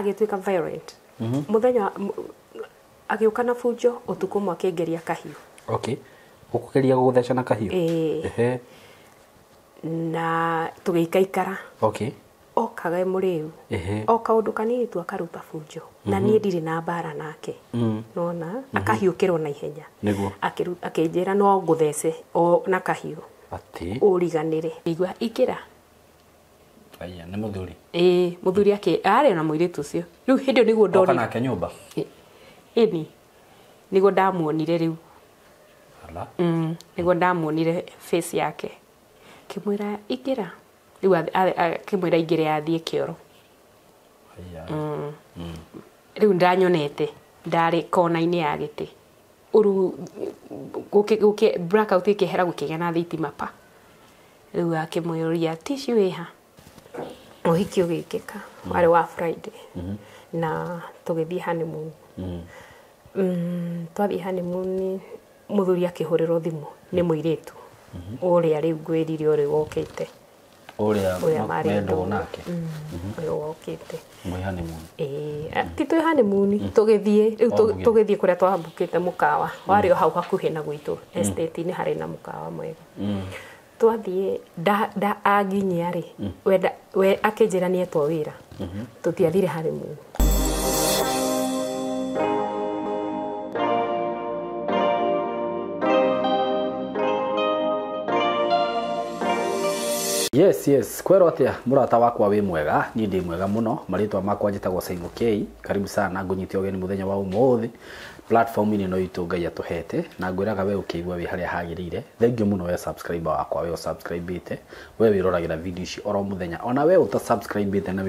Agĩtuĩka violent. Mũthenya agĩũka na bunjo ũtukũ ũmwe akĩngeria kahiũ. Okay. Gũkũgeria gũgũtheca na kahiũ? Ĩĩ. Ehe. Na tũgĩikaikara. Okay. Okaga e mũrĩu. Ehe. O kaũndũ kanini tu akaruta bunjo. Na niĩ ndirĩ na mbara nake. Nona akahiũkĩrwo na ihenya. Nĩguo. Akĩnjĩra no ngũthece o na kahiũ. Atĩ. Ũriganĩre. Igua ikĩra. Aya, nĩ mũthuri. Ĩĩ, mũthuri arĩ na mũirĩtu ũcio. Rĩu hĩndĩ ĩyo nĩguo Oka ndonire. nake nyũmba? Ĩni. Nĩguo ndamuonire rĩu. Ala. Nĩguo ndamuonire face yake. Kĩmwĩra ingĩra. Rĩu akĩmwĩra ingĩre athiĩ kĩoro. Aya. Rĩu ndanyonete ndarĩ kona-inĩ ya gĩtĩ. Ũru gũkĩ blackout ĩkĩehera gũkĩgĩa na thitima pa. Rĩu akĩmũria tissue ĩha. Ũhiki ũgĩkĩka warĩ wa Friday. Na tũgĩthiĩ honeymoon. Twathiĩ honeymoon mũthuri akĩhũrĩrwo thimũ nĩ mũirĩtu. Ũrĩa rĩu ngwĩrire ũrĩa wokĩte. Ũrĩa mendwo nake. Ũrĩa wokĩte. Mwĩ honeymoon. Ĩĩ, ti twĩ honeymoon, tũgĩthiĩ rĩu tũgĩthiĩ kũrĩa twambukĩte mũkawa. Warĩ o hau hakuhĩ na gwitũ estate-inĩ harĩ na mũkawa mwega. Twathiĩ nda anginyia rĩ, we akĩnjĩra nĩetwo wĩra. Tũtiathire honeymoon. Yes, yes. Kwero atia murata wakwa wi mwega, ni ndi mwega muno. Maritwa makwa njitagwo Simon K. Karibu sana ngunyite ugeni muthenya wa umuthi. Platform ini no itu Ngai atuhete na ngwiraga we ukiigua wi haria hagirire. Thank you muno we subscriber wakwa, we subscribe-ite, we wiroragira video ici oro muthenya. Ona we uta subscribe-ite na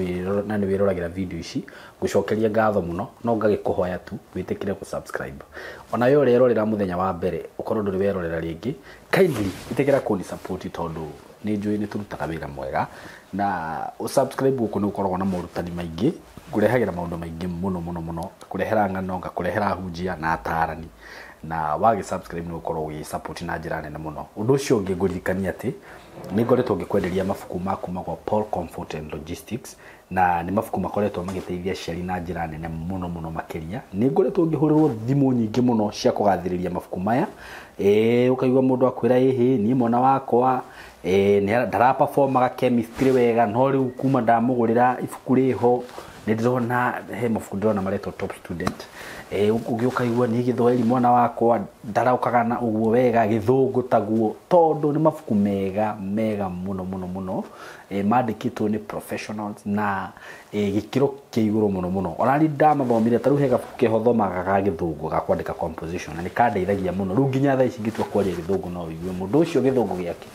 na ni wiroragira video ici, ngucokeria ngatho muno, no ngagikuhoya tu witikire ku subscribe. Ona we urerorera muthenya wa mbere, ukorwo nduri werorera ringi, kindly itikira kuni support tondu nĩ njũĩ nĩ tũrutaga wĩra mwega na subscribe gũkũ nĩ ũkoragwo na morutani maingĩ, ngũrehagĩra maũndũ maingĩ mũno mũno mũno, ngakũrehera ng'ano, ngakũrehera hunjia na atarani, na wagĩ subscribe nĩ ũkorwo ũgĩ support na njĩra nene mũno. Ũndũ ũcio ũngĩ ngũririkania atĩ nĩ ngoretwo ngĩkwenderia mabuku ma kuma kwa Paul Comfort and Logistics, na nĩ mabuku makoretwo magĩteithia aciari na njĩra nene mũno mũno makĩria. Nĩ ngoretwo ngĩhũrĩrwo thimũ nyingĩ mũno cia kũgathĩrĩria mabuku maya. Ũkaigua mũndũ akwĩra ĩhĩ niĩ mwana wakwa ndaraperformaga chemistry wega, no rĩu kuma ndamũgũrĩra ibuku rĩho nĩ ndĩrona he mabuku ndĩrona maretwo top student. Ũngĩ ũkaigua niĩ gĩthwaĩri mwana wakwa ndaraukaga na ũguo wega, gĩthũngũ taguo, tondũ nĩ mabuku mega mega mũno mũno mũno, mandĩkĩtwo nĩ professionals na gĩkĩro kĩa igũrũ mũno mũno. Ona niĩ ndamathomire, ta rĩu he gabuku keho thomaga ga gĩthũngũ ga kwandĩka composition, na nĩ kandeithagia mũno. Rĩu nginya thaa ici ingĩtua kwaria gĩthũngũ no ũigue mũndũ ũcio gĩthũngũ gĩake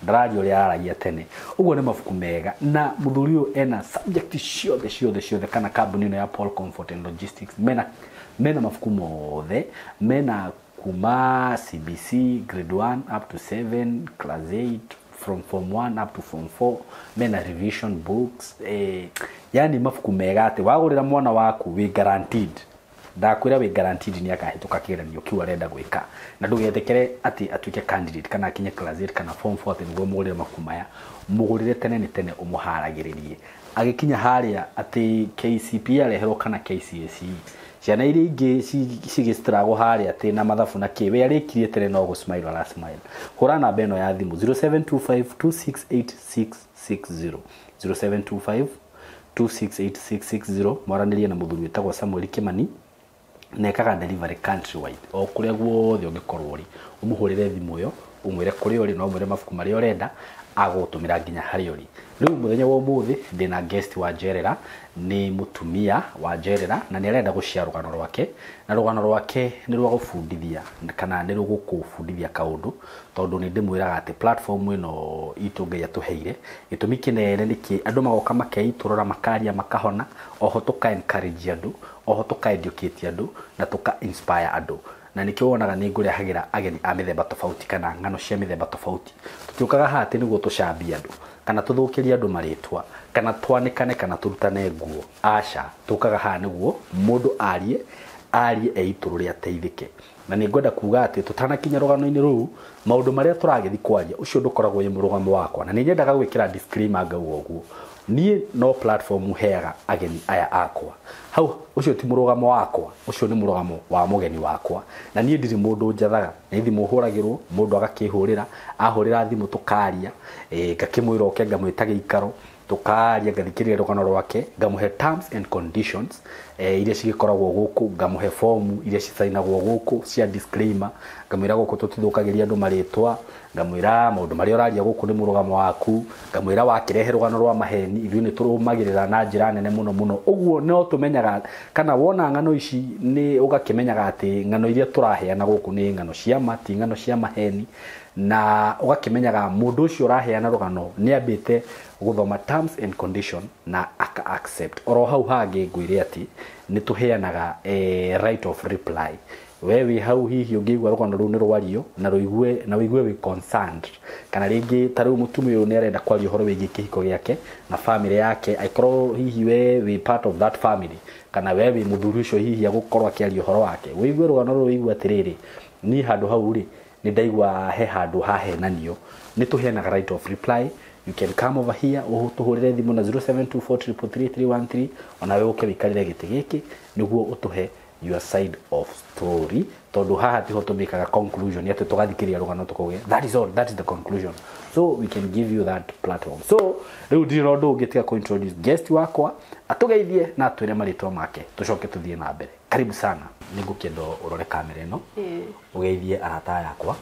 ndararia ũrĩa araragia tene. Ũguo nĩ mabuku mega, na mũthuri ũyũ ena subject ciothe ciothe ciothe, kana kambuni ĩno ya Paul Comfort and Logistics mena mabuku mothe, mena kuma CBC grade 1 up to 7, class 8, from form 1 up to form 4, mena revision books, yani mabuku mega atĩ wagũrĩra mwana waku wĩ guaranteed. Ndakwĩra wĩ guaranteed nĩ akahĩtũka kĩgeranio kĩu arenda gwĩka, na ndũgetĩkĩre atĩ atuĩke candidate kana akinye class 8 kana form 4 atĩ nĩguo mũgũrĩre mabuku maya. Mũgũrĩre tene nĩ tene ũmũharagĩrĩrie. Agĩkinya harĩa atĩ KCPE areherwo kana KCSE, ciana iria ingĩ cigĩstruggle harĩa atĩ na mathabu na kĩ, we arĩkirie tene no gũ smile ara smile. Hũra namba ĩno ya thimũ 0725268660, 0725268660, mwaranĩrie na mũthuri wĩtagwo Samuel Kimani, na ekaga delivery countrywide o kũrĩa guothe ũngĩkorwo ũrĩ. Ũmũhũrĩre thimũ ĩyo, ũmwĩre kũrĩa ũrĩ, na ũmwĩre mabuku marĩa ũrenda, agũgũtũmĩra nginya harĩa ũrĩ. Rĩu mũthenya wa ũmũthĩ ndĩna guest wa njerera, nĩ mũtumia wa njerera, na nĩ arenda gũshare rũgano rwake, na rũgano rwake nĩ rwa gũbundithia kana nĩ rũgũkũbundithia kaũndũ, tondũ nĩ ndĩmwĩraga atĩ platform ĩno itũ Ngai atũheire, gĩtũmi kĩnene nĩkĩ andũ magoka makeitũrũra, makaria, makahona, oho tũka encourage andũ, oho tũka educate andũ, na tũka inspire andũ. Na nĩkĩo wonaga nĩ ngũrehagĩra ageni a mĩthemba tofauti kana ng'ano cia mĩthemba tofauti. Tũtiũkaga haha atĩ nĩguo tũcambie andũ, kana tũthũkĩrie andũ marĩtwa, kana twanĩkane, kana tũrutane nguo. Aca, tũkaga haha nĩguo mũndũ arie, arie eitũrũre ateithĩke. Na nĩ ngwenda kuga atĩ tũtanakinya rũgano-inĩ rũu, maũndũ marĩa tũragĩthiĩ kwaria, ũcio ndũkoragwo wĩ mũrũgamo wakwa. Na nĩ nyendaga gwĩkĩra disclaimer ngauga ũguo. Niĩ no platform heaga ageni aya akwa. Hau ũcio ti mũrũgamo wakwa, ũcio nĩ mũrũgamo wa mũgeni wakwa. Na niĩ ndirĩ mũndũ njathaga, nĩ thimũ hũragĩrwo, mũndũ agakĩhũrĩra, ahũrĩra thimũ tũkaria, ngakĩmwĩra oke ngamwĩta gĩikaro, tukaria ngathikĩrĩria rũgano rwake, ngamũhe terms and conditions iria cigĩkoragwo gũkũ, ngamũhe fomu iria cicainagwo gũkũ cia disclaimer, ngamwĩra gũkũ tũtithũkagĩria andũ marĩtwa, ngamwĩra maũndũ marĩa ũraria gũkũ nĩ mũrũgamo waku, ngamwĩra wakĩrehe rũgano rwa maheni ithuĩ nĩ tũrũmagĩrĩra na njĩra nene mũno mũno. Ũguo no tũmenyaga kana wona ng'ano ici nĩ ũgakĩmenyaga atĩ ng'ano iria tũraheana gũkũ nĩ ng'ano cia ma, ti ng'ano cia maheni, na ũgakĩmenyaga mũndũ ũcio ũraheana rũgano nĩ ambĩte gũthoma terms and condition na aka accept. Oro hau hangĩ ngwĩre atĩ nĩ tũheanaga right of reply. We wĩ hau hihi ũngĩigua rũgano rũu nĩ rwario na rũigue na ũigue wĩ concerned, kana rĩngĩ ta rĩu mũtumia ũyũ nĩ arenda kwaria ũhoro wĩgiĩ kĩhiko gĩake na family yake, angĩkorwo hihi we wĩ part of that family kana we wĩ mũthuri ũcio hihi agũkorwo akĩaria ũhoro wake, ũigue rũgano rũrũ ũigue atĩrĩrĩ, niĩ handũ hau rĩ nĩ ndaigua he handũ hahenanio, nĩ tũheanaga right of reply. You can come over here ũtũhũrĩre thimũ na 0724333313 ona we ũke wĩikarĩre gĩtĩ gĩkĩ nĩguo ũtũhe your side of story, tondũ haha tiho tũmĩkaga conclusion atĩ tũgathikĩrĩria rũgano tũkauge that is all, that is the conclusion. So we can give you that platform. So rĩu ndirĩ na ũndũ ũngĩ tiga kũ introduce guest wakwa atũgeithie na atwĩre marĩtwa make tũcoke tũthiĩ na mbere. Karibu sana, nĩ ngũkĩenda ũrore kamera ĩno ũgeithie arata aya akwa,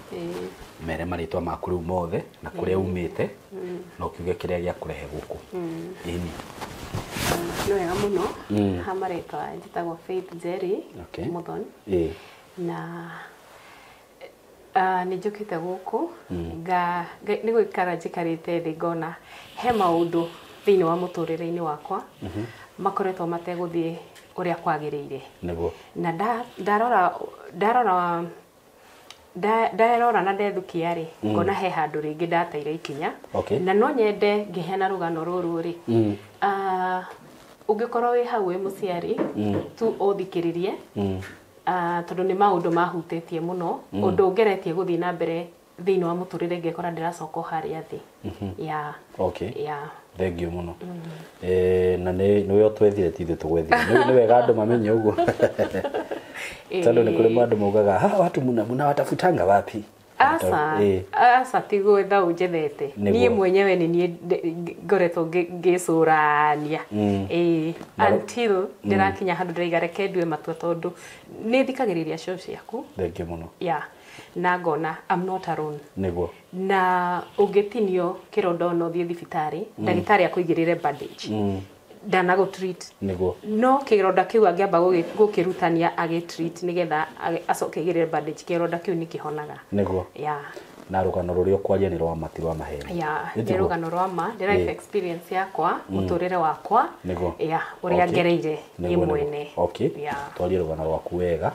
mere marĩtwa maku rĩu mothe na kũrĩa umĩte na ũkiuge kĩrĩa gĩakũrehe gũkũ. Ĩni. Nĩ wega mũno. Ha marĩtwa njĩtagwo Faith Njeri Muthoni. Na nĩ njũkĩte gũkũ nĩ gũikara njikarĩte thĩ ngona he maũndũ thĩinĩ wa mũtũrĩre-inĩ wakwa makoretwo mategũthiĩ ũrĩa kwagĩrĩire. Nĩguo. Na ndarora na ndethukia rĩ, ngona he handũ rĩngĩ ndateire ikinya. Na no nyende ngĩheana rũgano rũrũ rĩ, ũngĩkorwo wĩ hau wĩ mũciari tu ũthikĩrĩrie, tondũ nĩ maũndũ mahutĩtie mũno, ũndũ ngeretie gũthiĩ na mbere thĩinĩ wa mũtũrĩre ngekora ndĩracoka o harĩa thĩ. Thank you mũno. Na nĩwe ũtwethire ti ithuĩ tũgwethire. Nĩ wega andũ mamenye ũguo. Tondũ nĩ kũrĩ andũ maugaga hawa watu mnawatafutanga wapi? Asa, asa ti gwetha ũnjethete. Niĩ mwenyewe nĩ niĩ ngoretwo ngĩcũrania. Until ndĩrakinya handũ ndĩraiga reke ndue matua tondũ nĩ thikagĩrĩria show ciaku. Thank you mũno. Na ngona I'm not alone. Nĩguo. Na ũngĩtinio kĩronda no ũthiĩ thibitarĩ, ndagĩtarĩ akũigĩrĩre bandage. Ndanagũ treat. Nĩguo. No kĩronda kĩu angĩamba gũkĩrutania agĩ treat nĩgetha acoke aigĩrĩre bandage, kĩronda kĩu nĩ kĩhonaga. Nĩguo. Na rũgano rũrĩa ũkwaria nĩ rwa ma ti rwa maheni. Nĩ rũgano rwa ma, nĩ life experience yakwa, mũtũrĩre wakwa. Nĩguo. Ũrĩa ngereire niĩ mwene. Twarie rũgano rwaku wega.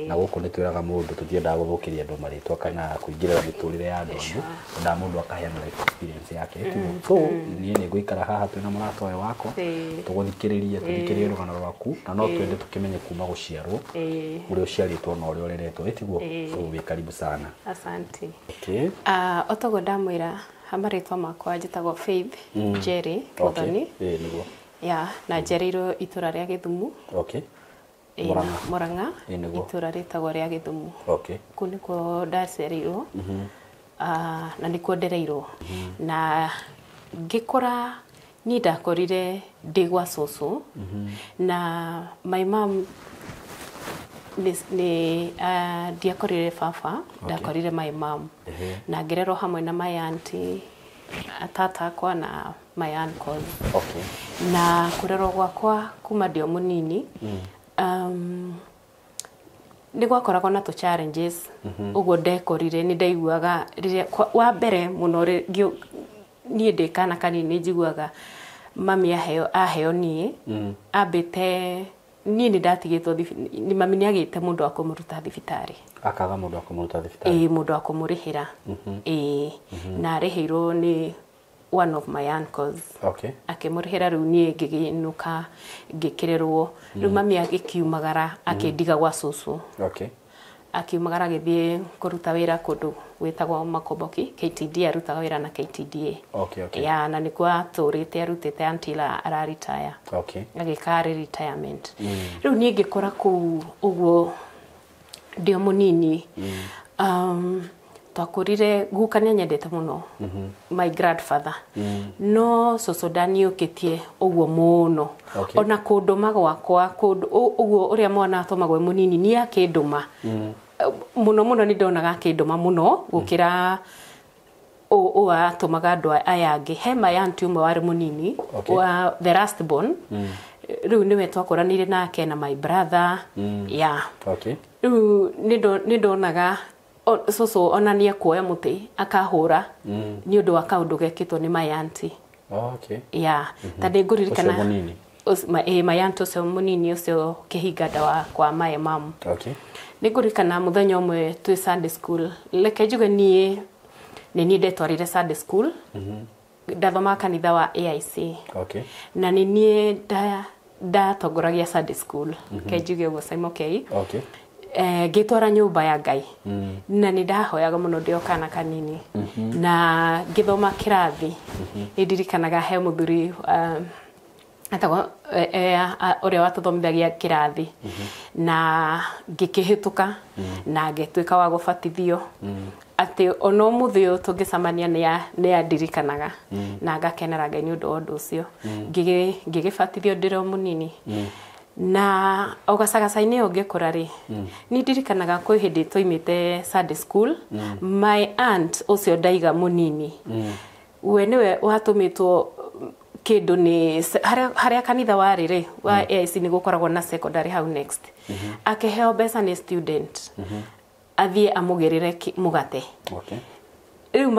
Na gũkũ nĩ twĩraga mũndũ tũtiendaga gũthũkĩria andũ marĩtwa kana kũingĩrĩra mĩtũrĩre ya andũ angĩ. Endaga mũndũ akaheana life experience yake. So niĩ nĩ ngũikara haha twĩna mũrata ũyũ wakwa, tũgũthikĩrĩrie, tũthikĩrĩrie rũgano rwaku, na no twende tũkĩmenye kuma gũciarwo, ũrĩa ũciarĩtwo na ũrĩa ũreretwo, ĩtiguo? So wĩ karibu sana. Asante. Otoguo ndamwĩra ha marĩtwa makwa njĩtagwo Faith Njeri Muthoni. Nĩguo. Na njereirwo itũra rĩa Gĩthumu. Murang'a. Nĩguo. Itũra rĩtagwo rĩa Gĩthumu. Kũu nĩkuo ndaciarĩirwo. Na nĩkuo ndereirwo. Na ngĩkũra niĩ ndakorire ndĩ gwa cũcũ. Na my mom nĩ ndiakorire baba, ndakorire my mom. Na ngĩrerwo hamwe na my auntie, tata akwa na my uncles. Na kũrerwo gwakwa kuma ndĩ o mũnini, nĩ gwakoragwo na tũ challenges. Ũguo ndekorire nĩ ndaiguaga rĩrĩa wa mbere mũno niĩ ndĩ kana kanini njiguaga mami aheo niĩ, ambĩte niĩ nĩ ndatigĩtwo mami nĩ agĩte mũndũ wa kũmũruta thibitarĩ. Akaga mũndũ wa kũmũruta thibitarĩ? Ĩĩ, mũndũ wa kũmũrĩhĩra. Ĩĩ, na arĩhĩirwo nĩ one of my uncles. Akĩmũrĩhĩra rĩu niĩ ngĩgĩinũka ngĩkĩrerwo. Rĩu mami agĩkiumagara akĩndiga gwa cũcũ. Akiumagara agĩthiĩ kũruta wĩra kũndũ gwĩtagwo Makomboki KTDA, arutaga wĩra na KTDA. Ya, na nĩkuo atũrĩte arutĩte until araritaya. Agĩka arĩ retirement. Rĩu niĩ ngĩkora kũu ũguo ndĩ o mũnini. Twakũrire guka nĩ anyendete mũno, my grandfather, no cũcũ ndaniũkĩtie ũguo mũno. Ona kũndũma gwakwa kũndũ ũguo ũrĩa mwana atũmagwo e mũnini, niĩ akĩndũma mũno mũno, nĩ ndonaga akĩndũma mũno gũkĩra ũ atũmaga andũ aya angĩ. He my auntie ũmwe warĩ mũnini, wa the last born, rĩu nĩwe twakũranĩire nake na my brother, yeah. Rĩu nĩ ndonaga cũcũ ona nĩ ekuoya mũtĩ akahũra nĩ ũndũ wa kaũndũ gekĩtwo nĩ my auntie. Yeah, ta nĩ ngũririkana. Ũcio mũnini? My aunt ũcio mũnini, ũcio kĩhinga nda wa kwa my mom. Nĩ ngũririkana mũthenya ũmwe twĩ Sunday school. Reke njuge niĩ nĩ niĩ ndetwarire Sunday school. Ndathomaga kanitha wa AIC. Na nĩ niĩ ndatongoragia Sunday school, reke njuge ũguo, Simon K. Ngĩtwara nyũmba ya Ngai na nĩ ndahoyaga mũno ndĩ o kana kanini na ngĩthoma kĩrathi. Nĩ ndirikanaga he mũthuri etagwo ũrĩa watũthomithagia kĩrathi na ngĩkĩhĩtũka na ngĩtuĩka wa gũbatithio, atĩ ona ũmũthĩ ũyũ tũngĩcemania nĩ andirikanaga na ngakenera Ngai nĩ ũndũ wa ũndũ ũcio. Ngĩgĩbatithio ndĩrĩ o mũnini na o gacagaca-inĩ ĩyo ngĩkũra rĩ, nĩ ndirikanaga kwĩ hĩndĩ twaimĩte Sunday school. My aunt ũcio ndaiga mũnini, we nĩwe watũmĩtwo kĩndũ nĩ harĩa kanitha warĩ rĩ wa AIC, nĩ gũkoragwo na secondary hau next. Akĩheo mbeca nĩ student athiĩ amũgĩrĩre mũgate. Rĩu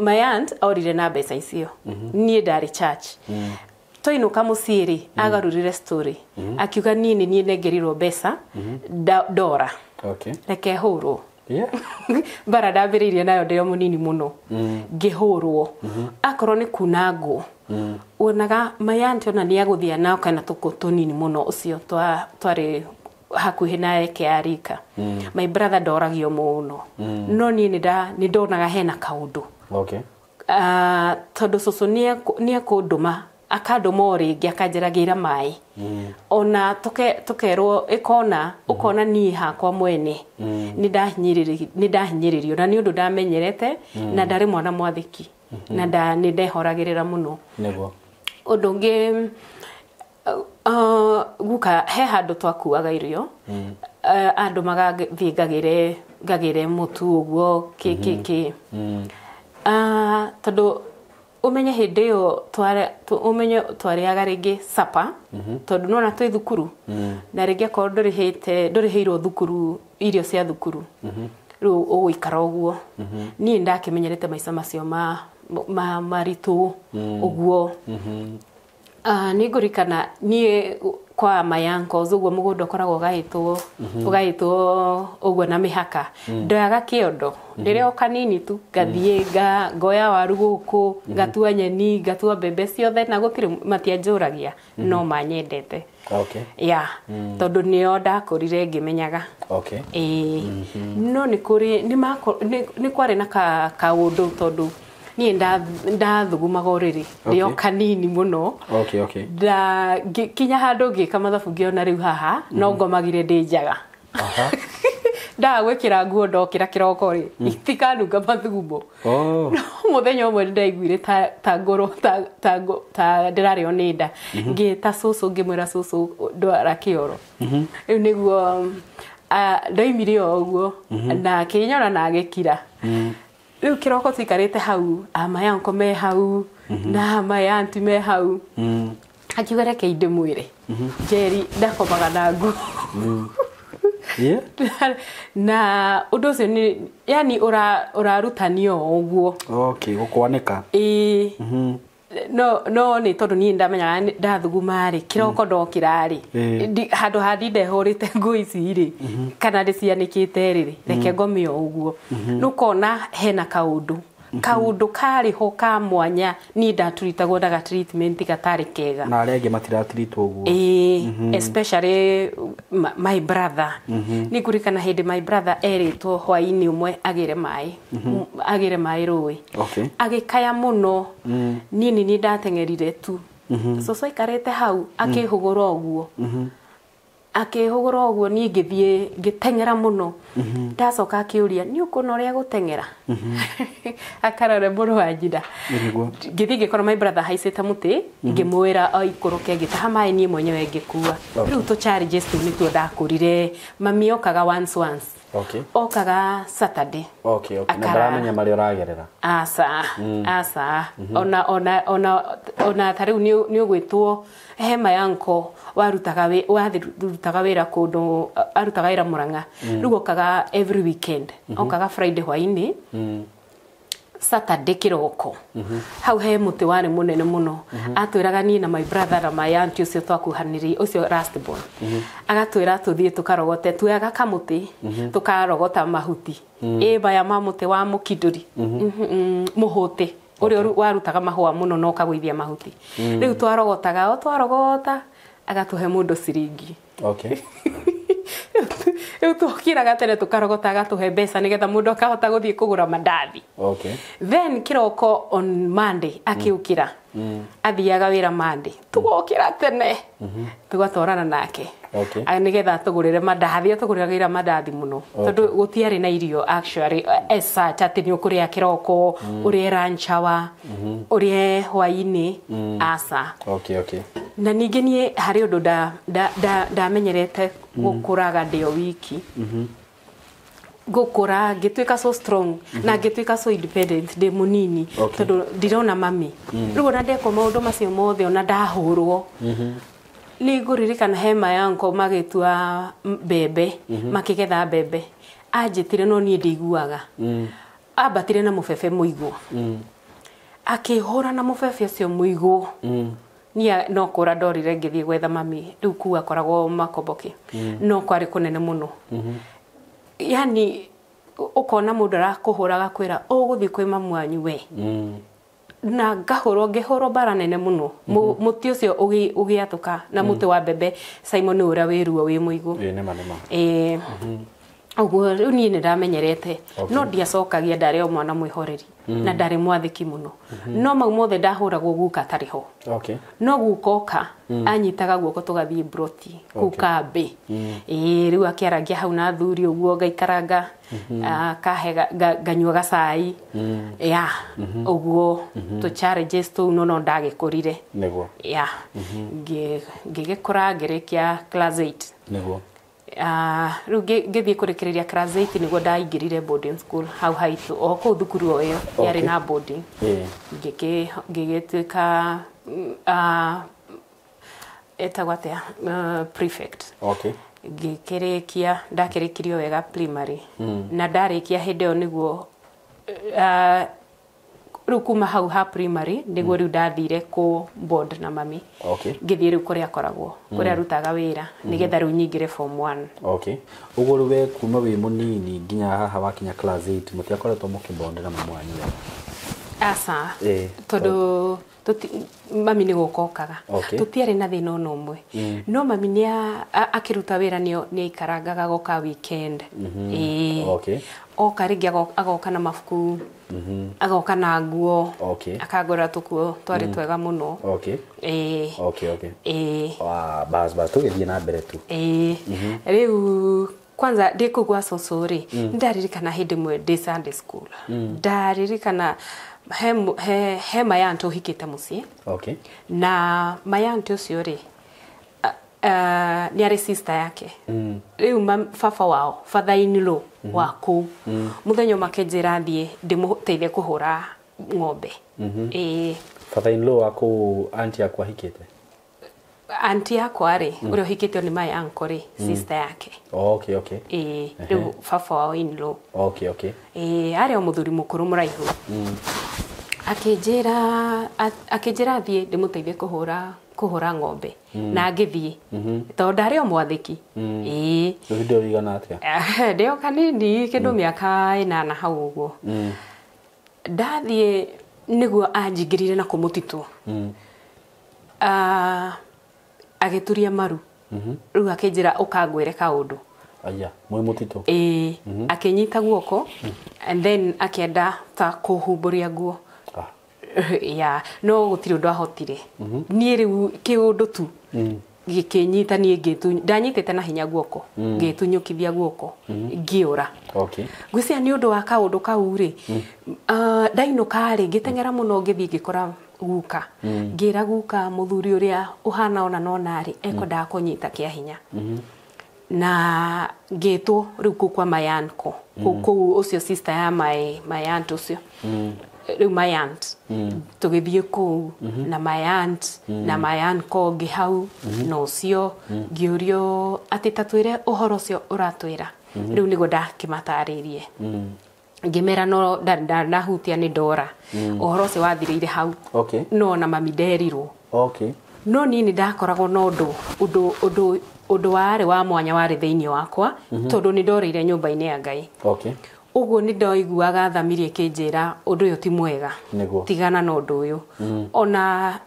my aunt orire na mbeca icio. Niĩ ndarĩ church. Twainũka mũciĩ rĩ, agarũrire story, akiuga niĩ nĩ niĩ nengerirwo mbeca ndora. Reke hũrwo. Mbara ndambĩrĩirie nayo ndĩ o mũnini mũno. Ngĩhũrwo akorwo nĩ kuna ngũ, wonaga my aunt ona nĩ agũthiĩ na kana tũkũ tũnini mũno ũcio twarĩ hakuhĩ na eke ya rika. My brother ndoragio mũno, no niĩ nĩ ndonaga hena kaũndũ. Tondũ cũcũ nĩ ekũndũma, akandũma o rĩngĩ akanjĩra ngĩra maĩ, ona tũkerwo ĩkona ũkona niĩ hakwa mwene nĩ ndahinyĩrĩrio na nĩ ũndũ ndamenyerete na ndarĩ mwana mwathĩki na nĩ ndehoragĩrĩra mũno. Ũndũ ũngĩ, guka he handũ twakuaga irio, andũmaga thiĩ ngagĩre mũtu ũguo kĩ kĩ kĩ. Tondũ ũmenye hĩndĩ ĩyo ũmenye twarĩaga rĩngĩ sapa, tondũ nona twĩ thukuru na rĩngĩ akorwo ndũrĩhĩte, ndũrĩhĩirwo thukuru irio cia thukuru, rĩu ũgũikara ũguo. Niĩ ndakĩmenyerete maica macio ma maritũ ũguo. Nĩ ngũririkana niĩ kwa my uncles ũguo mũgũnda ũkoragwo ũgaĩtwo ũguo na mĩhaka, ndoyaga kĩondo ndĩrĩ o kanini tu, ngathiĩ ngoya waru gũkũ, ngatua nyeni, ngatua mbembe ciothe, na gũtirĩ matianjũragia, no manyendete. Ya, tondũ nĩo ndakũrire ngĩmenyaga. Ĩĩ, no nĩ kũrĩ nĩ kwarĩ na kaũndũ tondũ niĩ ndathugumaga ũrĩrĩ ndĩ o kanini mũno. Nda kinya handũ ngĩka mathabu, ngĩona rĩu haha no ngomagire ndĩ njaga. Ndaga gwĩkĩra nguo, ndokĩra kĩroko rĩ, itikanunga mathugumo. No mũthenya ũmwe nĩ ndaiguire ta ngoro ta ndĩrarĩo nĩ nda, ngĩta cũcũ, ngĩmwĩra, "Cũcũ, ndwara kĩoro." Rĩu nĩguo ndoimire o ũguo na akĩnyona na agĩkira. Rĩu kĩroko tũikarĩte hau, my uncle me hau na my auntie me hau, akiuga, "Reke ndĩmwĩre Njeri ndakomaga na nguo." Na ũndũ ũcio nĩ yani ũrarutanio o ũguo. Okay, gũkwanĩka. Ĩĩ, no nĩ tondũ niĩ ndamenyaga ndathuguma rĩ, kĩroko ndokĩra rĩ, handũ ha ndinde hũrĩte nguo ici rĩ kana ndĩcianĩkĩte rĩ, reke ngome o ũguo. Nĩũkona hena kaũndũ. Kaũndũ karĩ ho ka mwanya niĩ ndaturitagwo na treatment gatarĩ kega. Na arĩa angĩ matiratiritwo ũguo. Ĩĩ, especially my brother. Nĩ ngũririkana hĩndĩ my brother erĩtwo hwaĩ-inĩ ũmwe agĩre maĩ, agĩre maĩ rũĩ. Agĩkaya mũno. Niĩ nĩ niĩ ndateng'erire tu. Cũcũ aikarĩte hau akĩhũgũra ũguo. Akĩhũgũra ũguo niĩ ngĩthiĩ ngĩteng'era mũno. Ndacoka akĩũria nĩ ũkuona ũrĩa gũteng'era. Akarore mũrũ wa nyina. Ngĩthiĩ ngĩkora my brother haicĩte mũtĩ, ngĩmwĩra aikũrũke, ngĩtaha maĩ niĩ mwenyewe ngĩkua. Rĩu tũ challenges tũu nĩtuo ndakũrire. Mami okaga once once. Okaga Saturday. Okay. Na ndaramenya marĩa ũragerera. Aca, aca. Ona ona ona ona ta rĩu nĩ ũgwĩtwo hema ya nko warutaga wĩra kũndũ, arutaga wĩra Murang'a. Rĩu okaga every weekend. Okaga Friday hwaĩ-inĩ. Saturday kĩroko. Hau he mũtĩ warĩ mũnene mũno. Atwĩraga niĩ na my brother na my aunt ũcio twakuhanĩrĩirie, ũcio last born. Agatwĩra tũthiĩ tũkarogote, tuoyaga kamũtĩ, tũkarogota mahuti. Ĩ maya ma mũtĩ wa mũkindũri. Mũhũtĩ. Ũrĩa warutaga mahũa mũno na ũkagũithia mahuti. Rĩu twarogotaga, o twarogota, agatũhe mũndũ ciringi. Rĩu twokĩraga tene tũkarogota agatũhe mbeca nĩgetha mũndũ akahota gũthiĩ kũgũra mandathi. Then kĩroko on Monday akĩũkĩra. Athiaga wĩra Monday. Tũgokĩra tene. Tũgatwarana nake. Nĩgetha atũgũrĩre mandathi, atũgũragĩra mandathi mũno. Tondũ gũtiarĩ na irio actually as such atĩ nĩ ũkũrĩa kĩroko, ũrĩe lunch hour, ũrĩe hwaĩ-inĩ, aca. Na ningĩ niĩ harĩ ũndũ ndamenyerete gũkũraga ndĩ o wiki. Ngũkũra ngĩtuĩka so strong na ngĩtuĩka so independent ndĩ mũnini tondũ ndirona mami. Rĩu ona ndekwo maũndũ macio mothe ona ndahũrwo. Nĩ ngũririkana hema ya nko magĩtua mbembe, makĩgetha mbembe. Anjĩtire no niĩ ndiguaga. Ambatire na mũbebe mũigũ. Akĩhũra na mũbebe ũcio mũigũ. Niĩ no kũra ndorire ngĩthiĩ gwetha mami. Rĩu kũu akoragwo Makomboki. No kwarĩ kũnene mũno. Yani ũkona mũndũ arakũhũra agakwĩra ũgũthiĩ kwĩ mamu wanyu we. Na ngahũrwo ngĩhũrwo mbara nene mũno. Mũtĩ ũcio ũgĩatũka na mũtĩ wa mbembe Simon ũrĩa wĩ ruo wĩ mũigũ. Nĩ. Ũguo rĩu niĩ nĩ ndamenyerete. No ndiacokagia, ndarĩ o mwana mwĩhoreri na ndarĩ mwathĩki mũno. No mau mothe ndahũragwo guka atarĩ ho. No guka oka anyitaga guoko tũgathiĩ broti kũu kambĩ. Ĩĩ rĩu akĩarangia hau na athuri ũguo ngaikaranga, akahe nganyua gacai. Ya ũguo tũ challenges tũu no ndagĩkũrire. Nĩguo. Ya ngĩgĩkũra ngĩrĩkia class 8. Nĩguo. Rĩu ngĩthiĩ kũrĩkĩrĩria class 8 nĩguo ndaingĩrire boarding school hau haitũ o kũu thukuru o ĩyo yarĩ na boarding. Ngĩgĩtuĩka etagwo atĩa, prefect. Ngĩkĩrĩkia, ndakĩrĩkirie wega primary. Na ndarĩkia hĩndĩ ĩyo nĩguo rĩu kuma hau ha primary nĩguo rĩu ndathire kũ board na mami. Ngĩthiĩ rĩu kũrĩa akoragwo, kũrĩa arutaga wĩra nĩgetha rĩu nyingĩre form 1. Ũguo rĩu we kuma wĩ mũnini nginya haha wakinya class 8 mũtiakoretwo mũkĩbondera mamu wanyu wega? Aca. Tondũ mami nĩ gũka okaga. Tũtiarĩ na thĩna ona ũmwe. No mami nĩ akĩruta wĩra nĩ aikarangaga agoka weekend. Oka rĩngĩ agoka na mabuku, agoka na nguo, akangũrĩra tũkuo twarĩ twega mũno. Bas bas tũgĩthiĩ na mbere tu. Rĩu kwanza ndĩ kũu gwa cũcũ rĩ, nĩndaririkana hĩndĩ ĩmwe ndĩ Sunday school. Ndaririkana he my aunt ũhikĩte mũciĩ. Na my aunt ũcio rĩ, nĩ arĩ sister yake. Rĩu baba wao, father in law wa kũu. Mũthenya ũmwe akĩnjĩra thiĩ ndĩmũteithie kũhũra ng'ombe. Father in law wa kũu auntie yaku ahikĩte? Auntie yakwa rĩ, ũrĩa ũhikĩtio nĩ my uncle rĩ, sister yake. Rĩu baba wao in law. Arĩ o mũthuri mũkũrũ mũraihu. Akĩnjĩra thiĩ ndĩmũteithie kũhũra ng'ombe. Na ngĩthiĩ. Tondũ ndarĩ o mwathĩki. Rĩu hĩndĩ ĩyo ũigana atĩa? Ndĩ o kanini, kĩndũ mĩaka 8 hau ũguo. Ndathiĩ nĩguo anjingĩrire na kũmũtitũ. Agĩturia maru. Rĩu akĩnjĩra ũkangwĩre kaũndũ. Aya, mwĩ mũtitũ. Ĩĩ, akĩnyita guoko and then akĩenda ta kũhumbũria nguo. Ya, no gũtirĩ ũndũ ahotire. Niĩ rĩu kĩũndũ tu gĩkĩnyita niĩ ndanyitĩte na hinya guoko, ngĩtunyũkithia guoko, ngĩũra. Okay. Ngwĩciria nĩ ũndũ wa kaũndũ kau rĩ, ndainũka rĩ, ngĩteng'era mũno ngĩthiĩ ngĩkora guka. Ngĩra guka mũthuri ũrĩa ũhana ona nona rĩ, ekwendaga kũnyita kĩa hinya. Na ngĩtwo rĩu kũu kwa my uncle, kũu ũcio sister ya my aunt ũcio. Rĩu my aunt. Tũgĩthiĩ kũu na my aunt na my uncle ũngĩ hau na ũcio ngĩũrio atĩ ta twĩre ũhoro ũcio ũratwĩra. Rĩu nĩguo ndakĩmatarĩirie. Ngĩmera no ndanahutia nĩ ndora. Ũhoro ũcio wathirĩire hau. Okay. No ona mami nderirwo. Okay. No niĩ nĩ ndakoragwo na ũndũ warĩ wa mwanya warĩ thĩinĩ wakwa tondũ nĩ ndorĩire nyũmba-inĩ ya Ngai. Okay. Ũguo nĩ ndoiguaga thamiri ĩkĩnjĩra ũndũ ũyũ ti mwega. Nĩguo. Tigana na ũndũ ũyũ. Ona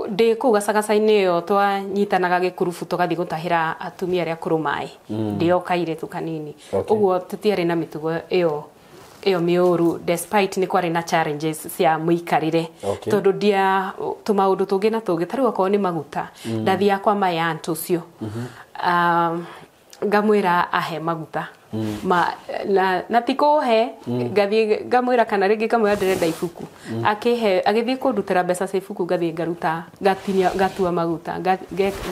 ndĩ kũu gacagaca-inĩ ĩyo twanyitanaga gĩkurubu tũgathiĩ gũtahĩra atumia arĩa akũrũ maĩ. Ndĩ o kairĩtu kanini. Okay. Ũguo tũtiarĩ na mĩtugo ĩyo mĩũru despite nĩ kwarĩ na challenges cia mũikarĩre. Okay. Tondũ ndia tũmaũndũ tũngĩ na tũngĩ ta rĩu okorwo nĩ maguta ndathiaga kwa my aunt ũcio. Ngamwĩra ahe maguta. Ma na ti kũhe ngathiĩ ngamwĩra kana rĩngĩ ngamwĩra ndĩrenda ibuku. Akĩhe agĩthiĩ kũndutĩra mbeca cia ibuku ngathiĩ ngaruta ngatinia ngatua maguta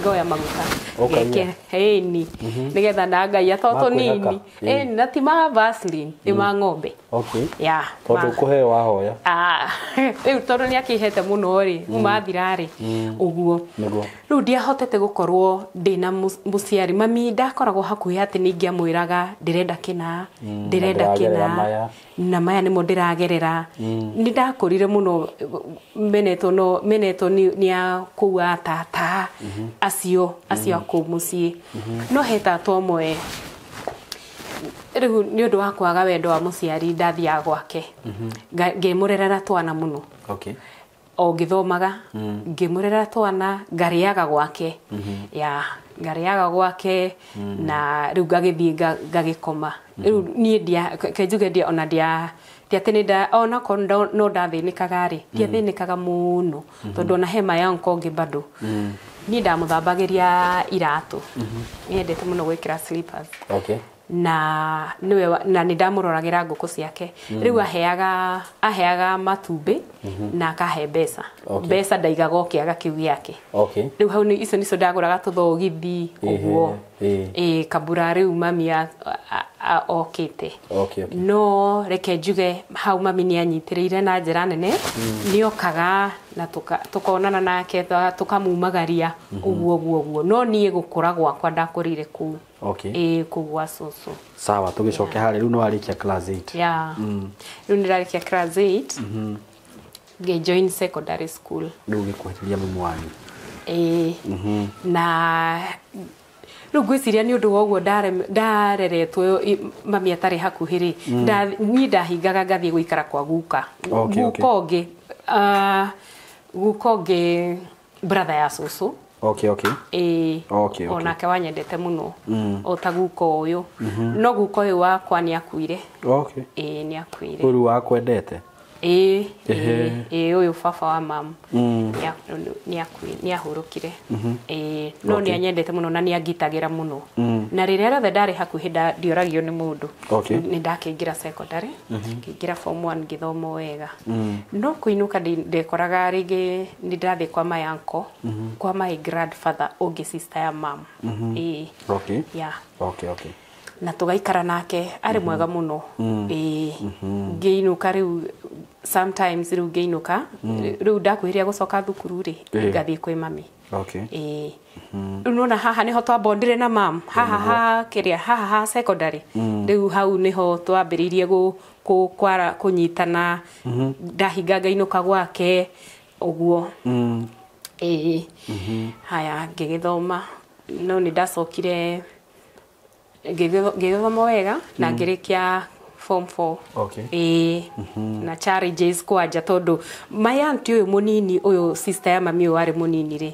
ngoya maguta. Ũkanyua. Ĩni nĩgetha na Ngai to tũnini. Makwĩhaka. Ĩni na ti ma Vaseline nĩ ma ng'ombe. Okay. Ya. Tondũ kũheo wahoya. Rĩu tondũ nĩ akĩhete mũno rĩ, mathira rĩ, ũguo. Nĩguo. Rĩu ndiahotete gũkorwo ndĩna mũciari. Mami ndakoragwo hakuhĩ atĩ nĩ ingĩamwĩraga ndĩrenda kĩna, ndĩrenda kĩna, na maya nĩmo ndĩragerera. Nĩ ndakũrire mũno menetwo nĩ a kũu a tata acio a kũu mũciĩ. No he tata ũmwe rĩu nĩ ũndũ wa kwaga wendo wa mũciari ndathiaga gwake. Ngĩmũrerera twana mũno. Okay. O ngĩthomaga, ngĩmũrerera twana, ngarĩaga gwake. Ya, ngarĩaga gwake na rĩu ngagĩthiĩ ngagĩkoma. Rĩu niĩ ndia kenjuge ndia ona ndia ti atĩ nĩ nda ona korwo no ndathĩnĩkaga rĩ, ndiathĩnĩkaga mũno tondũ ona he my uncle ũngĩ bado. Niĩ ndamũthambagĩria iratũ. Nĩendete mũno gwĩkĩra slippers. Okay. Na niwe na nĩ ndamũroragĩra ngũkũ ciake. Rĩu aheaga matumbĩ na akahe mbeca. Okay. Mbeca ndaigaga o kĩaga kĩu gĩake. Okay. Rĩu hau icio nicio ndagũraga tũthogithi ũguo. Ĩĩ kabura rĩu mami okĩte. Okay, okay. No reke njuge hau mami nĩ anyitĩrĩire na njĩra nene. Nĩ okaga na tukonana nake tũkamumagaria ũguo ũguo ũguo. No niĩ gũkũra gwakwa ndakũrire kũu. Okay. Ĩĩ kũu gwa cũcũ. Sawa, tũgĩcoke harĩa rĩu nĩ warĩkia class 8. Yeah. Rĩu nĩ ndarĩkia class 8. Ngĩ join secondary school. Rĩu ũgĩkuhĩrĩria mami wanyu. Ĩĩ. Na rĩu ngwĩciria nĩ ũndũ wa ũguo ndareretwo mami atarĩ hakuhĩ rĩ, niĩ ndahingaga ngathiĩ gũikara kwa guka. Okay, guka ũngĩ, guka ũngĩ brother ya cũcũ. Okay, okay. Ĩĩ. Okay, okay. Onake wanyendete mũno. O ta guka ũyũ. No guka ũyũ wakwa nĩ akuire. Okay. Ĩĩ nĩ akuire. Ũyũ wakwendete? Ĩĩ, ĩĩ ũyũ baba wa mam. Nĩ akuire, nĩ ahurũkire. Ĩĩ, no nĩ anyendete mũno na nĩ angitagĩra mũno. Na rĩrĩa rĩothe ndarĩ hakuhĩ ndioragio nĩ mũndũ. Okay. Nĩ ndakĩingĩra secondary, ngĩingĩra form 1 ngĩthoma wega. No kũinũka ndekoraga rĩngĩ nĩ ndathiĩ kwa my uncle, kwa my grandfather ũngĩ sister ya mam. Ĩĩ. Okay. Yeah. Okay, okay. Na tũgaikara nake arĩ mwega mũno. Ĩĩ. Ngĩinũka rĩu sometimes rĩu ngĩinũka rĩu ndakuhĩrĩria gũcoka thukuru rĩ, ngathiĩ kwĩ mami. Okay. Ĩĩ. Rĩu nona haha nĩho twabondire na mam, haha ha kĩrĩa, haha ha secondary. Rĩu hau nĩho twambĩrĩirie kwara kũnyitana, ndahinga ngainũka gwake ũguo. Ĩĩ. Haya ngĩgĩthoma no nĩ ndacokire ngĩgĩthoma wega na ngĩrĩkia Form 4. Okay. Ĩĩ, na challenges kwanja tondũ my auntie ũyũ mũnini, ũyũ sister ya mami ũyũ warĩ mũnini rĩ,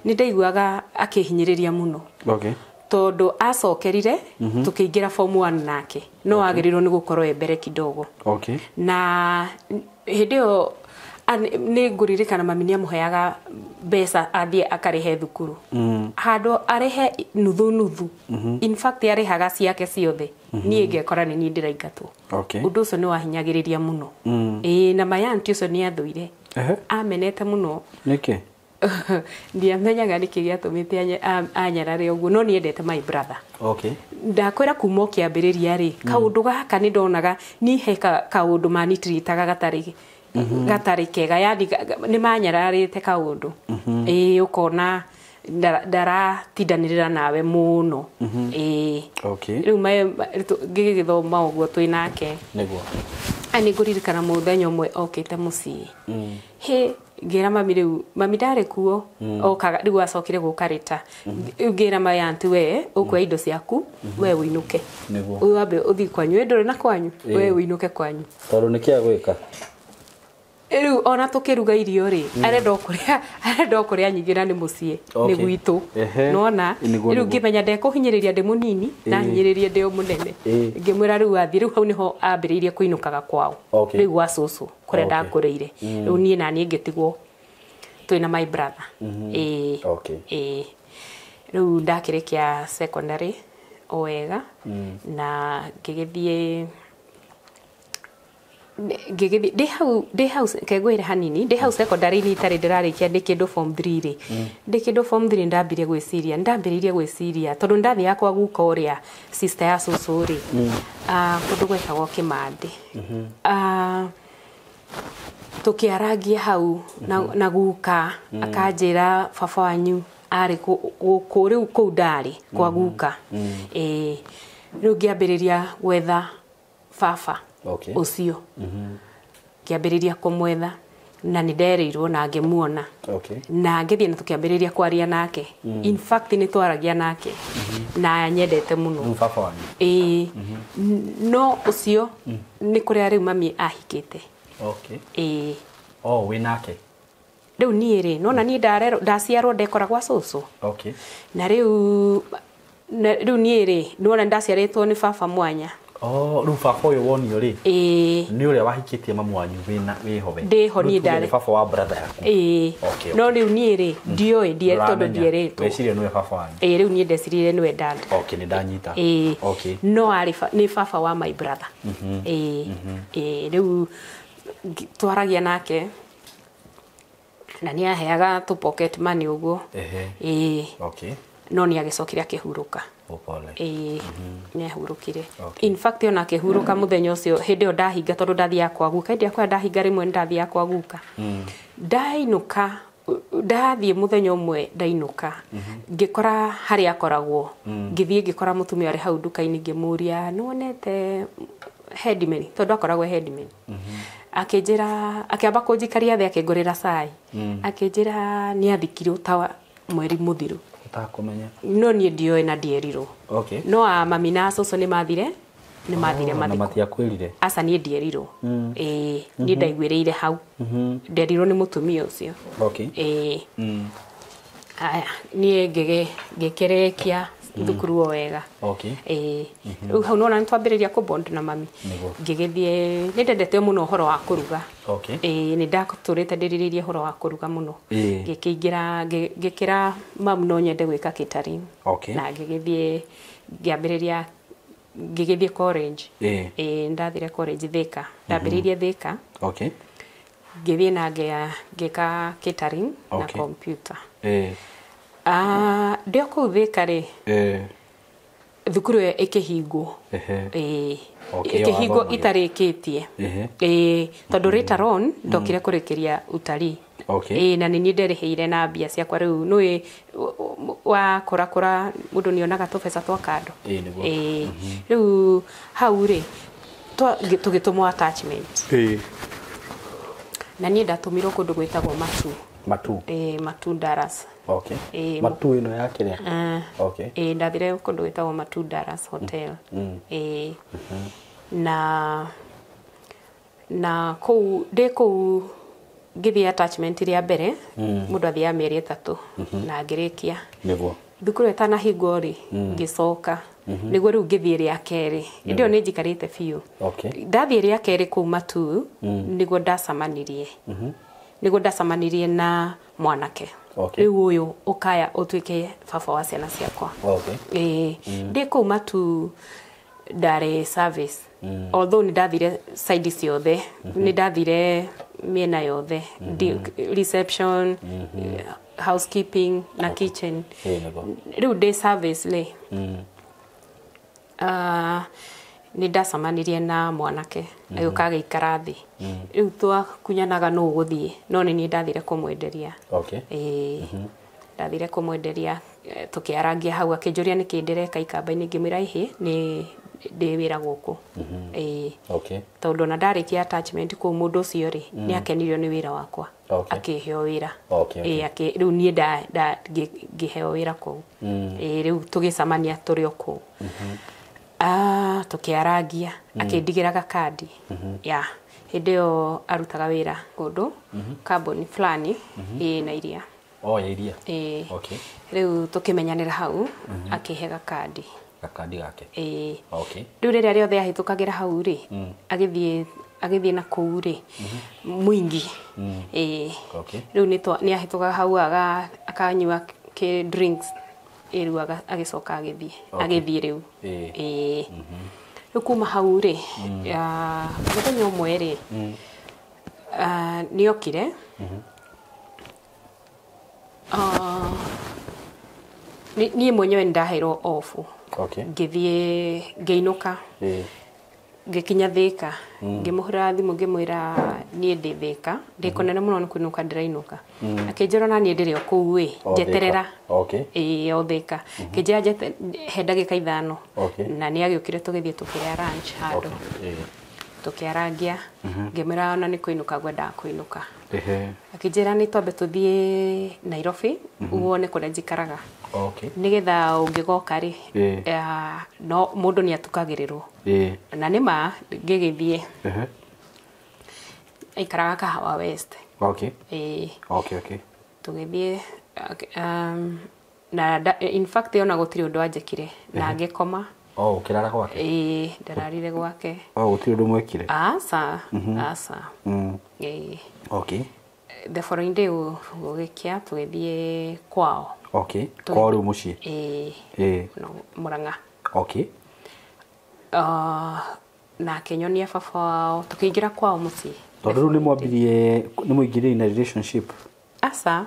nĩ ndaiguaga akĩhinyĩrĩria mũno. Okay. Tondũ acokerire tũkĩingĩra form 1 nake, no agĩrĩirwo nĩ gũkorwo e mbere kidogo. Okay. Na hĩndĩ ĩyo nĩ ngũririkana mami nĩ amũheaga mbeca athiĩ akarĩhe thukuru, handũ arĩhe nuthu nuthu. In fact arĩhaga ciake ciothe, niĩ ngekora nĩ niĩ ndĩraingatwo. Okay. Ũndũ ũcio nĩ wahinyagĩrĩria mũno. Ĩĩ, na my auntie ũcio nĩ athũire, amenete mũno. Nĩkĩ? Ndiamenyaga nĩkĩ gĩatũmĩte anyarare ũguo, no nĩ endete my brother. Okay. Ndakwĩra kuma o kĩambĩrĩria rĩ, kaũndũ gaka nĩ ndonaga niĩ he kaũndũ manitiritaga gatarĩ kega, yani nĩ manyararĩte kaũndũ. Ĩĩ, ũkona ndaratindanĩrĩra nawe mũno. Ĩĩ. Okay. Rĩu ngĩgĩthoma ũguo twĩ nake. Nĩguo. Nĩ ngũririkana mũthenya ũmwe okĩte mũciĩ, hĩ, ngĩra mami, rĩu mami ndarĩ kuo, okaga rĩu acokire gũka rĩta. Rĩu ngĩra my auntie, we ũkuoya indo ciaku, we ũinũke. Nĩguo. Ũyũ wambe ũthiĩ kwanyu, we ndũrĩ na kwanyu, we ũinũke kwanyu. Tondũ nĩkĩ agwĩka? Rĩu ona tũkĩruga irio rĩ, arenda o kũrĩa nyingĩ na nĩ mũciĩ, nĩ gwitũ. Nona rĩu ngĩmenya ndekũhinyĩrĩria ndĩ mũnini na hinyĩrĩrie ndĩ o mũnene. Ngĩmwĩra rĩu athiĩ. Rĩu hau nĩho ambĩrĩirie kũinũkaga kwao. Okay. Rĩu gwa cũcũ kũrĩa ndakũrĩire. Rĩu niĩ na niĩ ngĩtigwo twĩna my brother. Ĩĩ. Okay. Ĩĩ, rĩu ndakĩrĩkia secondary o wega na ngĩgĩthiĩ ndĩ hau kengwĩre hanini, ndĩ hau secondary-inĩ itarĩ ndĩrarĩkia, ndĩ kĩndũ form 3 rĩ, ndĩ kĩndũ form 3 ndambĩrĩirie gwĩciria tondũ ndathiaga kwa guka ũrĩa sister ya cũcũ rĩ, kũndũ gwetagwo Kĩmandĩ. Tũkĩarangia hau na guka akanjĩra baba wanyu arĩ gũkũ rĩu kũu ndarĩ kwa guka. Ĩĩ, rĩu ngĩambĩrĩria gwetha baba ũcio, ngĩambĩrĩria kũmwetha na nĩ nderĩirwo na ngĩmuona. Okay. Na ngĩthiĩ na tũkĩambĩrĩria kwaria nake. In fact nĩ twaragia nake na nyendete mũno. Rĩu baba wanyu? Ĩĩ. No ũcio nĩ kũrĩa rĩu mami ahikĩte. Okay. Ĩĩ. Oh, wĩ nake? Rĩu niĩ rĩ, nona niĩ ndarerwo, ndaciarwo ndekora gwa cũcũ. Okay. Na rĩu niĩ rĩ, nĩwona ndaciarĩtwo nĩ baba mwanya. Oh, rĩu baba ũyũ wonio rĩ, Ĩĩ. nĩ ũrĩa wahikĩtie mamu wanyu wĩna wĩho we? Ndĩho niĩ. Rĩu tuge ndarĩ nĩ baba wa brother yaku? Ĩĩ. Okay. No rĩu niĩ rĩ, ndiũĩ ndie tondũ Ndũramenya. ndierĩtwo. Weciria nĩwe baba wanyu? Ĩĩ, rĩu niĩ ndecirire nĩwe dad. Okay, nĩ ndanyita. Ĩĩ. Okay. No arĩ nĩ baba wa my brother. Ĩĩ. Ĩĩ, rĩu twaragia nake na nĩ aheaga tũ pocket money ũguo. Ĩĩ. Okay. No nĩ agĩcokire akĩhurũka. Oh, pole. Ĩĩ, nĩ ahurũkire. Okay. In fact ona akĩhurũka mũthenya ũcio hĩndĩ ĩyo ndahinga, tondũ ndathiaga kwa guka, hĩndĩ yakwa ndahinga rĩmwe nĩ ndathiaga kwa guka, ndainũka, ndathiĩ mũthenya ũmwe ndainũka ngĩkora harĩa akoragwo, ngĩthiĩ ngĩkora mũtumia ũrĩ hau nduka-inĩ, ngĩmũria, nĩwonete headman, tondũ akoragwo e headman. Akĩnjĩra, akĩamba kũnjikaria thĩ, akĩngũrĩra cai, akĩnjĩra nĩ athikirwo ta mweri mũthiru. Ũtakũmenya? No niĩ ndioĩ na ndierirwo. Okay. No a mami na cũcũ nĩ mathire Oh, na mathiko. Matiakwĩrire? Aca, niĩ ndierirwo. Ĩĩ, niĩ ndaiguĩrĩire hau, nderirwo nĩ mũtumia ũcio. Okay. Ĩĩ. Aya, niĩ ngĩkĩrĩkia thukuru o wega. Okay. Ĩĩ, rĩu hau nĩwona nĩ twambĩrĩria kũbond na mami. Nĩguo. Ngĩgĩthiĩ, nĩ ndendete mũno ũhoro wa kũruga. Okay. Ĩĩ, nĩ ndatũrĩte ndĩrirĩirie ũhoro wa kũruga mũno. Ngĩkĩingĩra, ngĩkĩra mamu no nyende gwĩka catering. Okay. Na ngĩgĩthiĩ ngĩambĩrĩria, ngĩgĩthiĩ college. Ĩĩ, ndathire college Thika, ndambĩrĩirie Thika. Okay. Ngĩthiĩ na ngĩka catering na computer. Ah, ndĩ o kũu Thika rĩ, thukuru ĩyo ĩkĩhingwo. Ĩĩ. Okay, Ĩkĩhingwo wathomagĩra. itarĩkĩtie. Ĩĩ, tondũ later on ndokire kũrĩkĩria utalii. Okay. Ĩĩ, na nĩ niĩ nderĩhĩire na mbia ciakwa. Rĩu nĩũĩ wakũrakũra mũndũ nĩonaga tũbeca twa kando. Ĩĩ, nĩguo. Ĩĩ, rĩu hau rĩ, tũgĩtũmwo attachment. Na niĩ ndatũmirwo kũndũ gwĩtagwo Matu. Matu? Ĩĩ, Matu Daras. Okay. Ĩĩ. Matu ĩno ya kĩrĩa? Ah. Okay. Ĩĩ, ndathire kũndũ gwĩtagwo Matu Daras Hotel. Ĩĩ. Na kũu ndĩ kũu ngĩthiĩ attachment rĩa mbere, mũndũ athiaga mĩeri 3 na ngĩrĩkia. Nĩguo. Thukuru ĩtanahingwo rĩ, ngĩcoka nĩguo rĩu ngĩthiĩ rĩa kerĩ. Hĩndĩ ĩyo nĩ njikarĩte biũ. Okay. Ndathiĩ rĩa kerĩ kũu Matuu, nĩguo ndacemanirie. Nĩguo ndacemanirie na mwanake. Okay. Rĩu ũyũ ũkaya ũtuĩke baba wa ciana ciakwa. Okay. Ĩĩ, ndĩ kũu Matuu ndarĩ service. Although nĩ ndathire side ciothe, nĩ ndathire mĩena yothe, reception, housekeeping na kitchen. Ĩĩ nĩguo. Rĩu ndĩ service rĩ, nĩ ndacemanirie na mwanake agĩũka agĩikara thĩ. Rĩu twakunyanaga nũ ũgũthiĩ, no nĩ niĩ ndathire kũmwenderia. Okay. Ĩĩ, ndathire kũmwenderia, tũkĩarangia hau, akĩnjũria nĩkĩ ndĩreka ikamba-inĩ, ngĩmwĩra ĩhĩ nĩ ndĩ wĩra gũkũ. Ĩĩ. Okay. Tondũ ona ndarĩkia attachment kũu mũndũ ũcio rĩ, nĩ akenirio nĩ wĩra wakwa. Okay. Akĩheo wĩra. Okay, okay. Ĩĩ, rĩu niĩ ngĩheo wĩra kũu. Ĩĩ, rĩu tũgĩcemania tũrĩ o kũu. Tũkĩarangia, akĩndigĩra gakandi. Ya, hĩndĩ ĩyo arutaga wĩra kũndũ, kambuni fulani, ĩĩ na iria. Oh, ya iria. Ĩĩ. Okay. Rĩu tũkĩmenyanĩra hau, akĩhe gakandi. Gakandi gake. Ĩĩ. Okay. Rĩu rĩrĩa rĩothe ahĩtũkagĩra hau rĩ, agĩthiĩ na kũu rĩ, mũingĩ. Ĩĩ. Okay. Rĩu nĩ ahĩtũkaga hau akanyua kĩ drinks. Ĩĩ, rĩu agĩcoka agĩthiĩ. Okay. Agĩthiĩ rĩu. Ĩĩ. Ĩĩ. Rĩu kuma hau rĩ, mũthenya ũmwe rĩ, nĩokire. Niĩ mwenyewe nĩndaheirwo off. Okay. Ngĩthiĩ ngĩinũka. Ĩĩ. Ngĩkinya Thĩka, ngĩmũhũrĩra thimũ ngĩmwĩra niĩ ndĩ Thĩka, ndĩ kũnene mũno nĩ kũinũka ndĩrainũka. Akĩnjĩra ona niĩ ndĩrĩ o kũu ĩ, O Thĩka. njeterera. Okay. Ĩĩ, o Thĩka. Ngĩnjĩra he ndagĩka 5. Okay. Na nĩ agĩũkire tũgĩthiĩ tũkĩrĩa lunch handũ. Okay. Ĩĩ. Tũkĩarangia, ngĩmwĩra ona nĩ kũinũka ngwendaga kũinũka. Ehe. Akĩnjĩra nĩ twambe tũthiĩ Nairobi, wone kũrĩa njikaraga. Okay. Nĩgetha ũngĩgoka rĩ, Ĩĩ. no mũndũ nĩ atukagĩrĩrwo. Ĩĩ. Na nĩ ma ngĩgĩthiĩ. Ehe. Aikaraga Kahawa West. Okay. Ĩĩ. Okay, okay. Tũgĩthiĩ, na in fact ona gũtirĩ ũndũ anjĩkire, na ngĩkoma. Oh, ũkĩrara gwake? Ĩĩ, ndararire gwake. Oh, gũtirĩ ũndũ mwekire? Aca, aca. Ĩĩ. Okay. The following day gũgĩkĩa tũgĩthiĩ kwao. Okay. Kwao rĩu mũciĩ? Ĩĩ. Ĩĩ. No, Mũrang'a. Okay. Na akĩnyonia baba wao, tũkĩingĩra kwao mũciĩ. Tondũ rĩu nĩ mũingĩrire in a relationship? Aca.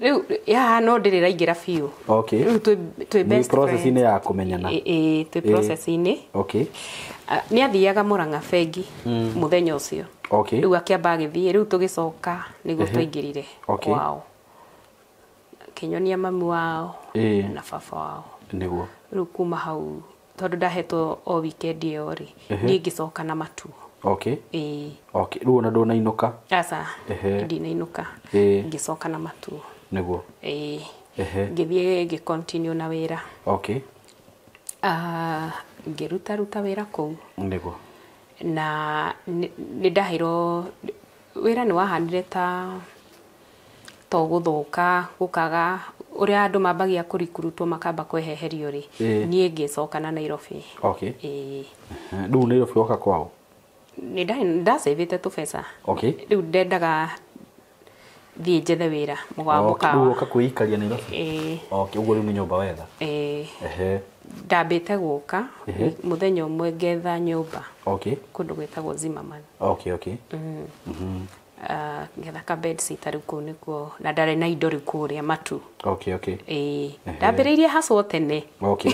Rĩu haha no ndĩrĩ raingĩra biũ. Okay. Rĩu twĩ best process-inĩ friends. ya kũmenyana. Ĩĩ, twĩ process-inĩ. Okay. Nĩ athiaga Mũrang'a bengi mũthenya ũcio. Okay. Rĩu akĩamba agĩthiĩ, rĩu tũgĩcoka nĩguo twaingĩrire Okay. kwao. Akĩnyonia mami wao Ĩĩ. na baba wao. Nĩguo. Rĩu kuma hau tondũ ndahetwo o weekend ĩyo rĩ, niĩ ngĩcoka na Matuu. Okay. Ĩĩ. Okay. Rĩu ona ndũnainũka? Aca. Ehe. Ndinainũka. Ĩĩ. Ngĩcoka na Matuu. Nĩguo. Ĩĩ. Ehe. Ngĩthiĩ ngĩ continue na wĩra. Okay. Ngĩruta ruta wĩra kũu. Nĩguo. Na nĩ ndaheirwo wĩra nĩ wahanire ta gũthũka, gũkaga ũrĩa andũ mambagia kũrikurutwo makamba kweheherio rĩ, niĩ ngĩcoka na Nairobi. Okay. Ĩĩ. Rĩu Nairobi woka kwao? Nĩ ndacĩvĩte tũbeca. Okay. Rĩu ndendaga thiĩ njethe wĩra Rĩu mũkawa. woka kwĩikaria Nairobi? Ĩĩ. Okay, ũguo rĩu nĩ nyũmba wetha? Ĩĩ. Ehe. Ndambĩte gũka mũthenya ũmwe ngetha nyũmba. Okay. Kũndũ gwĩtagwo Zimmerman. Okay, okay. Ngetha ka bed sitter rĩu kũu nĩkuo, na ndarĩ na indo rĩu kũrĩa Matuu. Okay, okay. Ĩĩ. Ndambĩrĩirie hustle tene. Okay.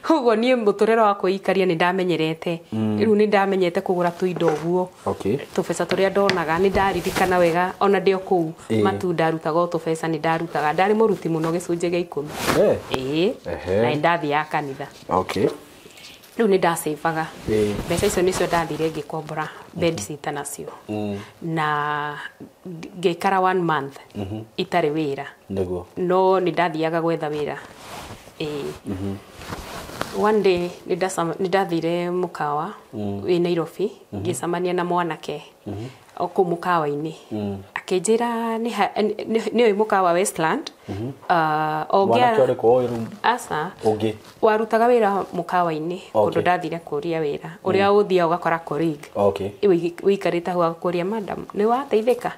Ũguo niĩ mũtũrĩre wa kwĩikaria nĩ ndamenyerete. Rĩu nĩ ndamenyete kũgũra tũindo ũguo. Okay. Tũbeca tũrĩa ndonaga nĩ ndaririkana wega ona ndĩ o kũu Matuu ndarutaga o tũbeca nĩ ndarutaga. Ndarĩ mũruti mũno gĩcunjĩ gĩa 10. Ĩĩ. Ehe. Na nĩ ndathiaga kanitha. Okay. Rĩu nĩ ndacĩvaga. Ĩĩ. Mbeca icio nĩcio ndathire ngĩkombora bed sitter nacio. Na ngĩikara 1 month itarĩ wĩra. Nĩguo. No nĩ ndathiaga gwetha wĩra. Ĩĩ. One day nĩ ndathire mũkawa wĩ Nairobi, ngĩcemania na mwanake o kũu mũkawa-inĩ, akĩnjĩra nĩ ũĩ mũkawa Westland. Mwanake ũrĩkũ ũyũ rĩu? Aca. Ũngĩ? Warutaga wĩra mũkawa-inĩ kũndũ ndathire kũria wĩra, ũrĩa ũthiaga ũgakora colleague wĩikarĩte hau agakũria, "Madam, nĩ wateithĩka?"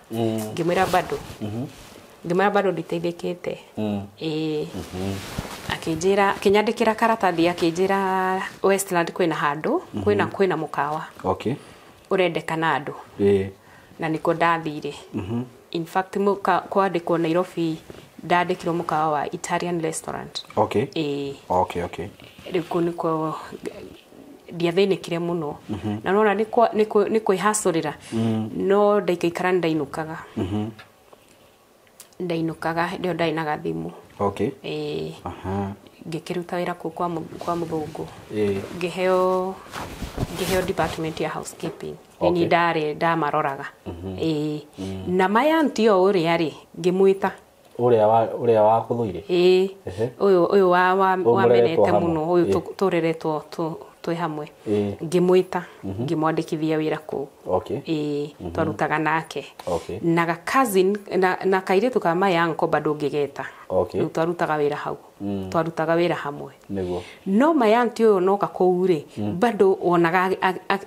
Ngĩmwĩra bado, ngĩmwĩra bado nditeithĩkĩte. Ĩĩ, akĩnjĩra, akĩnyandĩkĩra karatathi, akĩnjĩra Westland kwĩna handũ, kwĩna mũkawa ũrendekana andũ, na nĩkuo ndathire. In fact, kwandĩkwo Nairobi, ndandĩkirwo mũkawa wa Italian restaurant. Ĩĩ. Rĩu kũu nĩkuo ndiathĩnĩkire mũno, na nona nĩ kwĩhacũrĩra, no ndaikaikara nĩ ndainũkaga, ndainũkaga hĩndĩ ĩyo ndarĩ na gathimũ. Ĩĩ. Ngĩkĩruta wĩra kũu kwa mũthũngũ. Ngĩheo department ya housekeeping. Nĩ niĩ ndarĩ ndamaroraga. Ĩĩ, na maya ntio ũrĩa rĩ, ngĩmwĩta. Ũrĩa wakũthũire? Ĩĩ. Ũyũ wa Ũyũ mũreretwo wamenete hamwe. mũno ũyũ, tũreretwo twĩ hamwe. Ngĩmwĩta, ngĩmwandĩkithia wĩra kũu. Ĩĩ, twarutaga nake na ga cousin na kairĩtu ka my uncle bado ngĩgeta. Rĩu twarutaga wĩra hau, twarutaga wĩra hamwe. No my auntie ũyũ noka kũu rĩ, bado wonaga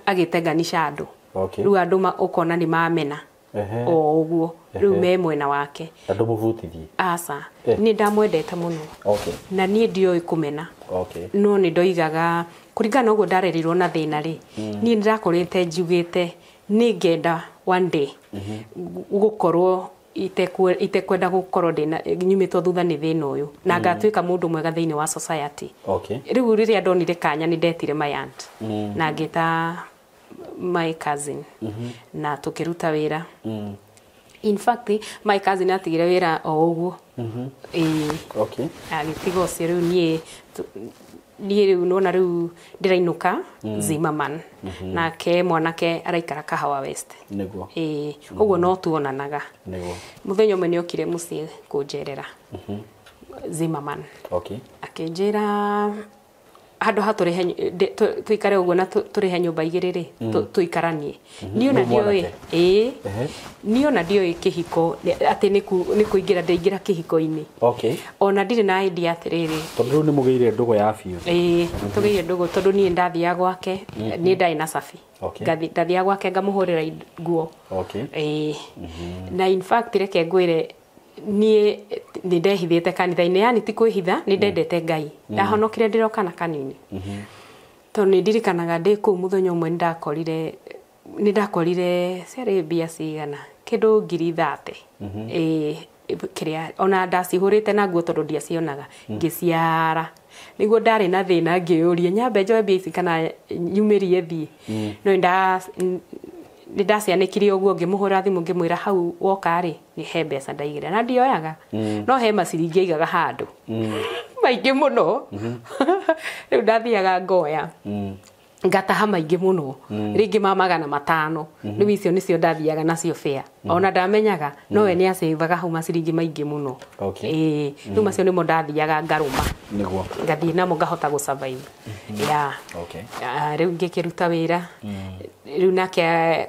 agĩtenganisha andũ. Rĩu andũ ũkona nĩ mamena o ũguo rĩu me mwena wake. Na ndũmũbutithie? Aca. Nĩ ndamwendete mũno. Na niĩ ndioĩ kũmena. No nĩ ndoigaga kũringana na ũguo ndarerirwo na thĩna rĩ, niĩ nĩ ndakũrĩte njugĩte nĩ ngenda one day gũkorwo itekwenda gũkorwo ndĩna nyumĩtwo thutha nĩ thĩna ũyũ, na ngatuĩka mũndũ mwega thĩinĩ wa society. Rĩu rĩrĩa ndonire kanya, nĩ ndetire my aunt na ngĩta my cousin na tũkĩruta wĩra. In fact, my cousin atigire wĩra o ũguo. Ĩĩ. Agĩtiga ũcio. Rĩu niĩ rĩu nona rĩu ndĩrainũka Zimmerman, nake mwanake araikara Kahawa West. Ĩĩ, ũguo no tuonanaga. Mũthenya ũmwe nĩ okire mũciĩ kũnjerera Zimmerman. Akĩnjĩra handũ ha tũrĩhe tũikare ũguo na tũrĩhe nyũmba igĩrĩ rĩ, tũikaranie. Niĩ ona Nĩ ndioĩ. mwanake? Ĩĩ. Niĩ ona ndioĩ kĩhiko atĩ nĩ kũingĩra ndaingĩra kĩhiko-inĩ. Ona ndirĩ na idea atĩrĩrĩ. Tondũ rĩu nĩ mũgĩire ndũgũ ya biũ. Ĩĩ, tũgĩire ndũgũ tondũ niĩ ndathiaga gwake, niĩ ndarĩ na cabi. Ndathiaga gwake ngamũhũrĩra nguo. Ĩĩ, na in fact, reke ngwĩre, niĩ nĩ ndehithĩte kanitha-inĩ, yani ti kwĩhitha, nĩ ndendete Ngai, ndahonokire ndĩrĩ o kana kanini, tondũ nĩ ndirikanaga ndĩ kũu mũthenya ũmwe nĩ ndakorire ciarĩ mbia cigana kĩndũ 30,000. Ĩĩ, kĩrĩa ona ndacihũrĩte na nguo tondũ ndiacionaga, ngĩciara nĩguo ndarĩ na thĩna, ngĩyũria nyambe njoe mbia ici kana nyumĩrie thiĩ, no nĩ ndacianĩkire ũguo, ngĩmũhũra thimũ, ngĩmwĩra hau woka rĩ, nĩ he mbeca ndaigĩra na ndioyaga, no he maciringi aigaga handũ maingĩ mũno. Rĩu ndathiaga ngoya, ngataha maingĩ mũno, rĩngĩ ma 500. Rĩu icio nĩcio ndathiaga nacio bĩa, ona ndamenyaga nowe nĩ acĩvaga hau maciringi maingĩ mũno. Ĩĩ, rĩu macio nĩmo ndathiaga ngarũma, ngathiĩ namo ngahota gũ survive, yeah. Ah, rĩu ngĩkĩruta wĩra rĩu nake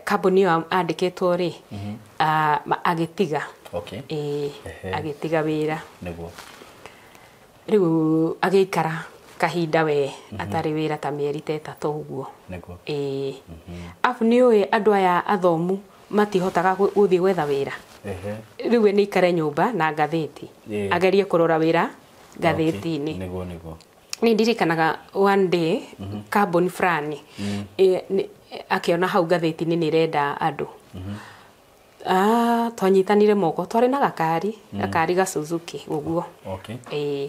kambuni ĩyo andĩkĩtwo rĩ, agĩtiga. Ĩĩ. Agĩtiga wĩra. Rĩu agĩikara kahinda we atarĩ wĩra ta mĩeri ta 3 ũguo. Ĩĩ, abu nĩ ũĩ andũ aya athomu matihotaga gũthiĩ gwetha wĩra. Rĩu we nĩ ikare nyũmba na ngathĩti, agerie kũrora wĩra ngathĩti-inĩ. Nĩguo nĩguo. Nĩ ndirikanaga one day kambuni fulani akĩona hau ngathĩti-inĩ nĩ ĩrenda andũ. Ah, twanyitanire moko, twarĩ na gakari ga Suzuki ũguo. Ĩĩ.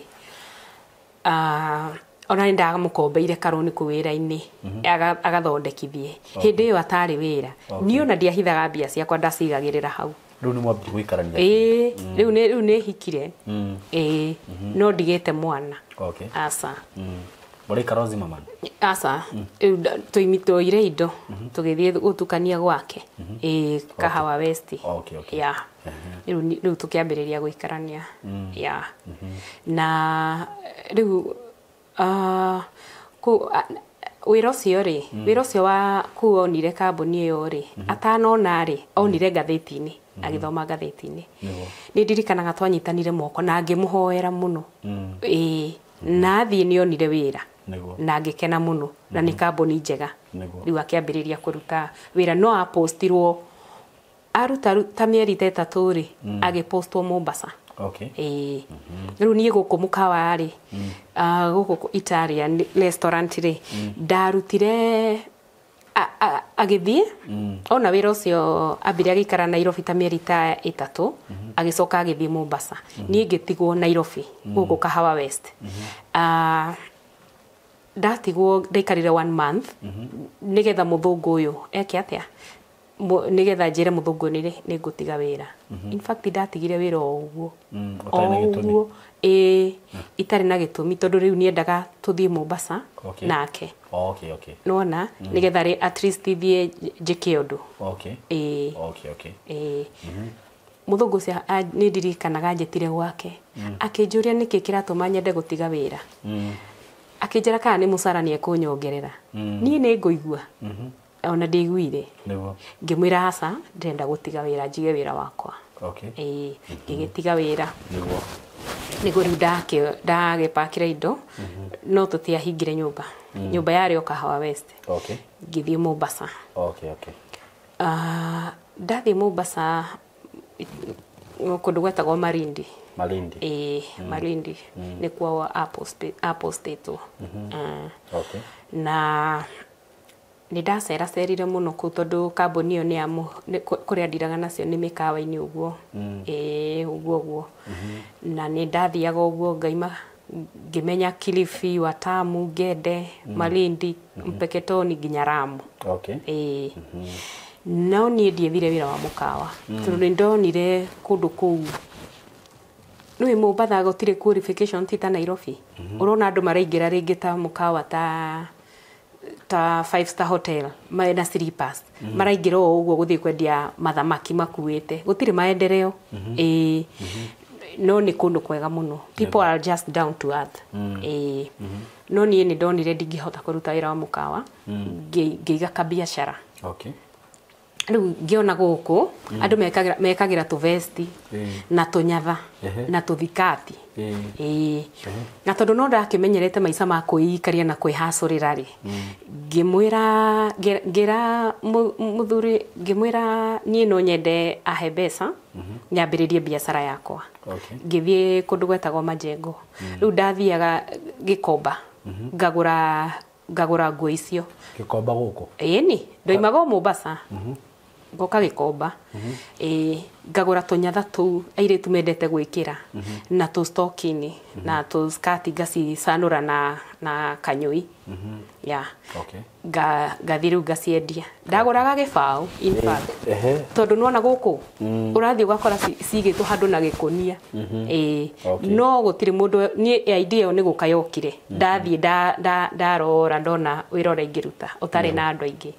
Ah, ona nĩ ndamũkombeire karũni kũu wĩra-inĩ agathondekithie hĩndĩ ĩyo atarĩ wĩra. Niĩ ona ndiahithaga mbia ciakwa, ndacigagĩrĩra hau. Rĩu nĩ mwambire gũikarania? Ĩĩ, rĩu nĩ hikire. Ĩĩ, no ndigĩte mwana. Aca. Mũraikara o Zimmerman? Aca, rĩu tũire indo tũgĩthiĩ gũtukania gwake, ĩĩ, Kahawa West. Yeah. Rĩu tũkĩambĩrĩria gũikarania, yeah. Na rĩu Wĩra ũcio rĩ, wĩra ũcio wa kũu onire kambuni ĩyo rĩ, atanona rĩ, onire ngathĩti-inĩ, agĩthoma ngathĩti-inĩ. Nĩ ndirikanaga twanyitanire moko na ngĩmũhoera mũno. Ĩĩ, na athiĩ nĩ onire wĩra. Na ngĩkena mũno, na nĩ kambuni njega. Rĩu akĩambĩrĩria kũruta wĩra, no apostirwo aruta ta mĩeri ta 3 rĩ, agĩpostwo Mombasa. Ĩĩ. Rĩu niĩ gũkũ mũkawa rĩ, gũkũ Italian restaurant rĩ, ndarutire agĩthiĩ ona wĩra ũcio ambire agĩikara Nairobi ta mĩeri ta 3, agĩcoka agĩthiĩ Mombasa. Niĩ ngĩtigwo Nairobi gũkũ Kahawa West. Ndatigwo ndaikarire 1 month nĩgetha mũthũngũ ũyũ eke atĩa, nĩgetha njĩre mũthũngũ ũyũ nĩ ngũtiga wĩra. In fact ndatigire wĩra o ũguo. O ũguo, ĩĩ, itarĩ na gĩtũmi, tondũ rĩu niendaga tũthiĩ Mombasa nake. Nĩwona, nĩgetha rĩ at least thiĩ njĩke ũndũ. Ĩĩ. Ĩĩ. Mũthũngũ ũcio nĩ ndirikanaga njĩtire gwake, akĩnjũria nĩkĩ kĩratũma nyende gũtiga wĩra. Akĩnjĩra kana nĩ mũcara nĩ ekũnyongerera. Niĩ nĩ ngũigua. Ona ndĩiguire. Ngĩmwĩra aca, ndĩrenda gũtiga wĩra, njige wĩra wakwa. Ĩĩ, ngĩgĩtiga wĩra. Nĩguo rĩu ndagĩpakĩra indo, no tũtiahingire nyũmba. Nyũmba yarĩ o Kahawa West. Ngĩthiĩ Mombasa. Ndathiĩ Mombasa kũndũ gwetagwo Malindi. Malindi. Ĩĩ, Malindi nĩkuo apostĩtwo. Na nĩ ndaceracerire mũno kũu tondũ kambuni ĩyo nĩ kũrĩa ndiraga nacio nĩ mĩkawa-inĩ ũguo. Ĩĩ, ũguo ũguo. Na nĩ ndathiaga ũguo ngaima ngĩmenya Kilifi, Watamu, Ngende, Malindi, Mpeketoni nginya Lamu. Ĩĩ. No niĩ ndiethire wĩra wa mũkawa tondũ nĩ ndonire kũndũ kũu nĩũĩ Mombatha gũtirĩ qualification ti ta Nairobi. Ũrona andũ maraingĩra rĩngĩ ta mũkawa ta 5 star hotel mena slippers, maraingĩra o ũguo gũthiĩ kwendia mathamaki makuĩte, gũtirĩ maendeleo. Ĩĩ, no nĩ kũndũ kwega mũno, people are just down to earth. Ĩĩ, no niĩ nĩ ndonire ndingĩhota kũruta wĩra wa mũkawa, ngĩiga kabiacara. Rĩu ngĩona gũkũ andũ mekagĩra tũvesti na tũnyatha na tũthikati. Ĩĩ, na tondũ no ndakĩmenyerete maica ma kwĩikaria na kwĩhacũrĩra rĩ, ngĩmwĩra ngĩra mũthuri, ngĩmwĩra niĩ no nyende ahe mbeca nyambĩrĩrie biacara yakwa. Ngĩthiĩ kũndũ gwetagwo Majengo. Rĩu ndathiaga Gĩkomba, ngagũra nguo icio. Gĩkomba gũkũ? Ĩni, ndoimaga o Mombasa. Ngoka Gĩkomba. Ĩĩ, ngagũra tũnyatha tũu airĩtu mendete gwĩkĩra na tũ stocking na tũ skirt, ngacicanũra na kanyũi. Yeah. Ngathiĩ rĩu ngaciendia. Ndagũraga gĩbaũ in fact. Tondũ nĩwona gũkũ ũrathiĩ ũgakora cigĩtwo handũ na gĩkũnia. Ĩĩ. No gũtirĩ mũndũ, niĩ idea ĩyo nĩ gũka yokire. Ndathiĩ ndarora ndona wĩra ũrĩa ingĩruta ũtarĩ na andũ aingĩ.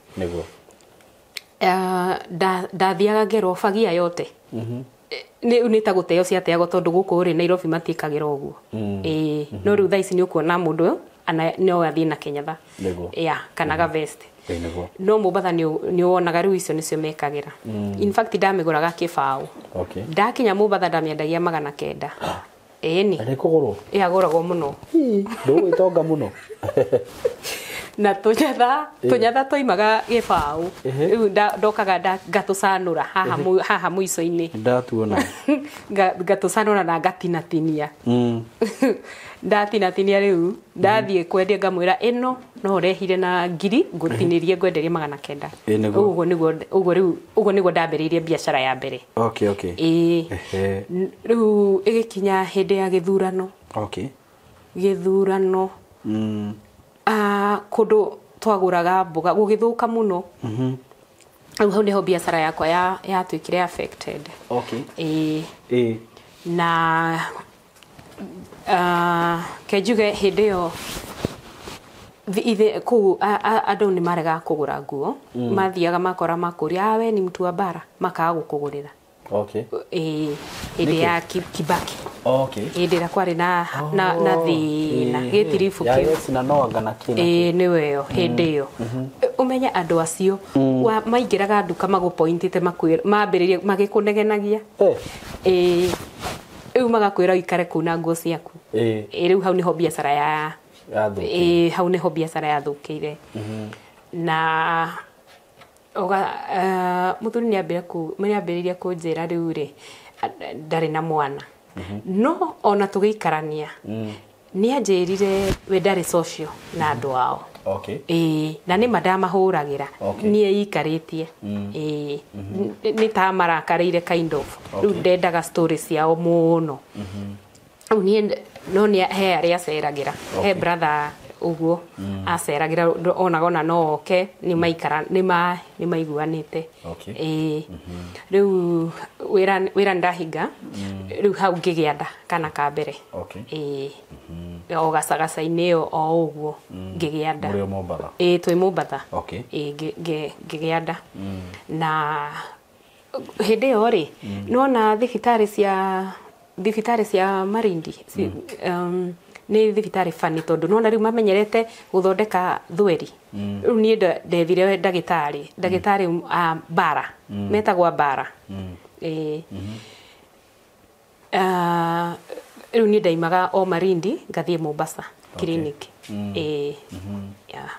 Ndathiaga ngerwo bagia yote. Nĩ ta gũteo ciateagwo tondũ gũkũ rĩ Nairobi matiĩkagĩra ũguo. Ĩĩ, no rĩu thaa ici nĩ ũkuona mũndũ no athiĩ na kĩnyatha. Yeah, kana ga vest. No Mombatha nĩ wonaga rĩu icio nĩcio mekagĩra. In fact ndamĩgũraga kĩbaũ. Ndakinya Mombatha ndamĩendagia 900. Ĩni. Na nĩ kũgũrwo? Ĩagũragwo mũno. Ndũgwĩtonga mũno. Na tũnyatha twoimaga gĩbaũ. Rĩu ndokaga ngatũcanũra haha mũico-inĩ. Ndatuona. Ngatũcanũra na ngatinatinia. Ndatinatinia rĩu, ndathiĩ kwendia ngamwĩra ĩno no ũrehire na ngiri, ngũtinĩrie ngwenderie 900. Ũguo nĩguo, ũguo rĩu, ũguo nĩguo ndambĩrĩirie biacara ya mbere. Ĩĩ. Rĩu ĩgĩkinya hĩndĩ ya gĩthurano. Gĩthurano. Kũndũ twagũraga mboga gũgĩthũka mũno. Rĩu hau nĩho biacara yakwa yatuĩkire affected. Ĩĩ. Na ke njuge hĩndĩ ĩyo ithe kũu andũ nĩ maregaga kũgũra nguo. Mathiaga makora makũria, we ni mtu wa bara, makaga gũkũgũrĩra. Ĩĩ, hĩndĩ ya Kibaki. Okay. Hĩndĩ ĩrĩa kwarĩ na thĩna gĩtiribu Ya kĩu. Yes, na no anga na kĩ na kĩ. Ĩĩ nĩwe ĩyo hĩndĩ ĩyo. Ũmenye andũ acio maingĩraga nduka magũpointĩte makwĩra mambĩrĩrie magĩkũnegenagia. Eh. Ĩĩ rĩu magakwĩra ũikare kũu na nguo ciaku. Ĩĩ. Ĩĩ rĩu hau nĩho biacara ya Yathũkĩire. Ĩĩ hau nĩho biacara yathũkĩire. Na mũthuri nĩambĩrĩirie kũnjĩra rĩu rĩ ndarĩ na mwana. No ona tũgĩikarania nĩanjĩrire we ndarĩ social na andũ ao. Okay. Ĩĩ na nĩma ndamahũragĩra. Okay. Niĩ ikarĩtie. Ĩĩ nĩ ta marakarĩire kind of. Rĩu Okay. ndendaga story ciao mũno. Rĩu niĩ no nĩ he arĩa aceragĩra. He Okay. brother ũguo aceragĩra onaga ona no oke nĩ maikara nĩ maiguanĩte. Okay. Ĩĩ rĩu wĩra nĩndahinga rĩu hau ngĩgĩa nda kana ka mbere. Okay. Ĩĩ o gacagaca-inĩ ĩyo o ũguo ngĩgĩa nda. Mũrĩ o Mombatha? Ĩĩ twĩ Mombatha. Okay. Ĩĩ ngĩgĩa nda. Na hĩndĩ ĩyo rĩ nĩwona thibitarĩ cia Malindi nĩ thibitarĩ bani tondũ nĩwona rĩu mamenyerete gũthondeka thweri. Rĩu niĩ ndethire ndagĩtarĩ bara metagwo bara. Ĩĩ. Rĩu niĩ ndaimaga o Malindi ngathiĩ Mombasa clinic. Ĩĩ. Yeah.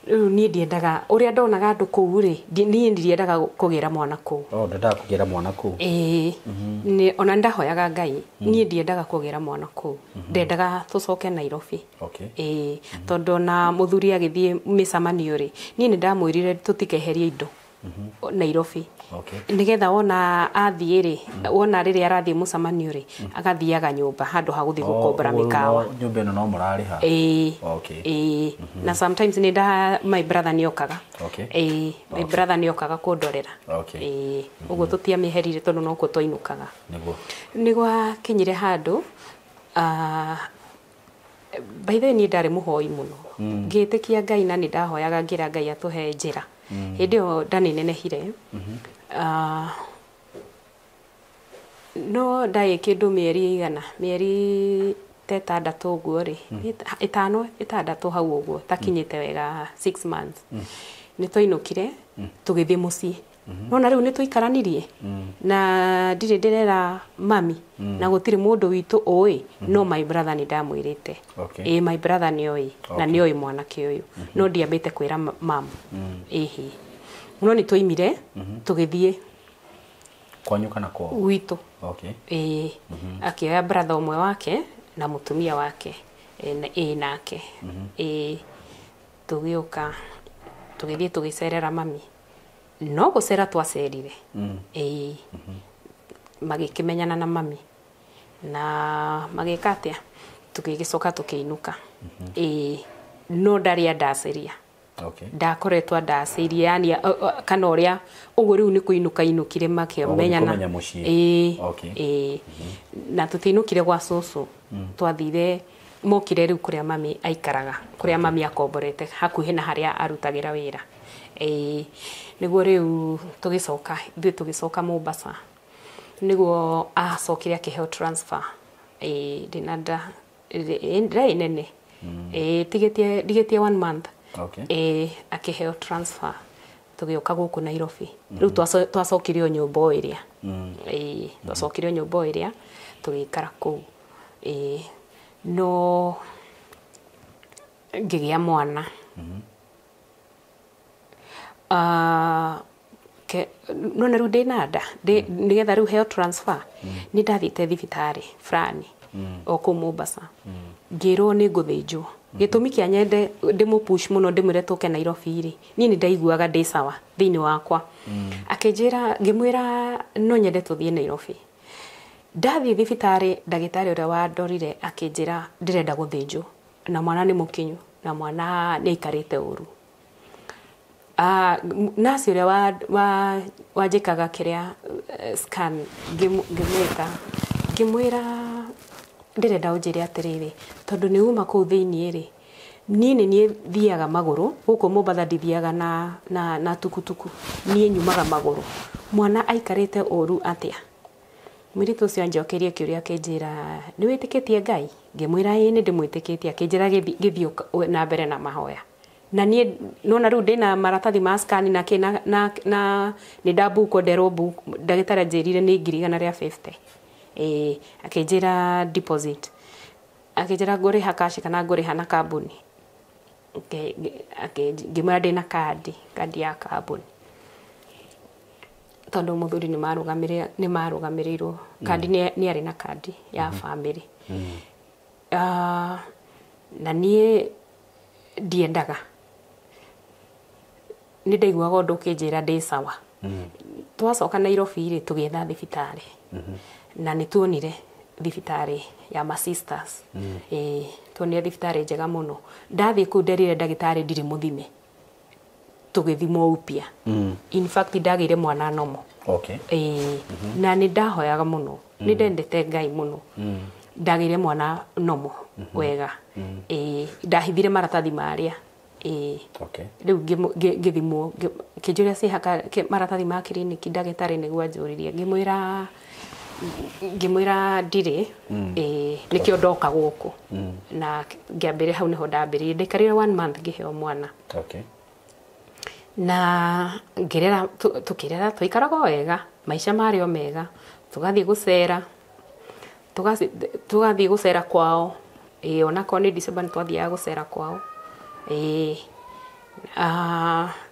Rĩu niĩ ndiendaga ũrĩa ndonaga andũ kũu rĩ niĩ ndiendaga kũgĩra mwana kũu. Oh, ndendaga kũgĩra mwana kũu. Ĩĩ. Ona ndahoyaga Ngai niĩ ndiendaga kũgĩra mwana kũu. Ndendaga tũcoke Nairobi. Okay. Ĩĩ tondũ ona mũthuri agĩthiĩ mĩcemanio rĩ niĩ nĩ ndamwĩrire tũtikeherie indo Nairobi. Okay. Nĩgetha wona athiĩ rĩ wona rĩrĩa arathiĩ mũcemanio rĩ agathiaga nyũmba handũ ha gũthiĩ gũkombora mĩkawa. Nyũmba ĩno no mũrarĩha. Ĩĩ. Okay. Ĩĩ. Na sometimes nĩ nda my brother nĩokaga. Okay. Ĩĩ my brother nĩokaga kũndorera. Okay. Ĩĩ ũguo tũtiamĩherire tondũ nokuo twainũkaga. Nĩguo. Nĩ gwakinyire handũ by the way niĩ ndarĩ mũhoi mũno. Ngĩtĩkia Ngai na nĩ ndahoyaga ngĩra Ngai atũhe njĩra. Hĩndĩ ĩyo nda nĩ nenehire. No ndarĩ kĩndũ mĩeri igana mĩeri ta ĩtandatũ ũguo rĩ ĩtano ĩtandatũ hau ũguo takinyĩte wega 6 months. Nĩ twainũkire tũgĩthiĩ mũciĩ. Nona rĩu nĩ tũikaranirie na ndirĩ ndĩrera mami na gũtirĩ mũndũ witũ ũĩ no my brother nĩ ndamwĩrĩte. Okay. Ĩĩ my brother nĩ oĩ na Okay. nĩ oĩ mwanake ũyũ no ndiambĩte kwĩra mam. Ĩhĩ no nĩ twaimire tũgĩthiĩ Kwanyu kana kwao? gwitũ. Okay. Ĩĩ akĩoya brother ũmwe wake na mũtumia wake ĩĩ nake. Ĩĩ tũgĩũka tũgĩthiĩ tũgĩcerera mami no gũcera twacerire. Ĩĩ magĩkĩmenyana na mami na magĩka atĩa tũgĩgĩcoka tũkĩinũka. Ĩĩ no ndarĩ andaceria. Okay. Ndakoretwo andacĩirie yani kana ũrĩa ũguo rĩu nĩ kũinũka inũkire makĩmenyana. Kũmenya mũciĩ. Ĩĩ. Okay. Ĩĩ na tũtiinũkire gwa cũcũ twathire mokire rĩu kũrĩa mami aikaraga kũrĩa mami akomborete hakuhĩ na harĩa arutagĩra wĩra. Ĩĩ nĩguo rĩu tũgĩcoka ithuĩ tũgĩcoka Mombasa nĩguo acokire akĩheo transfer. Ĩĩ ndĩna nda ndĩrĩ nene. Ĩĩ ndigĩtie 1 month. Okay. Ĩĩ akĩheo transfer tũgĩũka gũkũ Nairobi. Rĩu twacokire o nyũmba o ĩrĩa. Ĩĩ twacokire o nyũmba o ĩrĩa tũgĩikara kũu. Ĩĩ no ngĩgĩa mwana. Nona rĩu ndĩna nda nĩgetha rĩu heo transfer nĩ ndathiĩte thibitarĩ fulani o kũu Mombasa ngĩrwo nĩ ngũthĩnjwo. Gĩtũmi kĩa nyende ndĩmũ push mũno ndĩmwĩre tũke Nairobi rĩ niĩ nĩ ndaiguaga ndĩ sawa thĩinĩ wakwa. Akĩnjĩra ngĩmwĩra no nyende tũthiĩ Nairobi. Ndathiĩ thibitarĩ ndagĩtarĩ ũrĩa wandorire akĩnjĩra ndĩrenda gũthĩnjwo na mwana nĩ mũkinyu na mwana nĩ aikarĩte ũru. Nurse ũrĩa wanjĩkaga kĩrĩa scan ngĩmwĩta ngĩmwĩra ndĩrenda ũnjĩre atĩrĩrĩ tondũ nĩ uma kũu thĩinĩ rĩ niĩ nĩ niĩ thiaga magũrũ gũkũ Mombatha ndithiaga na tukutuku niĩ nyumaga magũrũ mwana aikarĩte ũru atĩa. Mũirĩtu ũcio anjokeirie kĩũria akĩnjĩra nĩ wĩtĩkĩtie Ngai? Ngĩmwĩra ĩĩ nĩ ndĩmwĩtĩkĩtie. Akĩnjĩra gĩthiĩ na mbere na mahoya. Na niĩ nona rĩu ndĩna maratathi ma scan na kĩ na nĩ ndabukwo nderwo book ndagĩtarĩ anjĩrire nĩ 150,000. Ĩĩ akĩnjĩra deposit. Akĩnjĩra ngũrĩha cash kana ngũrĩha na kambuni. Ngĩmwĩra ndĩna kandi ya kambuni. Tondũ mũthuri nĩ marũgamĩrĩirwo kandi nĩ arĩ na kandi ya family. Na niĩ ndiendaga nĩ ndaiguaga ũndũ ũkĩnjĩra ndĩ sawa. Twacoka Nairobi rĩ tũgĩetha thibitarĩ na nĩ tuonire thibitarĩ ya ma sisters. Tuonire thibitarĩ njega mũno. Ndathiĩ kũu nderire ndagĩtarĩ ndirĩ mũthime tũgĩthimwo upya. In fact ndagĩire mwana nomo. Okay. Na nĩ ndahoyaga mũno nĩ ndendete Ngai mũno. Ndagĩire mwana nomo wega. Ndahithire maratathi marĩa. Okay. Rĩu ngĩthimwo kĩnjũria cihaka maratathi ma kiriniki ndagĩtarĩ nĩguo anjũririe ngĩmwĩra ndirĩ. Nĩkĩo ndoka gũkũ. Na ngĩambĩrĩria hau nĩho ndambĩrĩirie ndaikarire 1 month ngĩheo mwana. Okay. Na ngĩrera tũkĩrera twaikaraga wega maica marĩ o mega tũgathiĩ gũcera tũgathiĩ gũcera kwao. Onakorwo nĩ December nĩ twathiaga gũcera kwao.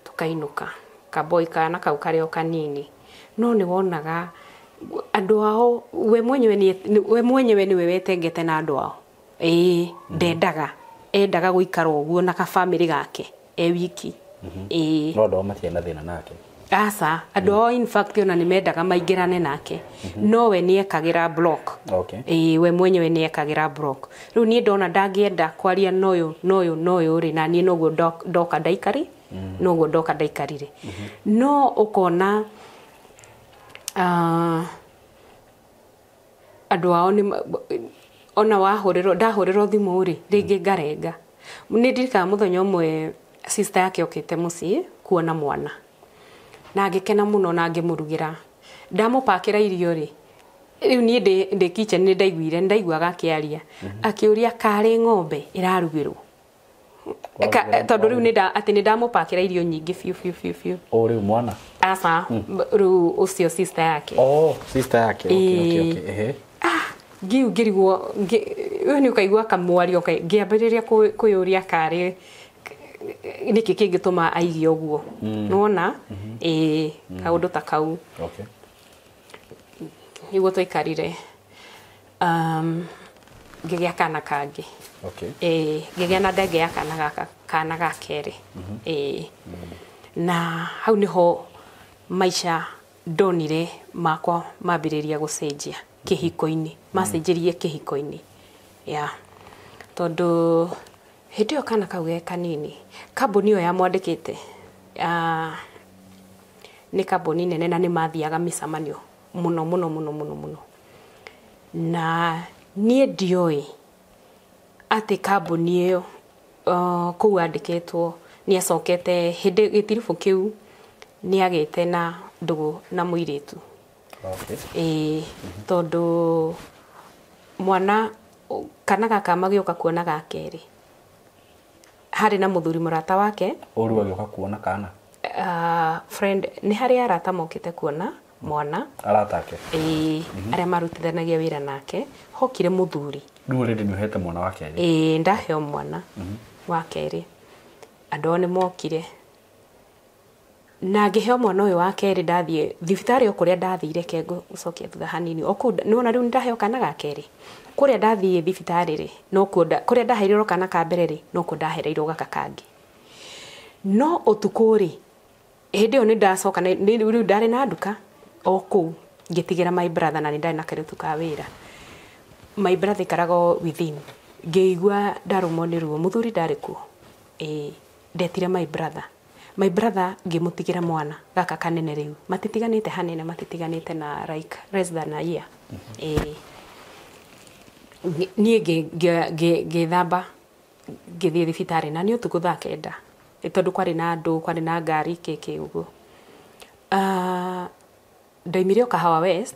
Tũkainũka kaboi kana kau karĩ o kanini no nĩ wonaga andũ ao we mwenyewe nĩwe wetengete na andũ ao. Ndendaga endaga gũikara ũguo na kabamĩrĩ gake e wiki. No andũ ao matiarĩ na thĩna nake. Aca andũ ao in fact ona nĩ mendaga maingĩrane nake no we nĩ ekagĩra block. Okay. We mwenyewe nĩ ekagĩra block. Rĩu niĩ ndona ndangĩenda kwaria noyũ noyũ noyũ rĩ na niĩ noguo ndoka ndaikari noguo ndoka ndaikarire. No ũkona andũ ao nĩ ona wahũrĩrwo ndahũrĩrwo thimũ rĩ rĩngĩ ngarenga. Nĩ ndirikanaga mũthenya ũmwe sister yake okĩte mũciĩ kuona mwana na ngĩkena mũno na ngĩmũrugĩra ndamũpakĩra irio rĩ rĩu niĩ ndĩ kitchen nĩ ndaiguire ndaiguaga akĩaria akĩũria karĩ ng'ombe ĩrarugĩrwo tondũ rĩu atĩ nĩ ndamũpakĩra irio nyingĩ biũ biũ biũ biũ. O rĩu mwana? Aca rĩu ũcio sister yake. Oh, sister yake. Okay, okay, okay. Ngiu ngĩrigwo nĩ ũkaigua kamwario ngĩambĩrĩria kwĩyũria karĩ nĩkĩ kĩngĩtũma aigie ũguo. Nĩwona? Kaũndũ ta kau. Okay. Nĩguo twaikarire. Ngĩgĩa kana kangĩ. Okay. Ngĩgĩa na ndenge ya kana gaka kana ga kerĩ. Na hau nĩho maica ndonire makwa mambĩrĩria gũcenjia kĩhiko-inĩ. Macenjirie kĩhiko-inĩ. Yeah. Tondũ hĩndĩ ĩyo kana kau ge kanini kambuni ĩyo yamwandĩkĩte nĩ kambuni nene na nĩ mathiaga mĩcemanio mũno mũno mũno mũno mũno. Na niĩ ndioĩ atĩ kambuni ĩyo kũu andĩkĩtwo nĩ acokete hĩndĩ gĩtiribũ kĩu nĩ agĩte na ndũgũ na mũirĩtu. Okay. Tondũ mwana kana gaka magĩũka kuona ga kerĩ harĩ na mũthuri mũrata wake. Ũru agĩũka kuona kana? Friend nĩ harĩ arata mokĩte kuona mwana. Arata ake? Arĩa marutithanagia wĩra nake. Hokire mũthuri. Rĩu already nĩ ũhete mwana wa kerĩ? Ndaheo mwana wa kerĩ. Andũ ao nĩ mokire. Na ngĩheo mwana ũyũ wa kerĩ ndathiĩ thibitarĩ o kũrĩa ndathire ke ngũcokia thutha hanini. O kũu nĩwona rĩu nĩndaheo kana ga kerĩ. Kũrĩa ndathiĩ thibitarĩ rĩ nokuo kũrĩa ndaheirwo kana ka mbere rĩ nokuo ndahereirwo gaka kangĩ. No ũtukũ rĩ hĩndĩ ĩyo nĩndacoka rĩu ndarĩ na nduka o kũu ngĩtigĩra my brother na nĩ ndarĩ na kairĩtu ka wĩra. My brother aikaraga o within. Ngĩigua ndarũmwo nĩ ruo mũthuri ndarĩ kuo. Ndetire my brother. My brother ngĩmũtigĩra mwana gaka kanene rĩu matitiganĩte hanene matitiganĩte na like less than a year. Niĩ ngĩthamba ngĩthiĩ thibitarĩ na nĩ ũtukũ thaa 9 tondũ kwarĩ na andũ kwarĩ na ngari kĩkĩ ũguo. Ndaimire o Kahawa West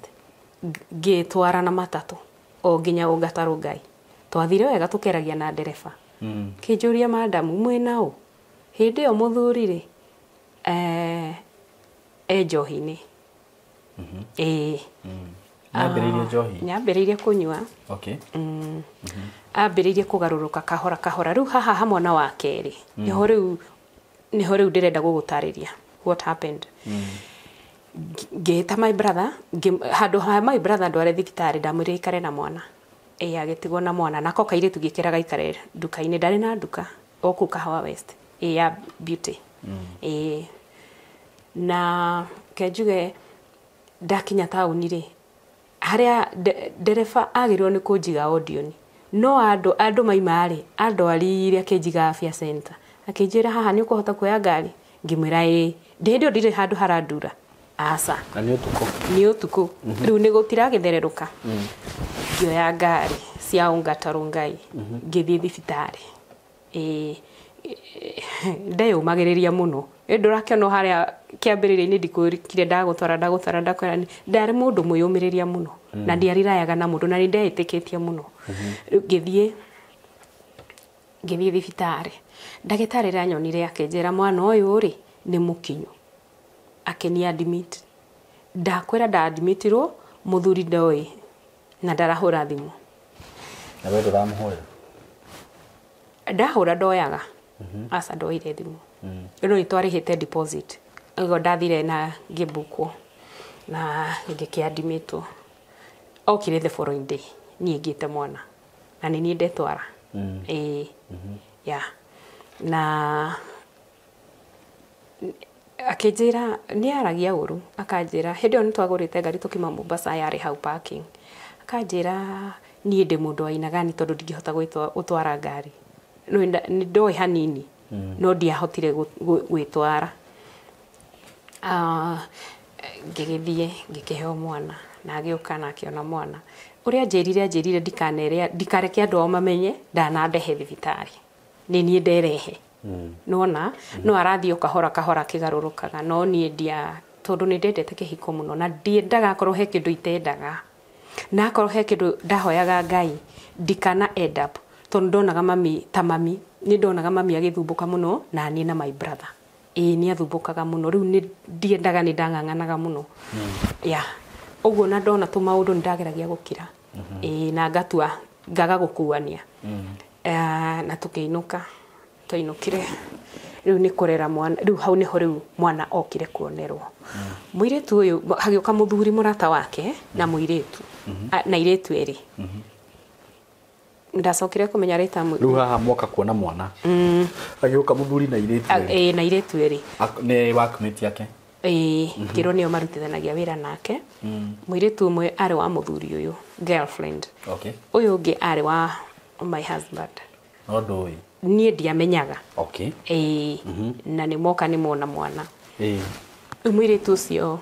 Ngĩtwara na matatũ o nginya Ongata Rongai. Twathire wega tũkĩaragia na ndereba. Kĩnjũria madamu mwĩna ũ? Hĩndĩ ĩyo mũthuri rĩ, e njohi-inĩ. Ĩĩ. Nĩambĩrĩirie njohi? Nĩambĩrĩirie kũnyua. Okay. Ambĩrĩirie kũgarũrũka kahora kahora. Rĩu haha ha mwana wa kerĩ, nĩho rĩu ndĩrenda gũgũtarĩria what happened. Ngĩĩta my brother, handũ ha my brother ndware thibitarĩ, ndamwĩrire aikare na mwana. Ĩĩ, agĩtigwo na mwana. Nako kairĩtu ngĩkĩra gaikare nduka-inĩ, ndarĩ na nduka o kũu Kahawa West, ĩĩ ya beauty. Ĩĩ. Na kenjuge ndakinya taũni rĩ, harĩa ndereba agĩrĩirwo nĩ kũnjiga Odeon. No andũ maima rĩ, andwarire akĩnjiga Afya Center. Akĩnjĩra haha nĩ ũkũhota kuoya ngari? Ngĩmwĩra ĩĩ. Hĩndĩ ĩyo ndirĩ handũ harandura. Aca. Na nĩ ũtukũ? Nĩ ũtukũ. Rĩu nĩ gũtiragĩthererũka. Ngĩoya ngari cia Ongata Rongai, ngĩthiĩ thibitarĩ. Ĩĩ, ndeyũmagĩrĩria mũno. Ĩ ndũrakĩona harĩa kĩambĩrĩria-inĩ ndikũrikire ndagũtwara ndakwĩra ndarĩ mũndũ mwĩyũmĩrĩria mũno. Na ndiarirayaga na mũndũ na nĩ ndeĩtĩkĩtie mũno. Rĩu ngĩthiĩ thibitarĩ. Ndagĩtarĩ rĩrĩa anyonire akĩnjĩra mwana ũyũ rĩ nĩ mũkinyu. Akĩni admit. Ndakwĩra ndaadmitirwo mũthuri ndoĩ na ndarahũra thimũ. Na we ndũramũhũrĩra? Ndahũra ndoyaga. Aca ndoire thimũ. Rĩu nĩ twarĩhĩte deposit. Ũguo ndathire na ngĩmbukwo na ngĩkĩadmitwo. Okire the following day niĩ ngĩte mwana na nĩ niĩ ndetwara. Ĩĩ. Yeah. Na akĩnjĩra nĩ aragia ũru, akanjĩra hĩndĩ ĩyo nĩ twagũrĩte ngari tũkiuma Mombasa yarĩ hau parking. Akanjĩra niĩ ndĩ mũndũ wa inagani tondũ ndingĩhota gũtwara ngari. Nĩ ndoĩ hanini no ndiahotire gwĩtwara. Ngĩgĩthiĩ ngĩkĩheo mwana na agĩũka na akĩona mwana. Ũrĩa anjĩrire ndikanere ndikareke andũ ao mamenye ndanandehe thibitarĩ. Nĩ niĩ nderehe. Nona no arathiĩ o kahora kahora akĩgarũrũkaga no niĩ ndia tondũ nĩ ndendete kĩhiko mũno na ndiendaga akorwo he kĩndũ itendaga. Na akorwo he kĩndũ ndahoyaga Ngai ndikana end up tondũ ndonaga mami ta mami nĩ ndonaga mami agĩthumbũka mũno na niĩ na my brother. Ĩĩ nĩ athumbũkaga mũno rĩu nĩ ndiendaga nĩ ndang'ang'anaga mũno. Yeah. Ũguo na ndona tũmaũndũ nĩ ndageragia gũkira. Ĩĩ na ngatua ngaga gũkuania. Na tũkĩinũka twainũkire rĩu nĩ kũrera mwana rĩu hau nĩho rĩu mwana okire kuonerwo. Mũirĩtu ũyũ hagĩũka mũthuri mũrata wake na mũirĩtu na irĩtu erĩ. Ndacokire kũmenya rĩta Rĩu haha moka kuona mwana. Agĩũka mũthuri na irĩtu erĩ. Ĩĩ na irĩtu erĩ. Nĩ workmate yake? Ĩĩ, ngĩrwo nĩo marutithanagia wĩra nake. Mũirĩtu ũmwe arĩ wa mũthuri ũyũ, girlfriend. Okay. Ũyũ ũngĩ arĩ wa my husband. No ndũĩ? Niĩ ndiamenyaga. Okay. Ĩĩ, na nĩ moka nĩ mona mwana. Ĩĩ. Rĩu mũirĩtu ũcio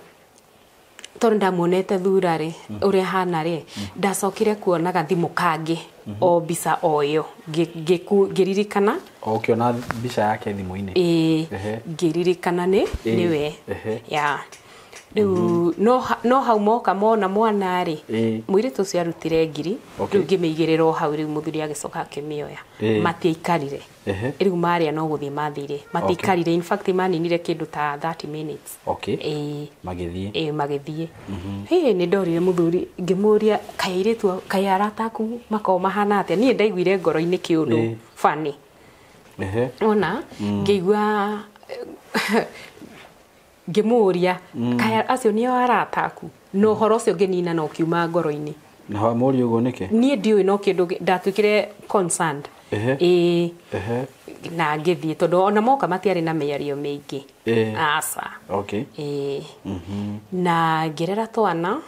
tondũ ndamuonete thura rĩ, ũrĩa ahana rĩ, ndacokire kuona gathimũ kangĩ o mbica o ĩyo ngĩririkana. O ũkĩona mbica yake thimũ-inĩ? Ĩĩ, ngĩririkana nĩ nĩwe. Yeah. Rĩu no hau moka mona mwana rĩ, mũirĩtu ũcio arutire ngiri, rĩu ngĩmĩigĩrĩra o hau rĩu mũthuri agĩcoka akĩmĩoya. Matiaikarire. Rĩu marĩa no gũthiĩ mathire. Matiaikarire, in fact maninire kĩndũ ta 30 minutes. Okay. Ĩĩ. Magĩthiĩ. Ĩĩ, magĩthiĩ. Hĩ, nĩ ndorire mũthuri ngĩmũria kaĩ airĩtu kaĩ arata aku makoragwo mahana atĩa? Niĩ ndaiguire ngoro-inĩ kĩũndũ funny. Ona ngĩigua ngĩmũria kaya acio nĩo arata aku no ũhoro ũcio ngĩnina na ũkiuma ngoro-inĩ. Na wamũria ũguo nĩkĩ? Niĩ ndiũĩ no kĩndũ ndatuĩkire concerned. Ĩĩ. Na ngĩthiĩ tondũ ona moka matiarĩ na mĩario mĩingĩ. Aca. Okay. Ĩĩ. Na ngĩrera twana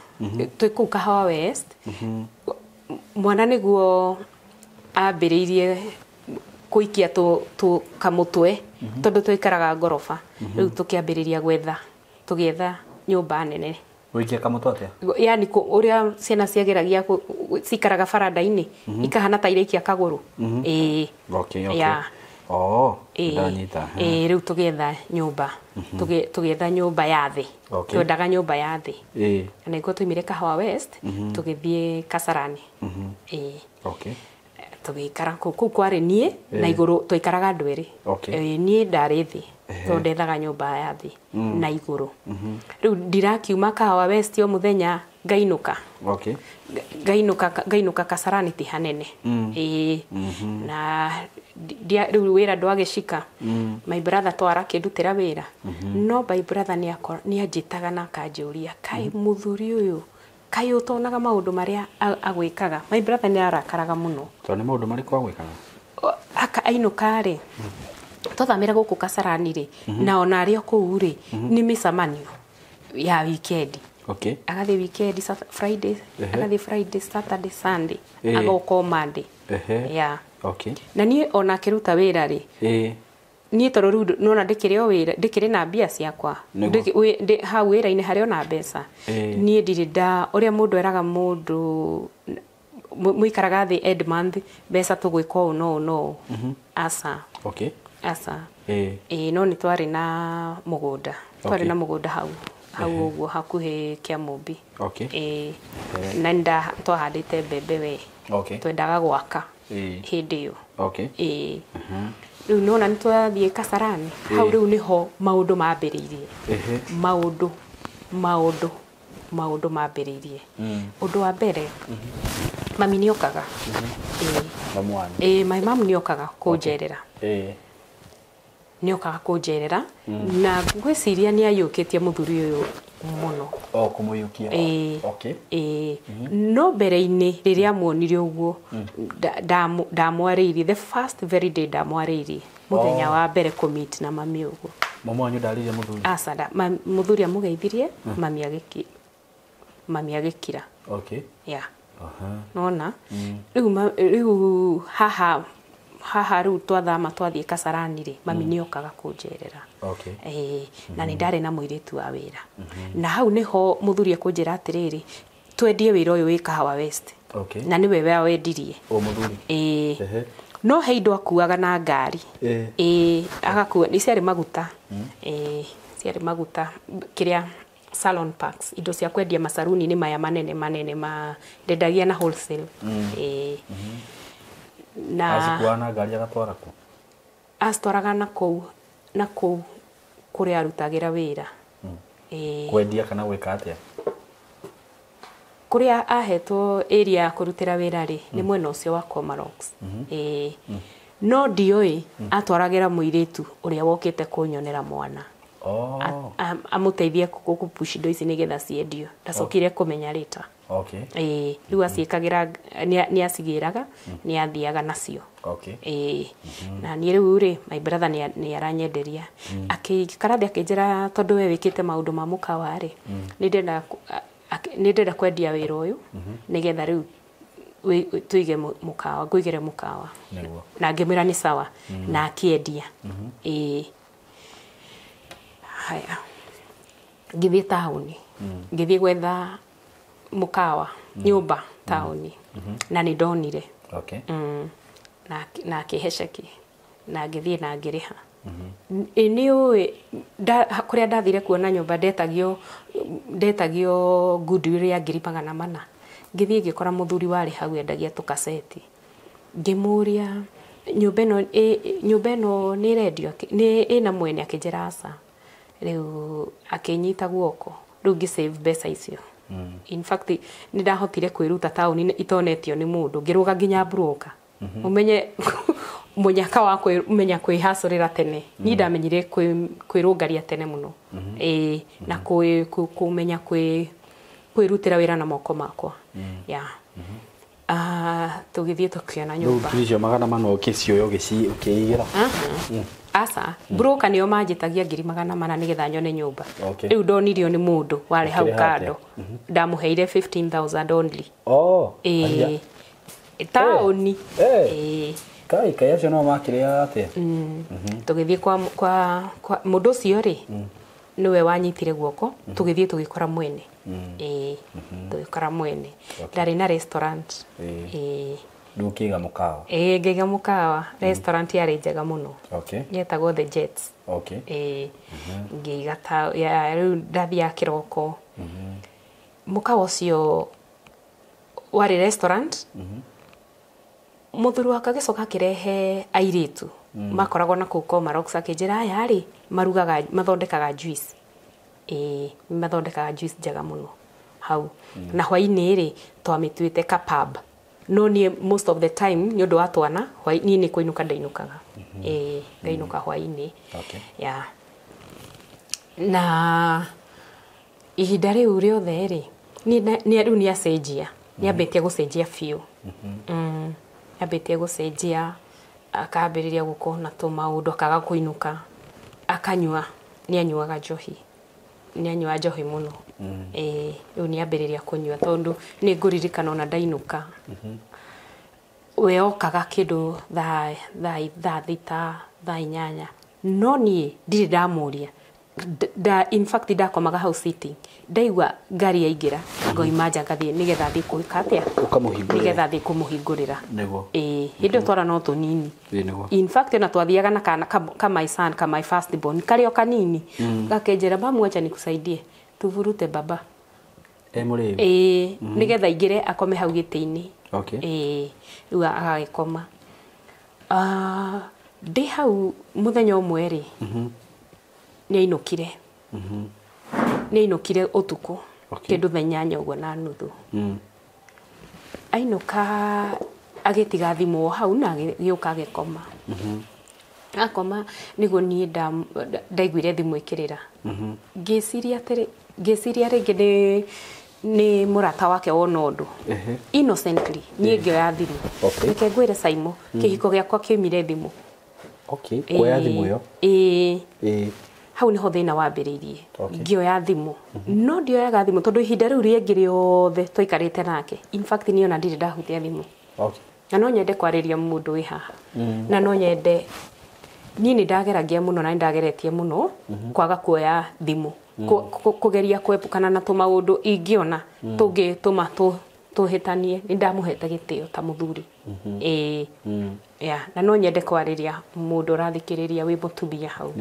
twĩ kũu Kahawa West. Mwana nĩguo ambĩrĩirie kũikia tũ kamũtwe tondũ twaikaraga ngoroba. Rĩu tũkĩambĩrĩria gwetha tũgĩetha nyũmba nene. Gũikia kamũtwe atĩa? Yaani ũrĩa ciana ciageragia cikaraga baranda-inĩ ikahana ta iraikia kagũrũ. Ĩĩ. Okay, okay. Yeah. Oh, ndanyita. Ĩĩ, rĩu tũgĩetha nyũmba, tũgĩetha nyũmba ya thĩ. Twendaga nyũmba ya thĩ. Na nĩguo twaumire Kahawa West, tũgĩthiĩ Kasarani. Ĩĩ. Tũgĩikara kũu, kũu kwarĩ niĩ na igũrũ twaikaraga andũ erĩ. Niĩ ndarĩ thĩ, tondũ ndethaga nyũmba ya thĩ na igũrũ. Rĩu ndirakiuma Kahawa West o mũthenya ngainũka. Ngainũka Kasarani ti hanene. Ĩĩ. Na rĩu wĩra ndwagĩcika. My brother twara akĩndutĩra wĩra. No my brother nĩanjĩtaga na akanjũria, kaĩ mũthuri ũyũ, kaĩ ũtonaga maũndũ marĩa agwĩkaga. My brother nĩ arakaraga mũno. Tondũ nĩ maũndũ marĩkũ agwĩkaga? Ainũka rĩ, twathamĩra gũkũ Kasarani rĩ, na ona arĩ o kũu rĩ, nĩ mĩcemanio ya weekend. Agathiĩ weekend, Friday, agathiĩ Friday, Saturday, Sunday, agoka o Monday. Yeah. Na niĩ ona akĩruta wĩra rĩ, niĩ tondũ rĩu nona ndĩkĩrĩ o wĩra, ndĩkĩrĩ na mbia ciakwa. Hau wĩra-inĩ harĩ ona mbeca. Niĩ ndirĩ nda, ũrĩa mũndũ eraga mũndũ, mũikaraga thĩ end month, mbeca tũgwĩka ũũ na ũũ na ũũ. Aca. Aca. Ĩĩ, no nĩ twarĩ na mũgũnda. Twarĩ na mũgũnda hau. Hau ũguo hakuhĩ Kĩamũmbi. Ĩĩ. Na nĩ twahandĩte mbembe we. Twendaga gwaka hĩndĩ ĩyo. Ĩĩ. Rĩu nĩwona nĩ twathiĩ Kasarani, hau rĩu nĩho maũndũ mambĩrĩirie. Maũndũ mambĩrĩirie. Ũndũ wa mbere, mami nĩokaga. Ĩĩ. Mamu wanyu? Ĩĩ, my mom nĩokaga kũnjerera. Nĩokaga kũnjerera, na ngwĩciria nĩ aiyũkĩtie mũthuri ũyũ mũno. O kũmũiyũkia. Ĩĩ. Ĩĩ. No mbere-inĩ rĩrĩa amuonire ũguo, ndamwarĩirie, the first very day ndamwarĩirie, mũthenya wa mbere kũmeet na mami ũguo. Mamu wanyu ndarĩirie mũthuri? Aca, mũthuri amũgeithirie, mami agĩkira. Yeah. Nona? Rĩu haha rĩu twathama twathiĩ Kasarani rĩ, mami nĩokaga kũnjerera. Ĩĩ, na nĩ ndarĩ na mũirĩtu wa wĩra. Na hau nĩho mũthuri ekũnjĩra atĩrĩrĩ, twendie wĩra ũyũ wĩ Kahawa West. Na nĩwe wendirie. O mũthuri? Ĩĩ. No he indo akuaga na ngari. Ĩĩ, agakua, nĩ ciarĩ maguta. Ĩĩ, ciarĩ maguta kĩrĩa salon packs, indo cia kwendia macaruni-inĩ maya manene manene ma ndendagia na wholesale. Ĩĩ. Na acikuaga na ngari agatwara kũ? Acitwaraga na kũu kũrĩa arutagĩra wĩra. Ĩĩ. Kwendia kana gwĩka atĩa? Kũrĩa ahetwo area ya kũrutĩra wĩra rĩ, nĩ mwena ũcio wa Komarock. Ĩĩ. No ndioĩ atwaragĩra mũirĩtu ũrĩa wokĩte kũnyonera mwana. Amũteithie kũpush indo ici nĩgetha ciendio. Ndacokire kũmenya later. Ĩĩ, rĩu aciĩkagĩra, nĩ acigĩraga, nĩ athiaga nacio. Ĩĩ. Na niĩ rĩu rĩ, my brother nĩ aranyenderia. Akĩikara thĩ akĩnjĩra tondũ we wĩkĩte maũndũ ma mũkawa rĩ, nĩ ndĩrenda kwendia wĩra ũyũ, nĩgetha rĩu tũige mũkawa, ngũigĩre mũkawa. Na ngĩmwĩra nĩ sawa, na akĩendia. Ĩĩ. Haya. Ngĩthiĩ taũni. Ngĩthiĩ gwetha mũkawa, nyũmba taũni. Na nĩ ndonire. Na akĩhe ceki. Na ngĩthiĩ na ngĩrĩha. Ĩ nĩ ũĩ, kũrĩa ndathire kuona nyũmba ndetagio goodwill ya 400,000. Ngĩthiĩ ngĩkora mũthuri warĩ hau endagia tũkaceti. Ngĩmũria nyũmba ĩno nĩ ĩrendio, nĩ ĩna mwene? Akĩnjĩra aca. Rĩu akĩnyita guoko, rĩu ngĩ save mbeca icio. In fact, nĩ ndahotire kwĩruta taũni itonetio nĩ mũndũ, ngĩrũga nginya broker. Ũmenye mũnyaka wa kwĩmenya kwĩhacũrĩra tene. Niĩ ndamenyire kwĩrũngaria tene mũno. Ĩĩ, na kũmenya kwĩrutĩra wĩra na moko makwa. Yeah. Tũgĩthiĩ tũkĩona nyũmba. Rĩu icio 400 ũkĩcioya ũkĩigĩra? Aca, broker nĩo manjĩtagia 400,000 nĩgetha nyone nyũmba. Rĩu ndonirio nĩ mũndũ warĩ hau Ũkĩrĩha atĩa? kando. Ndamũheire 15,000 only. Ĩĩ. Haiya. Taũni. Ĩĩ. Kai, kai acio no makĩrĩaga atĩa? Tũgĩthiĩ kwa mũndũ ũcio rĩ, nĩwe wanyitire guoko, tũgĩthiĩ tũgĩkora mwene. Ĩĩ, tũgĩkora mwene. Ndarĩ na restaurant. Ĩĩ. Rĩu ũkĩiga mũkawa? Ĩĩ, ngĩiga mũkawa, restaurant yarĩ njega mũno. Yetagwo The Jets. Ĩĩ, ngĩiga ta ya rĩu ndathiaga kĩroko. Mũkawa ũcio warĩ restaurant. Mũthuri wakwa agĩcoka akĩrehe airĩtu makoragwo na kũu Komarock, akĩnjĩra aya rĩ marugaga, mathondekaga juice. Ĩĩ, mathondekaga juice njega mũno hau. Na hwaĩ-inĩ rĩ twamĩtuĩte ka pub, no niĩ most of the time nĩ ũndũ wa twana niĩ nĩ kũinũka ndainũkaga. Ĩĩ, ngainũka hwaĩ-inĩ. Yeah. Na ihinda rĩu rĩothe rĩ niĩ rĩu nĩ acenjia, nĩ ambĩtie gũcenjia biũ. Ambĩtie gũcenjia, akambĩrĩria gũkorwo na tũmaũndũ, akaga kũinũka, akanyua, nĩ anyuaga njohi, nĩ anyuaga njohi mũno. Ĩĩ, rĩu nĩ ambĩrĩria kũnyua, tondũ nĩ ngũririkana ona ndainũka, we okaga kĩndũ thaa 6, thaa 8, no niĩ ndirĩ ndamũria. In fact ndakomaga hau sitting, ndaigua ngari yaingĩra ngoima nja ngathiĩ nĩgetha thiĩ gwĩka atĩa? Ũkamũhingũrĩra. Nĩgetha thiĩ kũmũhingũrĩra. Ĩĩ, hĩndĩ ĩyo twara no tũnini. Ĩĩ, nĩguo. In fact ona twathiaga na kana ka my son, ka my first born, karĩ o kanini, gakenjĩra, "Mamu, acha nikusaidie tuvurute baba." E mũrĩu? Ĩĩ, nĩgetha aingĩre akome hau gĩtĩ-inĩ. Ĩĩ, rĩu agagĩkoma. Ndĩ hau mũthenya ũmwe rĩ, nĩ ainũkire. Nĩ ainũkire ũtukũ kĩndũ thaa 8 ũguo na nuthu. Ainũka agĩtiga thimũ o hau na agĩũka agĩkoma. Akoma nĩguo niĩ ndaiguire thimũ ĩkĩrĩra. Ngĩciria atĩrĩ, ngĩciria rĩngĩ nĩ mũrata wake wona ũndũ. Innocently niĩ ngĩoya thimũ. Reke ngwĩre Saimo, kĩhiko gĩakwa kĩoimire thimũ. Kuoya thimũ ĩyo? Ĩĩ. Ĩĩ. Hau nĩho thĩna wambĩrĩirie. Ngĩoya thimũ, no ndioyaga thimũ tondũ ihinda rĩu rĩngĩ rĩothe twaikarĩte nake, in fact niĩ ona ndirĩ ndahutia thimũ. Na no nyende kwarĩria mũndũ wĩ haha, na no nyende, niĩ nĩ ndageragia mũno na nĩ ndageretie mũno kwaga kuoya thimũ, kũgeria kwepũkana na tũmaũndũ ingĩona tũngĩtũma tũhĩtanie. Nĩ ndamũhete gĩtĩo ta mũthuri. Ĩĩ, yeah. Na no nyende kwarĩria mũndũ ũrathikĩrĩria wĩ mũtumia hau.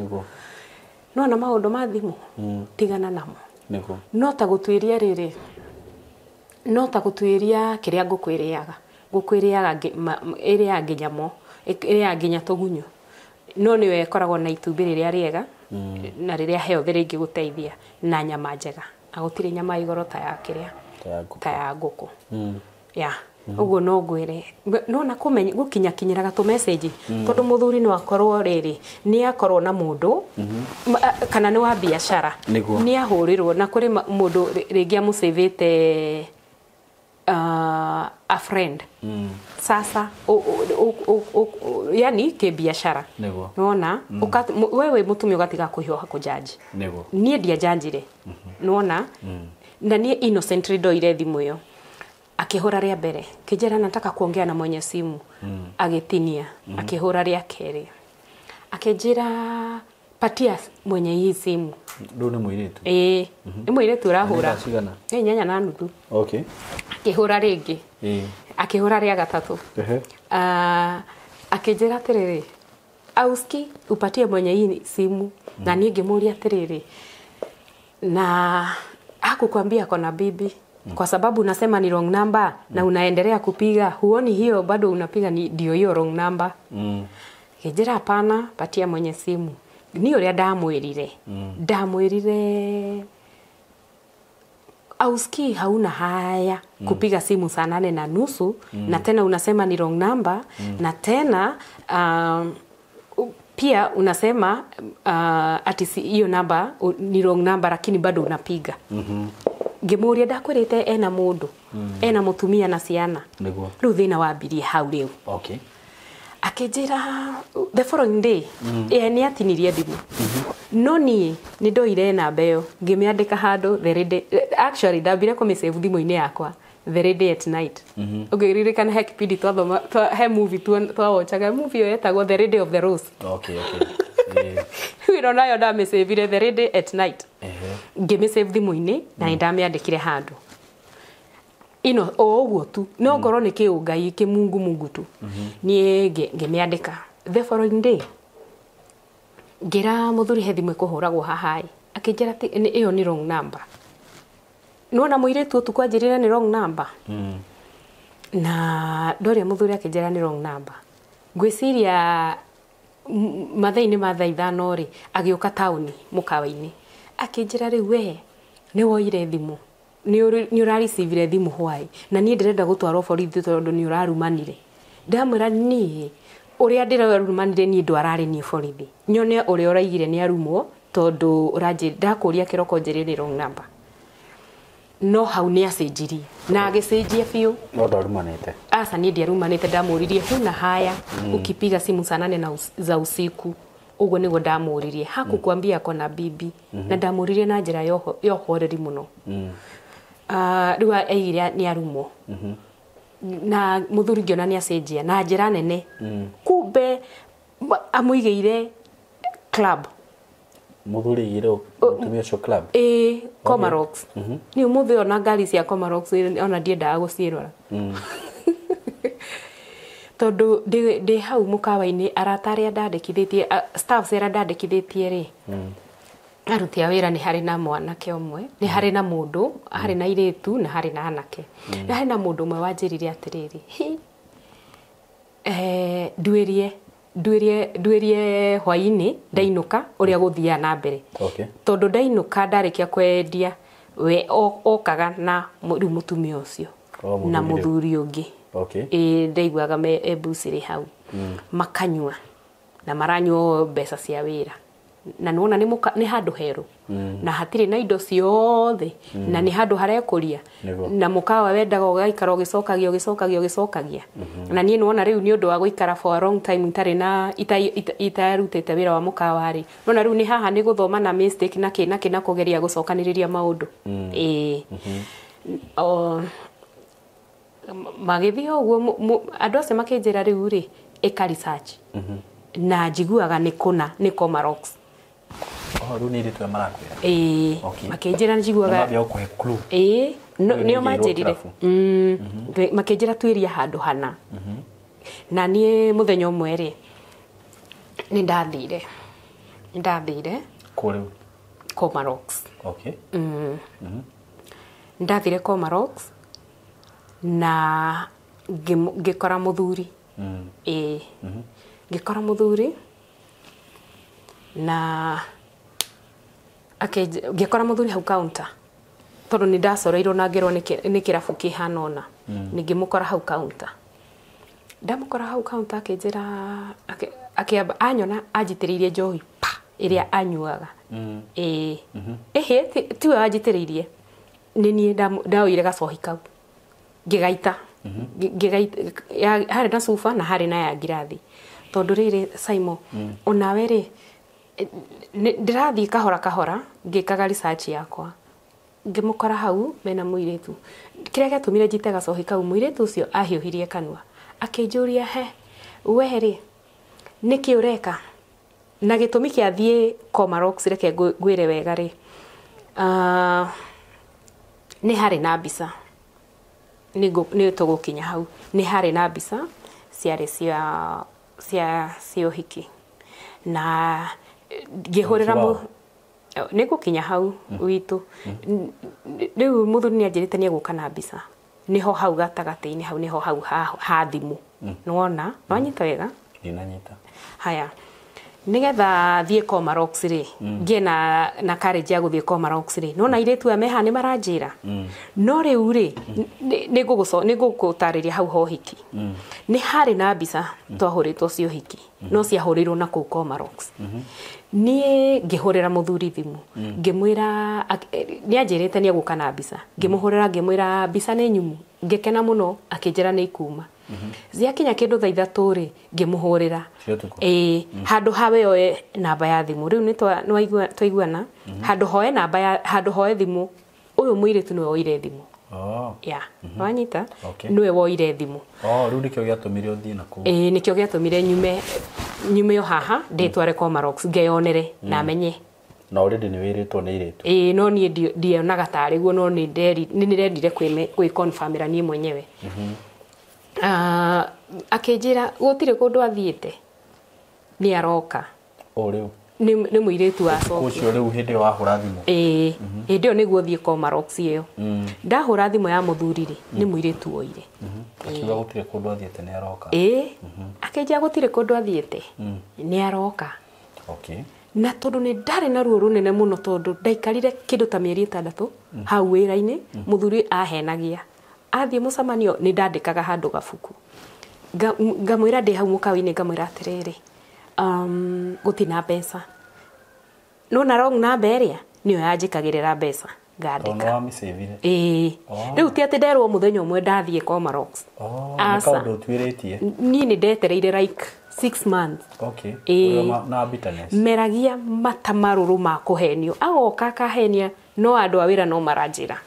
No na maũndũ ma thimũ, tigana namo. No ta gũtuĩria rĩrĩ, no ta gũtuĩria kĩrĩa ngũkũ ĩrĩaga, ngũkũ ĩrĩaga ĩrĩaga nginya mo, ĩrĩaga nginya tũgunyũ, no nĩwe ĩkoragwo na itumbĩ rĩrĩa rĩega na rĩrĩa healthy rĩngĩgũteithia na nyama njega, na gũtirĩ nyama ya igoro ta ya kĩrĩa, Ta ya ngũkũ. Ta ya ngũkũ ya ũguo. No ngwĩre no na kũmenya gũkinyakinyĩraga tũ message, tondũ mũthuri no akorwo rĩrĩ nĩ akorwo na mũndũ kana nĩ wa biacara, nĩ ahũrĩrwo na kũrĩ mũndũ rĩngĩ amũcĩvĩte, a friend. Sasa yani kĩbiacara. Nona we wĩ mũtumia ũgatiga kũhiũha kũjanji. Niĩ ndianjanjire, nona na niĩ innocently ndoire thimũ ĩyo, akĩhũra rĩa mbere, kĩnjĩra, "Nataka kuongea na mwenye simu." Agĩtinia. Akĩhũra rĩa kerĩ, akĩnjĩra, "Patia mwenye hii simu." Rĩu nĩ mũirĩtu? Ĩĩ, nĩ mũirĩtu ũrahũra. Nĩ thaa cigana? Nĩ 8:30. Akĩhũra rĩngĩ. Akĩhũra rĩa gatatũ. Akĩnjĩra atĩrĩrĩ, "Auski upatie mwenye hii simu." Na niĩ ngĩmũria atĩrĩrĩ, "Na hakukwambia ako na bibi? Kwa sababu unasema ni wrong number na unaendelea kupiga, huoni hiyo bado unapiga ni ndio hiyo wrong number?" Ngĩnjĩra, "Hapana, patia mwenye simu." Niĩ ũrĩa ndamwĩrire, ndamwĩrire, "Auski hauna haya kupiga simu saa 8:30, na tena unasema ni wrong number, na tena pia unasema ati hiyo namba ni wrong number, lakini bado unapiga." Ngĩmũria, "Ndakwĩrĩte ena mũndũ, ena mũtumia na ciana." Rĩu thĩna wambirie hau rĩu. Akĩnjĩra the following day nĩ atinirie thimũ, no niĩ nĩ ndoire namba ĩyo ngĩmĩandĩka handũ, the lady. Actually ndambire kũmĩsave thimũ-inĩ yakwa, The Lady at Night. Ũngĩririkana he kipindi twathoma he movie twawochaga, movie ĩyo yetagwo The Lady of the Rose. Rĩu ĩno nayo ndamĩsavire The Lady at Night. Ngĩmĩsave thimũ-inĩ na nĩ ndamĩandĩkire handũ. Ino o ũguo tu no ngorwo nĩ kĩũngai kĩmungu mungu tu. Niĩ ngĩmĩandĩka the following day, ngĩra mũthuri he thimũ ĩkũhũragwo haha ĩ, akĩnjĩra ĩyo nĩ wrong number. Nĩwona mũirĩtu ũtukũ anjĩrire nĩ wrong number. Na ndoria mũthuri akĩnjĩra nĩ wrong number. Ngwĩciria mathaa-inĩ ma thaa 5 rĩ, agĩũka taũni mũkawa-inĩ, akĩnjĩra rĩu we nĩ woire thimũ, nĩ ũrarecivire thimũ hwaĩ, na niĩ ndĩrenda gũtwarwo borithi tondũ nĩ ũrarumanire. Ndamwĩra niĩ ũrĩa ndĩrarumanire niĩ ndwararĩ niĩ borithi, nyone ũrĩa ũraigire nĩ arumwo tondũ ndakũria kĩroko njĩrĩ nĩ wrong number. No hau nĩ acenjirie na agĩcenjia biũ. No ndarumanĩte? Aca, niĩ ndiarumanĩte. Ndamũririe huna haya ukipiga simu saa 8 na za usiku, ũguo nĩguo ndamũririe. Hakukwambia ako na bibi, na ndamũririe na njĩra ya ũhoreri mũno. Rĩu aigire nĩ arumwo na mũthuri ngĩona nĩ acenjia na njĩra nene. Kumbe amũigĩire club. Mũthuri igire mũtumia ũcio club? Ĩĩ, Comarox. Nĩ ũmũthĩ ona ngari cia Comarox ona ndiendaga gũciĩrora, tondũ ndĩ hau mũkawa-inĩ arata arĩa ndandĩkithĩtie, staffs arĩa ndandĩkithĩtie rĩ, aruti a wĩra, nĩ harĩ na mwanake ũmwe, nĩ harĩ na mũndũ, harĩ na airĩtu na harĩ na anake, na harĩ na mũndũ ũmwe wanjĩrire atĩrĩrĩ, hi nduĩrie nduĩrie nduĩrie hwaĩ-inĩ ndainũka ũrĩa gũthiaga na mbere. Tondũ ndainũka ndarĩkia kwendia, we okaga na rĩu mũtumia ũcio Oh, na mũthuri rĩu. Mũthuri ũngĩ. Ĩ ndaiguaga me embucĩrĩ hau makanyua na maranyua mbeca cia wĩra, na nĩwona nĩ handũ herũ na hatirĩ na indo ciothe na nĩ handũ harekũria. Na mũkawa wendaga ũgaikara ũgĩcokagia ũgĩcokagia ũgĩcokagia, na niĩ nĩwona rĩu nĩ ũndũ wa gũikara for a long time itarĩ na itarutĩte wĩra wa mũkawa rĩ, nona rĩu nĩ haha nĩ gũthoma na mistake na kĩ na kĩ na kũgeria gũcokanĩrĩria maũndũ. Ĩĩ, o magĩthiĩ o ũguo, andũ acio makĩnjĩra rĩu rĩ, ĩka research, na njiguaga nĩ kũna nĩ Comarox. Oh, rĩu nĩ airĩtu aya marakwĩra? Ĩĩ. Makĩnjĩra njiguaga. Mambia gũkũhe clue. Ĩĩ, Rĩu nĩo nĩ manjĩrire. kĩrabu. Makĩnjĩra tuĩria handũ hana, na niĩ mũthenya ũmwe rĩ, nĩ ndathire Kũ rĩu? Comarox. Ndathire Comarox na ngĩkora mũthuri. Ĩĩ, ngĩkora mũthuri na ngĩkora mũthuri hau counter, tondũ nĩ ndacoreirwo na ngĩrwo nĩ kĩrabu kĩhana ũna. Ngĩmũkora hau counter, ndamũkora hau counter akĩnjĩra akĩamba anyona anjitĩrĩirie njohi pa ĩrĩa anyuaga. Ĩĩ, ĩhĩ, tiwe wanjitĩrĩirie, nĩ niĩ ndaoire gacohi kau ngĩgaita. Ngĩgaita harĩ na cuba na harĩ na ya ngirathi, tondũ rĩrĩ Simon, onawe rĩ, ndĩrathiĩ kahora kahora ngĩkaga research yakwa. Ngĩmũkora hau mena mũirĩtu. Kĩrĩa gĩatũmire njite gacohi kau, mũirĩtu ũcio ahiũhirie kanua akĩnjũria, "He we rĩ, nĩkĩ ũreka?" Na gĩtũmi kĩa thiĩ Comarox, reke ngwĩre wega rĩ, nĩ harĩ na mbica, nĩ tũgũkinya hau, nĩ harĩ na mbica ciarĩ cia ũhiki na ngĩhũrĩra Ũhiki mũ nĩ ngũkinya hau witũ. Rĩu mũthuri nĩ anjĩrĩte nĩ egũka na mbica, nĩho hau gatagatĩ-inĩ hau nĩho hau ha thimũ, nĩwona nĩwanyita wega? Ndinanyita. Haya, nigetha thiĩ Comarox rĩ, ngĩe na courage ya gũthiĩ Comarox rĩ, nona airĩtu aya meha nĩ maranjĩra, no rĩu rĩ, nĩ ngũgũtarĩria hau ho ũhiki. Nĩ harĩ na mbica twahũrĩtwo cia ũhiki, no ciahũrĩirwo na kũu Comarox. Niĩ ngĩhũrĩra mũthuri thimũ ngĩmwĩra nĩ anjĩrĩte nĩ egũka na mbica. Ngĩmũhũrĩra ngĩmwĩra mbica nĩ nyumu, ngĩkena mũno, akĩnjĩra nĩ ikuma. Ciakinya kĩndũ thaa 3 rĩ, ngĩmũhũrĩra. Cia ũtukũ? Ĩĩ. Handũ ha we oe namba ya thimũ rĩu nĩ twaiguana, handũ hoe namba ya handũ hoe thimũ, ũyũ mũirĩtu nĩwe woire thimũ. Ya wanyita? Nĩwe woire thimũ. Oh, rĩu nĩkĩo gĩatũmire ũthiĩ na kũu. Ĩĩ, nĩkĩo gĩatũmire nyume o haha ndĩtware Comarox ngeyonere na menye Na already nĩ wĩrĩtwo nĩ irĩtu. Ĩĩ, no niĩ ndionaga tarĩ guo, no nĩ ndĩrendire kwĩconfirmĩra niĩ mwenyewe. Akĩnjĩra gũtirĩ kũndũ athiĩte, nĩ aroka. O rĩu nĩ mũirĩtu wacokia ũcio rĩu hĩndĩ ĩyo wahũra thimũ. Ĩĩ, hĩndĩ ĩyo nĩguo thiĩ Komarock ĩyo. Ndahũra thimũ ya mũthuri rĩ, nĩ mũirĩtu oire. Akiuga gũtirĩ kũndũ athiĩte nĩ aroka. Ĩĩ, akĩnjĩra gũtirĩ kũndũ athiĩte nĩ aroka. Okay. Na tondũ nĩ ndarĩ na ruo rũnene mũno, tondũ ndaikarire kĩndũ ta mĩeri 6 hau wĩra-inĩ, mũthuri ahenagia. Athiĩ mũcemanio nĩ ndandĩkaga handũ gabuku. Ngamwĩra ndĩ hau mũkawa-inĩ, ngamwĩra atĩrĩrĩ, gũtirĩ na mbeca. No na wrong number ĩrĩa nĩyo yanjĩkagĩrĩra mbeca ngandĩka. Tondũ wamĩcĩvire. Ĩĩ. Rĩu ti atĩ nderwo mũthenya ũmwe ndathiĩ Komarock. Nĩ kaũndũ ũtuĩrĩtie. Niĩ nĩ ndetereire like 6 months. Okay. Ĩĩ. Na bitterness. Meragia mata marũrũ ma kũhenio. Agoka akahenia, no andũ a wĩra no maranjĩra.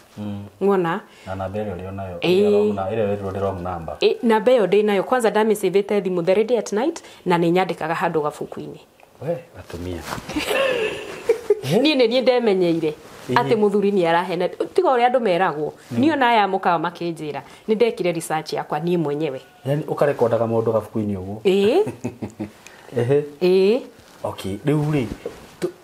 Ng'ona? Na namba ĩrĩa ũrĩ nayo, ĩrĩa wĩrirwo nĩ wrong number. Namba ĩyo ndĩ nayo. Kwanza ndamĩcĩvĩte thimũ the day at night, na nĩ nyandĩkaga handũ gabuku-inĩ. We, atumia. Niĩ nĩ niĩ ndemenyeire atĩ mũthuri nĩ arahena, tiga ũrĩa andũ meragwo. Niĩ ona aya mũkawa makĩnjĩra, nĩ ndekire research yakwa niĩ mwenyewe. Yaani ũkarekondaga maũndũ gabuku-inĩ ũguo? Ĩĩ. Ehe. Ĩĩ. Okay, rĩu rĩ,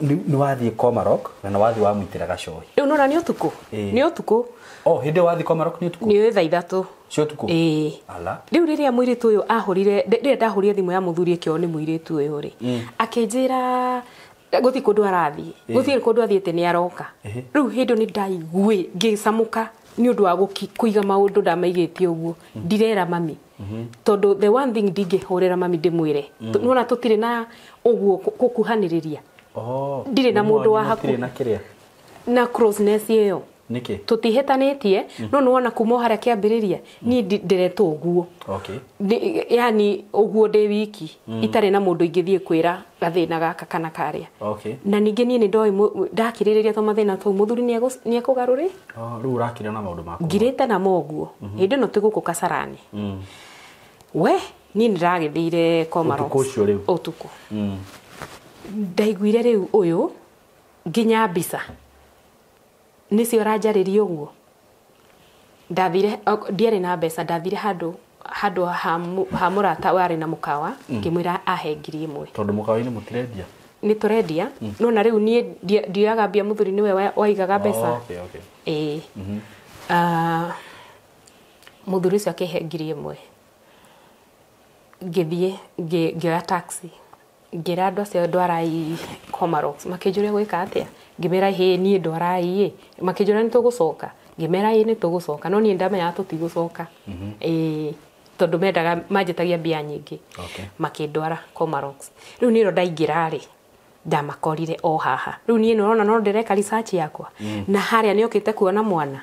nĩ wathiĩ Komarock na nĩ wathiĩ wamũitĩra gacohi. Rĩu nona nĩ ũtukũ? Nĩ ũtukũ. Oh, hĩndĩ ĩyo wathiĩ Komarock nĩ ũtukũ? Nĩ thaa 3. Cia ũtukũ? Ĩĩ. Ala. Rĩu rĩrĩa mũirĩtu ũyũ ahũrire, rĩrĩa ndahũrire thimũ ya mũthuri ĩkĩoywo nĩ mũirĩtu ũyũ rĩ, akĩnjĩra gũtirĩ kũndũ arathiĩ, gũtirĩ kũndũ athiĩte nĩ aroka. Rĩu hĩndĩ ĩyo nĩ ndaigue ngĩcamũka nĩ ũndũ wa kũiga maũndũ ndamaigĩte ũguo, ndirera mami. Tondũ the one thing ndingĩhũrĩra mami ndĩmwĩre, nĩwona tũtirĩ na ũguo gũkuhanĩrĩria. Ndirĩ na mũndũ wa hakuhĩ. Mũtirĩ na kĩrĩa? Na closeness ĩyo. Nĩkĩ? Tũtihĩtanĩtie, no nĩwona kuma o harĩa kĩambĩrĩria, niĩ ndĩretwo ũguo. Okay. Yani ũguo ndĩ wiki, itarĩ na mũndũ ingĩthiĩ kwĩra gathĩna gaka kana karĩa. Okay. Na ningĩ niĩ nĩ ndoĩ ndakirĩrĩria twa mathĩna tũu, mũthuri nĩ ekũgarũrĩ? Oh, rĩu ũrakira na maũndũ maku. Ngirĩte namo ũguo. Hĩndĩ ĩno twĩ gũkũ Kasarani. We, niĩ nĩ ndĩragĩthire Komarock. Ũtukũ ũcio rĩu? Ũtukũ. Ndaiguire rĩu ũyũ nginya mbica nĩcio ũranjarĩria ũguo. Ndathire, ndiarĩ na mbeca, ndathire handũ ha mũrata warĩ na mũkawa, ngĩmwĩra ahe 1,000. Tondũ mũkawa-inĩ mũtirendia? Nĩ tũrendia, no na rĩu niĩ ndioyaga mbia, mũthuri nĩwe waigaga mbeca. Okay, okay. Ĩĩ. Mũthuri ũcio akĩhe 1,000. Ngĩthiĩ, ngĩoya taxi. Ngĩra andũ acio ndwarai Komarock, makĩnjũria gwĩka atĩa? Ngĩmera hĩ niĩ ndwarai ĩ, makĩnjũria nĩ tũgũcoka? Ngĩmera ĩ nĩ tũgũcoka, no niĩ ndamenyaga tũtigũcoka. Ĩĩ, tondũ mendaga manjĩtagia mbia nyingĩ. Okay. Makĩndwara Komarock. Rĩu niĩ ro ndaingĩra rĩ, ndamakorire o haha. Rĩu niĩ nĩũrona no ndĩreka research yakwa. Na harĩa nĩokĩte kuona mwana.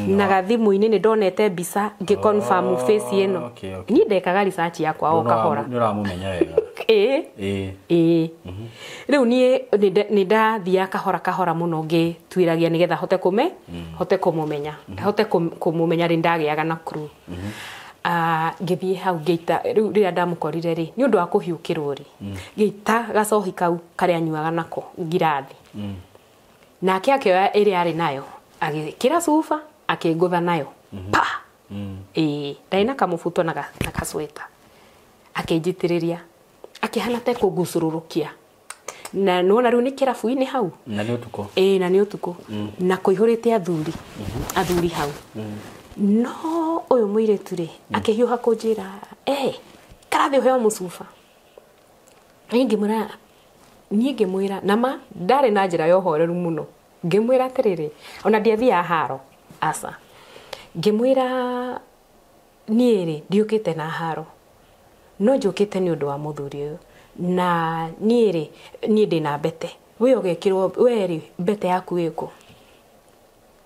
Na gathimũ-inĩ nĩ ndonete mbica ngĩ-confirm face ĩno. Okay, okay. Niĩ ndekaga research yakwa o kahora. Nĩ ũramũmenya wega. Ĩĩ. Ĩĩ. Ĩĩ. Rĩu niĩ nĩ ndathiaga kahora kahora mũno ngĩtuĩragia nĩgetha hote hote kũmũmenya. Hote kũmũmenya rĩ ndagĩaga na clue. Ngĩthiĩ hau ngĩita, rĩu rĩrĩa ndamũkorire rĩ, nĩ ũndũ wa kũhiũkĩrwo rĩ, ngĩita gacohi kau karĩa anyuaga nako ngirathi. Nake akĩoya ĩrĩa arĩ nayo, agĩkĩra cuba, akĩngũtha nayo. Pa! Ĩĩ, ndarĩ na kamũbuto na gacweta. Akĩnjitĩrĩria, akĩhana ta ekũngucũrũrũkia. Na nĩwona rĩu nĩ kĩrabu-inĩ hau. Na nĩ ũtukũ. Ĩĩ, na nĩ ũtukũ. Na kũihũrĩte athuri. Athuri hau. No ũyũ mũirĩtu rĩ, akĩhiũha kũnjĩra, karathĩ ũheo mũcuba. Niĩ ngĩmwĩra, na ma ndarĩ na njĩra ya ũhoreru mũno. Ngĩmwĩra atĩrĩrĩ, ona ndiathiaga haro, aca. Ngĩmwĩra niĩ rĩ, ndiũkĩte na haro. No njũkĩte nĩ ũndũ wa mũthuri ũyũ. Na niĩ rĩ, niĩ ndĩna mbete. We ũgekĩrwo, we rĩ, mbete yaku ĩkũ?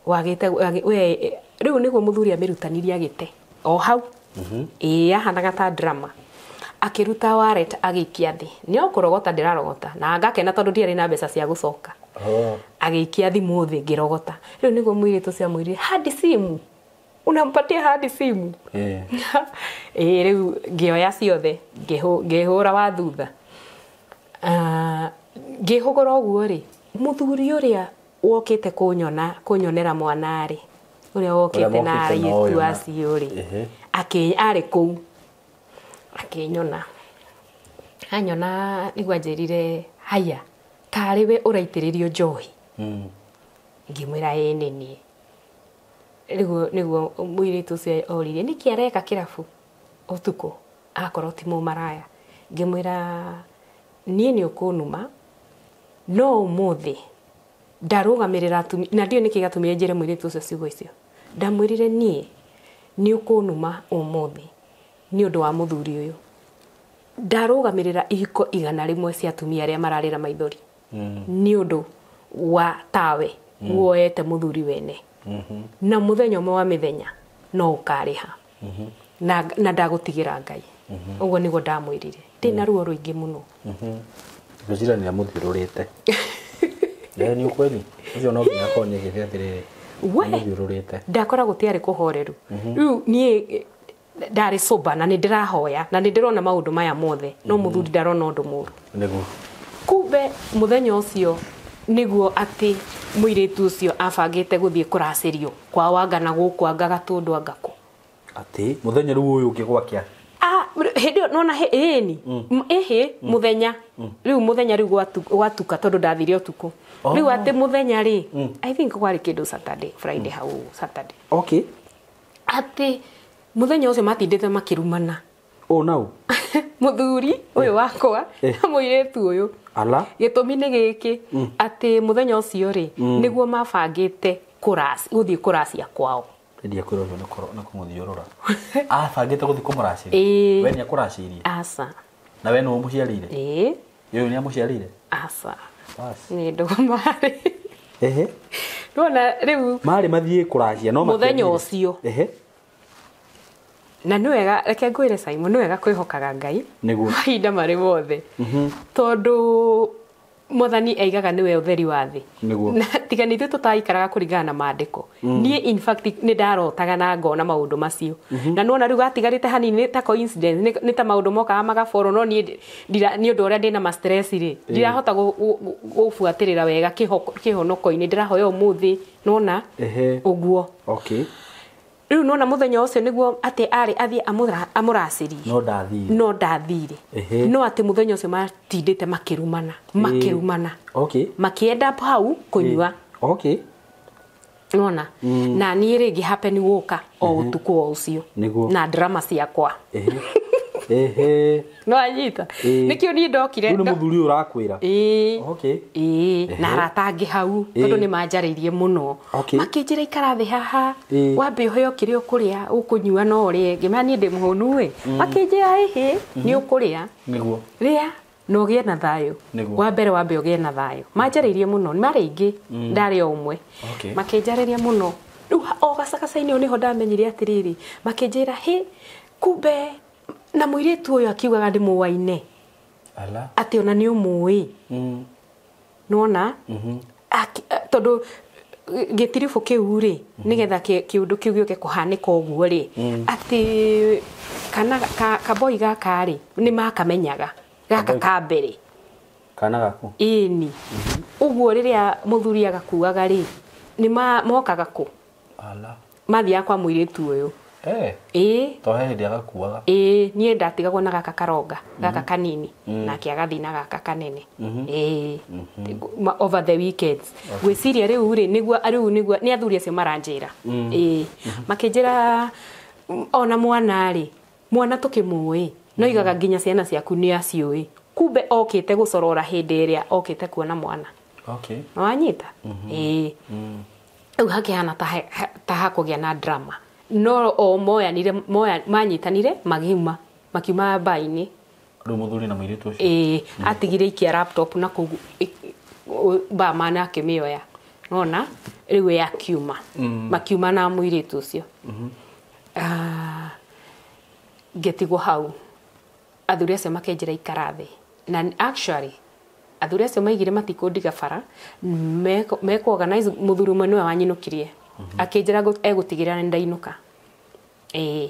Wagĩte, we, rĩu nĩguo mũthuri amĩrutanirie agĩte. O hau. Ĩĩ, ahanaga ta drama. Akĩruta wallet agĩikia thĩ. Nĩ o kũrogota ndĩrarogota. Na ngakena tondũ ndiarĩ na mbeca cia gũcoka. Agĩikia thimũ thĩ ngĩrogota. Rĩu nĩguo mũirĩtu ũcio amwĩrire, hadi simu. Unampatia hadi simu. Ĩĩ, rĩu ngĩoya ciothe, ngĩhũra wa thutha. Ngĩhũgũra ũguo rĩ, Mũthuri ũrĩa wokĩte kũnyona kũnyonera mwana rĩ, ũrĩa wokĩte na Ũrĩa mokĩte na airĩtu ũyũ na- acio rĩ, Ehe. arĩ kũu akĩnyona, anyona nĩguo anjĩrire, haya, tarĩ we ũraitĩrĩrio njohi. Ngĩmwĩra ĩĩ nĩ niĩ. Rĩu nĩguo mũirĩtu ũcio oririe, nĩkĩ areka kĩrabu ũtukũ akorwo ti mũmaraya? Ngĩmwĩra niĩ nĩ ũkũnuma, no ũmũthĩ ndarũgamĩrĩra atumia, na ndiũĩ nĩkĩ gĩatũmire njĩre mũirĩtu ũcio ciugo icio. Ndamwĩrire niĩ nĩ ũkũnuma ũmũthĩ nĩ ũndũ wa mũthuri ũyũ, ndarũgamĩrĩra ihiko 100 cia atumia arĩa mararĩra maithori nĩ ũndũ wa tawe woete mũthuri wene, na mũthenya ũmwe wa mĩthenya no ũkarĩha, na ndagũtigĩra Ngai. Ũguo nĩguo ndamwĩrire, ndĩna ruo rũingĩ mũno. Ngwĩciria nĩ amũthiũrũrĩte. Nĩ ukweli ũcio no nginya akorwo nĩ agĩte atĩrĩrĩ, We! amũthiũrũrĩte. Ndakora gũtiarĩ kũhoreru. Rĩu niĩ ndarĩ sober na nĩ ndĩrahoya na nĩ ndĩrona maũndũ maya mothe, no mũthuri ndarona ũndũ mũru. Nĩguo. Kumbe mũthenya ũcio nĩguo atĩ mũirĩtu ũcio abangĩte gũthiĩ kũracĩrio kwa wanga na gũkũ anga Gatũndũ anga kũ. Atĩ mũthenya rĩu ũyũ ũngĩ gwakĩa. Hĩndĩ ĩyo nona ĩni ĩhĩ mũthenya rĩu, mũthenya rĩu gwatuka tondũ ndathire ũtukũ. Rĩu atĩ mũthenya rĩ, I think kwarĩ kĩndũ Saturday, Friday hau Saturday. Okay. Atĩ mũthenya ũcio matindĩte makĩrumana. Oh no. Mũthuri ũyũ wakwa na mũirĩtu ũyũ. Ala. Gĩtũmi nĩ gĩkĩ, atĩ mũthenya ũcio rĩ, nĩguo mabangĩte gũthiĩ kũracia kwao. Ndia kwĩra ũcio nĩ kũmũthiũrũra. Abangĩte gũthiĩ kũmũracĩria. Ĩĩ. We nĩ akũracĩirie? Aca. Na we nĩwe ũmũciarĩire? Ĩĩ. Ũyũ nĩ amũciarĩire? Aca. Bas. Nĩ ndũgũ marĩ. Ehe. Nĩwona rĩu Marĩ mathiĩ kũracia no mũthenya matiathire. ũcio. Ehe. Na nĩ wega, reke ngwĩre Simon, nĩ wega kwĩhokaga Ngai. Nĩguo. Mahinda marĩ mothe. Tondũ Mwathani aigaga nĩwe ũtheri wa thĩ. Nĩguo. Na tiga nĩ ithuĩ tũtaikaraga kũringana na maandĩko. Niĩ in fact nĩ ndarotaga na ngona maũndũ macio. Na nĩwona rĩu gatigarĩte hanini nĩ ta coincidence, nĩ ta maũndũ mokaga magaborwo, no niĩ nĩ ũndũ ũrĩa ndĩna ma stress rĩ, ndirahota gũbuatĩrĩra wega kĩhonoko-inĩ, ndĩrahoya ũmũthĩ, nĩwona? Ehe. Ũguo. Okay. Rĩu nĩwona mũthenya ũcio nĩguo atĩ arĩ athiĩ amũracĩrie. No ndathire. No ndathire. Ehe. No atĩ mũthenya ũcio matindĩte makĩrumana, makĩrumana. Okay. Makĩenda hau kũnyua. Okay. Nĩwona? Na niĩ rĩngĩ happen gũka o ũtukũ o ũcio. Nĩguo. Na drama ciakwa. Ehe. Ehe. No anyita. Nĩkĩo niĩ ndokire. Rĩu nĩ mũthuri ũyũ ũrakwĩra. Ĩĩ. Okay. Ĩĩ, na arata angĩ hau tondũ nĩ manjarĩirie mũno. Okay. Makĩnjĩra ikara thĩ haha, Ĩĩ. wambe ũheo kĩrĩa ũkũrĩa, ũkũnyua no ũrĩe. Ngĩmera niĩ ndĩ mũhũnu ĩ. Makĩnjĩra ĩhĩ, nĩ ũkũrĩa. Nĩguo. Rĩa na ũgĩe na thayũ. Nĩguo. Wa mbere wambe ũgĩe na thayũ. Manjarĩirie mũno, marĩ aingĩ, ndarĩ o ũmwe. Okay. Makĩnjarĩria mũno. Rĩu o gacagaca-inĩ nĩho ndamenyire atĩrĩrĩ, makĩnjĩra hĩ, kumbe na mũirĩtu ũyũ akiugaga ndĩmũwaine. Ala. Atĩ ona nĩ ũmũĩ. Nĩwona? Tondũ gĩtiribũ kĩu rĩ, nĩgetha kĩũndũ kĩu gĩũke kũhanĩka ũguo rĩ, atĩ kana kaboi gaka rĩ, nĩ makamenyaga. Gaka ka mbere. Kana gaku? Ĩni. Ũguo rĩrĩa mũthuri agakuaga rĩ, nĩ mokaga kũ? Ala. Mathiaga kwa mũirĩtu ũyũ. Ĩĩ. To he hĩndĩ agakuaga. Ĩĩ, niĩ ndatigagwo na gaka karonga, gaka kanini, nake agathiĩ na gaka kanene. Ĩĩ. Over the weekends. Gwĩciria rĩu rĩ, nĩguo rĩu nĩguo nĩ athuri acio maranjĩra. Ĩĩ. Makĩnjĩra ona mwana rĩ, mwana tũkĩmũĩ, no igaga nginya ciana ciaku nĩ aciũĩ. Kumbe okĩte gũcorora hĩndĩ ĩrĩa okĩte kuona mwana. Okay. Nĩwanyita? Ĩĩ. Rĩu hakĩhana ta hakũgĩa na drama. No o moyanire, manyitanire, makiuma mbainĩ. Rĩu mũthuri na mũirĩtu ũcio? Ĩĩ, atigire ikia laptop na kũu barman akĩmĩoya. Nona rĩu we akiuma. Makiuma na mũirĩtu ũcio. Ngĩtigwo hau. Athuri acio makĩnjĩra ikara thĩ. Na actually athuri acio maigire matikũndiga bara, mekũ organize mũthuri ũmwe nĩwe wanyinũkirie. Akĩnjĩra egũtigĩrĩra nĩ ndainũka. Ĩĩ,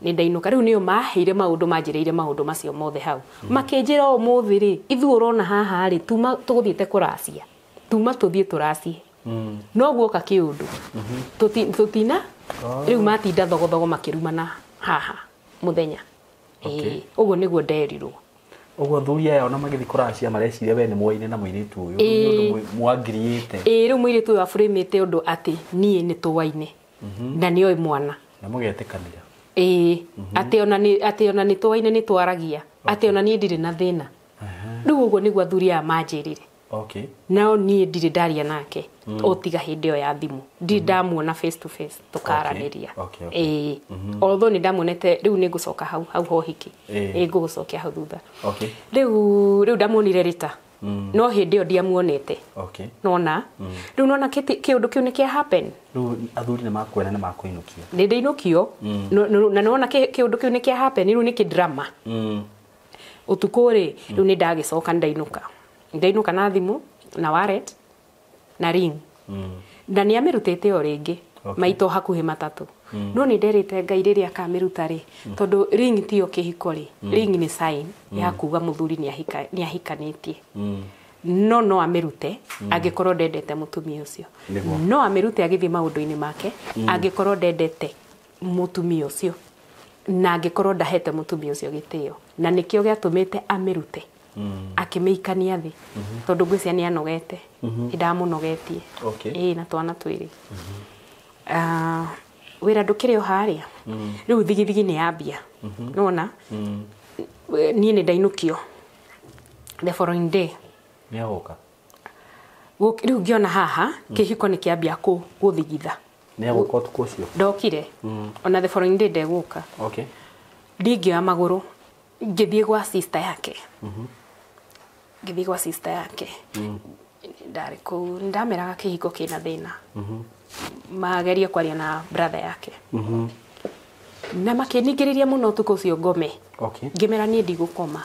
nĩ ndainũka. Rĩu nĩo maheire maũndũ, manjĩrĩire maũndũ macio mothe hau. Makĩnjĩra ũmũthĩ rĩ, ithuĩ ũrona haha rĩ, tuma tũgũthiĩte kũracia. Tuma tũthiĩ tũracie. No guoka kĩũndũ. Tũtina rĩu matinda thogothogo makĩrumana haha mũthenya. Ũguo nĩguo nderirwo. Ũguo athuri aya ona magĩthiĩ kũracia mareciria we nĩ mwoine na mũirĩtu ũyũ. Nĩ ũndũ mwangiriĩte. Rĩu mũirĩtu ũyũ aburimĩte ũndũ atĩ niĩ nĩ tũwaine. Na nĩoĩ mwana. Na mũgetĩkanĩra. Atĩ ona nĩ tũwaine nĩ twaragia. Atĩ ona niĩ ndirĩ na thĩna. Rĩu ũguo nĩguo athuri aya manjĩrire. Nao niĩ ndirĩ ndaria nake o tiga hĩndĩ ĩyo ya thimũ. Ndirĩ ndamuona face to face tũkaranĩria. Although nĩ ndamuonete rĩu nĩ ngũcoka hau hau hohiki. Ngũgũcokia hau thutha. Rĩu ndamuonire rita. No hĩndĩ ĩyo ndiamuonete. Nona rĩu nona kĩũndũ kĩu nĩ kĩa happen. Rĩu athuri nĩ makuona nĩ makũinũkia. Nĩ ndĩinũkio. Na nona kĩũndũ kĩu nĩ kĩa happen rĩu nĩ kĩ drama. Ũtukũ rĩ rĩu nĩ ndagĩcoka ndainũka. Ndainũka na thimũ na wallet na ring. Na nĩ amĩrutĩte o rĩngĩ maito hakuhĩ matatũ. No nĩ nderĩte Ngai rĩrĩa akamĩruta rĩ tondũ ring tiyo kĩhiko rĩ. Ring nĩ sign ya kuga mũthuri nĩ ahikanĩtie. No no amĩrute angĩkorwo ndendete mũtumia ũcio. No amĩrute agĩthiĩ maũndũ-inĩ make angĩkorwo ndendete mũtumia ũcio. Na angĩkorwo ndahete mũtumia ũcio gĩtĩo. Na nĩkĩo gĩatũmĩte amĩrute. Akĩmĩikania thĩ tondũ ngwĩciria nĩ anogete. Ndamũnogetie. Na twana twĩrĩ. Wĩra ndũkĩrĩ o harĩa. Rĩu thigithigi nĩ yambia. Nona niĩ nĩ ndainũkio the following day. Nĩ agoka. Rĩu ngĩona haha kĩhiko nĩ kĩambia gũthigitha. Nĩ agũka ũtukũ ũcio? Ndokire. Ona the following day ndegũka. Ndingĩoya magũrũ ngĩthiĩ gwa sister yake. Ngĩthiĩ gwa sister yake. Ndarĩ kũu ndameraga kĩhiko kĩna thĩna. Mageria kwaria na brother yake. Na makĩningĩrĩria mũno ũtukũ ũcio ngome. Ngĩmera niĩ ndigũkoma.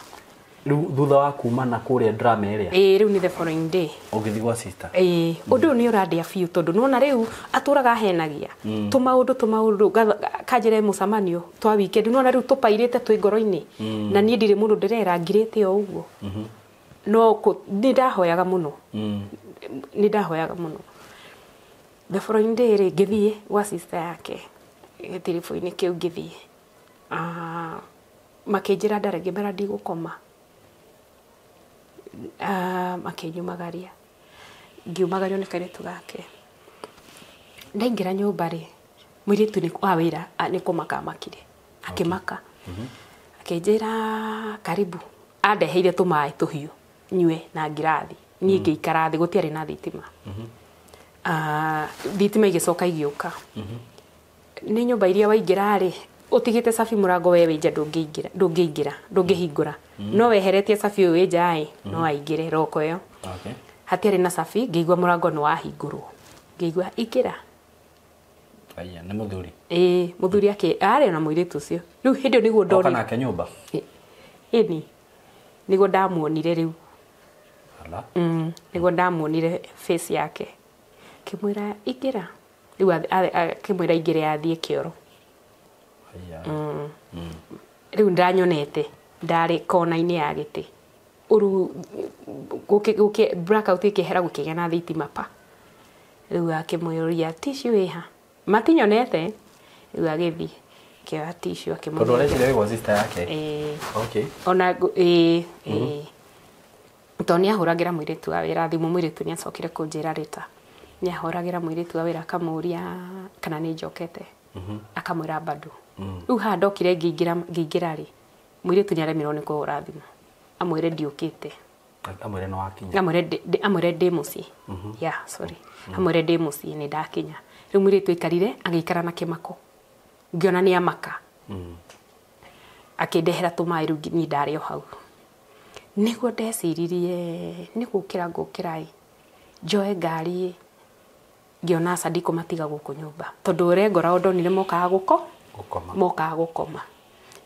Rĩu thutha wa kuma na kũrĩa drama ĩrĩa? Rĩu nĩ the following day. Ũgĩthiĩ gwa sister? Ũndũ ũyũ nĩ ũrandĩa biũ tondũ nĩwona rĩu atũraga ahenagia. Tũmaũndũ kanjĩre mũcemanio twa weekend nĩwona rĩu tũpairĩte twĩ ngoro-inĩ. Na niĩ ndirĩ mũndũ ndĩrera ngirĩte o ũguo. No nĩ ndahoyaga mũno. Nĩ ndahoyaga mũno. The following day rĩ ngĩthiĩ gwa sister yake gĩtiribũ-inĩ kĩu ngĩthiĩ. Makĩnjĩra ndarĩ ngĩmera ndigũkoma. Makĩnyumagaria. Ngiumagario nĩ kairĩtu gake. Ndaingĩra nyũmba rĩ mũirĩtu nĩ wa wĩra nĩ kũmaka amakire. Akĩmaka. Akĩnjĩra karibu. Andeheire tũmaĩ tũhiũ nyue na ngirathi. Niĩ ngĩikara thĩ gũtiarĩ na thitima. Thitima igĩcoka igĩũka. Nĩ nyũmba iria waingĩra rĩ ũtigĩte cabi mũrango we wĩ nja ndũngĩingĩra, ndũngĩingĩra, ndũngĩhingũra. No weheretie cabi ũyũ wĩ nja ĩ, no aingĩre roko ĩyo. Hatiarĩ na cabi, ngĩigua mũrango nĩ wahingũrwo. Ngĩigua ingĩra. Aya, nĩ mũthuri. Mũthuri arĩ na mũirĩtu ũcio. Rĩu hĩndĩ ĩyo nĩguo ndonire. Oka nake nyũmba? Ĩni. Nĩguo ndamuonire rĩu. Nĩguo ndamuonire face yake. Kĩmwĩra ingĩra. Rĩu akĩmwĩra ingĩre athiĩ kĩoro. Rĩu ndanyonete ndarĩ kona-inĩ ya gĩtĩ. Ũru blackout ĩkĩehera gũkĩgĩa na thitima pa. Rĩu akĩmũria tissue ĩha. Matinyonete. Rĩu agĩthiĩ akĩoya tissue akĩmũnengera. Tondũ areciria wĩ gwa sister yake? Ona Tondũ nĩ ahũragĩra mũirĩtu wa wĩra thimũ, mũirĩtu nĩ acokire kũnjĩra rĩta. Nĩ ahũragĩra mũirĩtu wa wĩra akamũria kana nĩ njokete. Akamwĩra bado. Rĩu haha ndokire ngĩingĩra rĩ, mũirĩtu nĩ aremirwo nĩ kũhũra thimũ. Amwĩre ndiũkĩte. Amwĩre nĩ wakinya. Amwĩre ndĩ mũciĩ. Yeah, sorry. Amwĩre ndĩ mũciĩ nĩ ndakinya. Rĩu mũirĩtu aikarire agĩikara na kĩmako. Ngĩona nĩ amaka. Akĩndehera tũmaĩ rĩu niĩ ndarĩ o hau. Nĩguo ndeciririe nĩ gũkĩra ngũkĩra ĩ. Njoe ngari ĩ. Ngĩona aca ndikũmatiga gũkũ nyũmba. Tondũ ũrĩa ngoragwo ndonire mokaga Gũkoma. Mokaga gũkoma.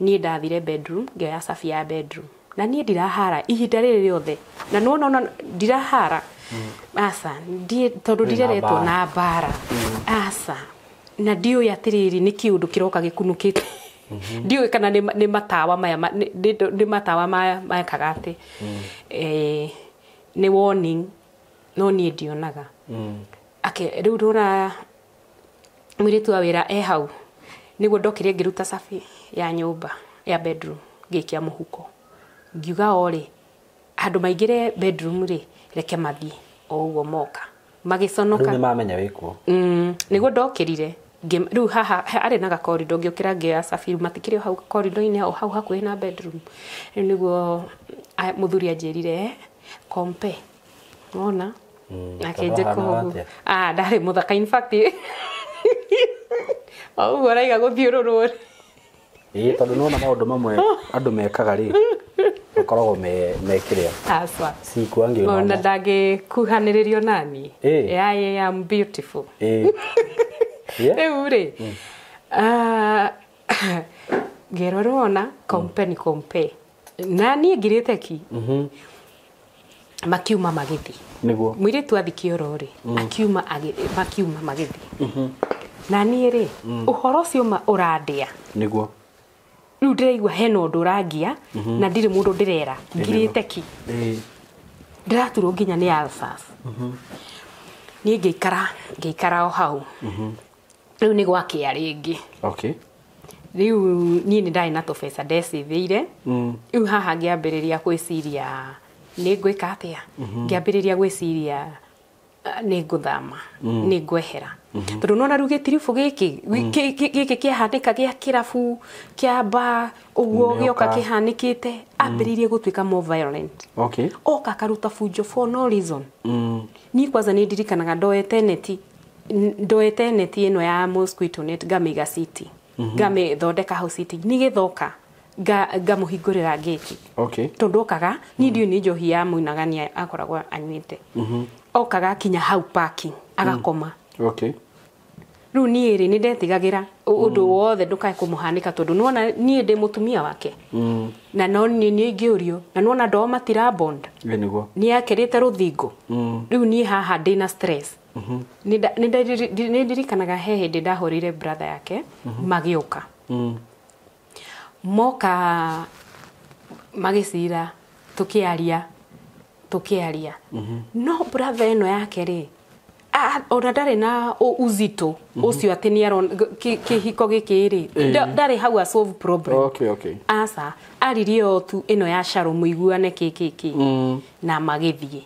Niĩ ndathire bedroom, ngĩoya cabi ya bedroom. Na niĩ ndirahara ihinda rĩrĩ rĩothe. Na nĩwona ona ndirahara. Aca, tondũ Wĩna ndireretwo mbara. na mbara. Aca. Na ndiũĩ atĩrĩrĩ nĩ kĩũndũ kĩroka gĩkunũkĩte. Ndiũĩ kana nĩ matawa maya nĩ matawa maya mekaga atĩ. Nĩ warning. No niĩ ndionaga. Ake rĩu ndona mũirĩtu wa wĩra e hau, nĩguo ndokire ngĩruta cabi ya nyũmba ya bedroom, ngĩikia mũhuko, ngiuga o rĩ handũ maingĩre bedroom rĩ, reke mathiĩ o ũguo moka magĩconoka. Rĩu nĩ mamenya wĩkuo. Nĩguo ndokĩrire. Rĩu haha arĩ na gakorido, ngĩũkĩra ngĩoya cabi, matikĩrĩ o hau korido-inĩ, o hau hakuhĩ na bedroom. Rĩu nĩguo mũthuri anjĩrire kompe wona akĩnjĩka ũguo. Ah, ndarĩ mũthaka in fact. O ũguo araiga gũthiũrũrwo. Ĩĩ, tondũ nĩwona maũndũ mamwe andũ mekaga rĩ, makoragwo me kĩrĩa. Aca. Sikuangi ona ndangĩkuhanĩrĩrio nani. I am beautiful. Rĩu rĩ, ngĩrorwo ona company kompe na niĩ ngirĩte ki. Makiuma magĩthiĩ. Nĩguo mũirĩtu athi kĩoro rĩ, akiuma makiuma magĩthiĩ. Na niĩ rĩ, ũhoro ũcio ũrandĩa. Nĩguo rĩu ndĩraigua hena ũndũ ũrangia na ndirĩ mũndũ ndĩrera, ngirĩte ki. Ndĩraturwo nginya nĩ ulcers. Niĩ ngĩikara o hau. Rĩu nĩ gwakĩa rĩngĩ. Okay. Rĩu niĩ nĩ ndarĩ na tũbeca ndecithĩire. Rĩu haha ngĩambĩrĩria gwĩciria nĩ ngwĩka atĩa. Ngĩambĩrĩria gwĩciria nĩ ngũthama, nĩ ngwehera. Tondũ nona rĩu gĩtiribũ gĩkĩ gĩkĩ kĩahanĩka gĩa kĩrabu kĩa bar ũguo gĩoka kĩhanĩkĩte, ambĩrĩirie gũtuĩka more violent. Okay. Oka akaruta bunjo for no reason. Niĩ kwanza nĩ ndirikanaga ndoete neti ĩno ya mosquito net, ngamĩiga city, ngamĩthondeka hau city, nĩgĩthoka ngamũhingũrĩra gate. Okay. Tondũ okaga niĩ ndiũĩ nĩ njohi ya mũinagania akoragwo anyuĩte. Okaga akinya hau parking agakoma. Okay. Rĩu niĩ rĩ nĩ ndetigagĩra ũndũ wothe ndũkae kũmũhanĩka, tondũ nĩwona niĩ ndĩ mũtumia wake. Na no niĩ nĩ ingĩũrio, na nĩwona andũ ao matira bond. Nĩguo. Nĩ akĩrĩte rũthingo. Rĩu niĩ haha ndĩna stress. Nĩ ndirikanaga he hĩndĩ ndahũrĩire brother yake magĩũka. Moka magĩcira tũkĩaria. No brother ĩno yake rĩ, ona ndarĩ na uzito ũcio atĩ nĩ arona kĩhiko gĩkĩ rĩ, ndarĩ hau a solve problem. Okay, okay. Aca, aririe o tu ĩno ya Sharo mũiguane kĩ na magĩthiĩ.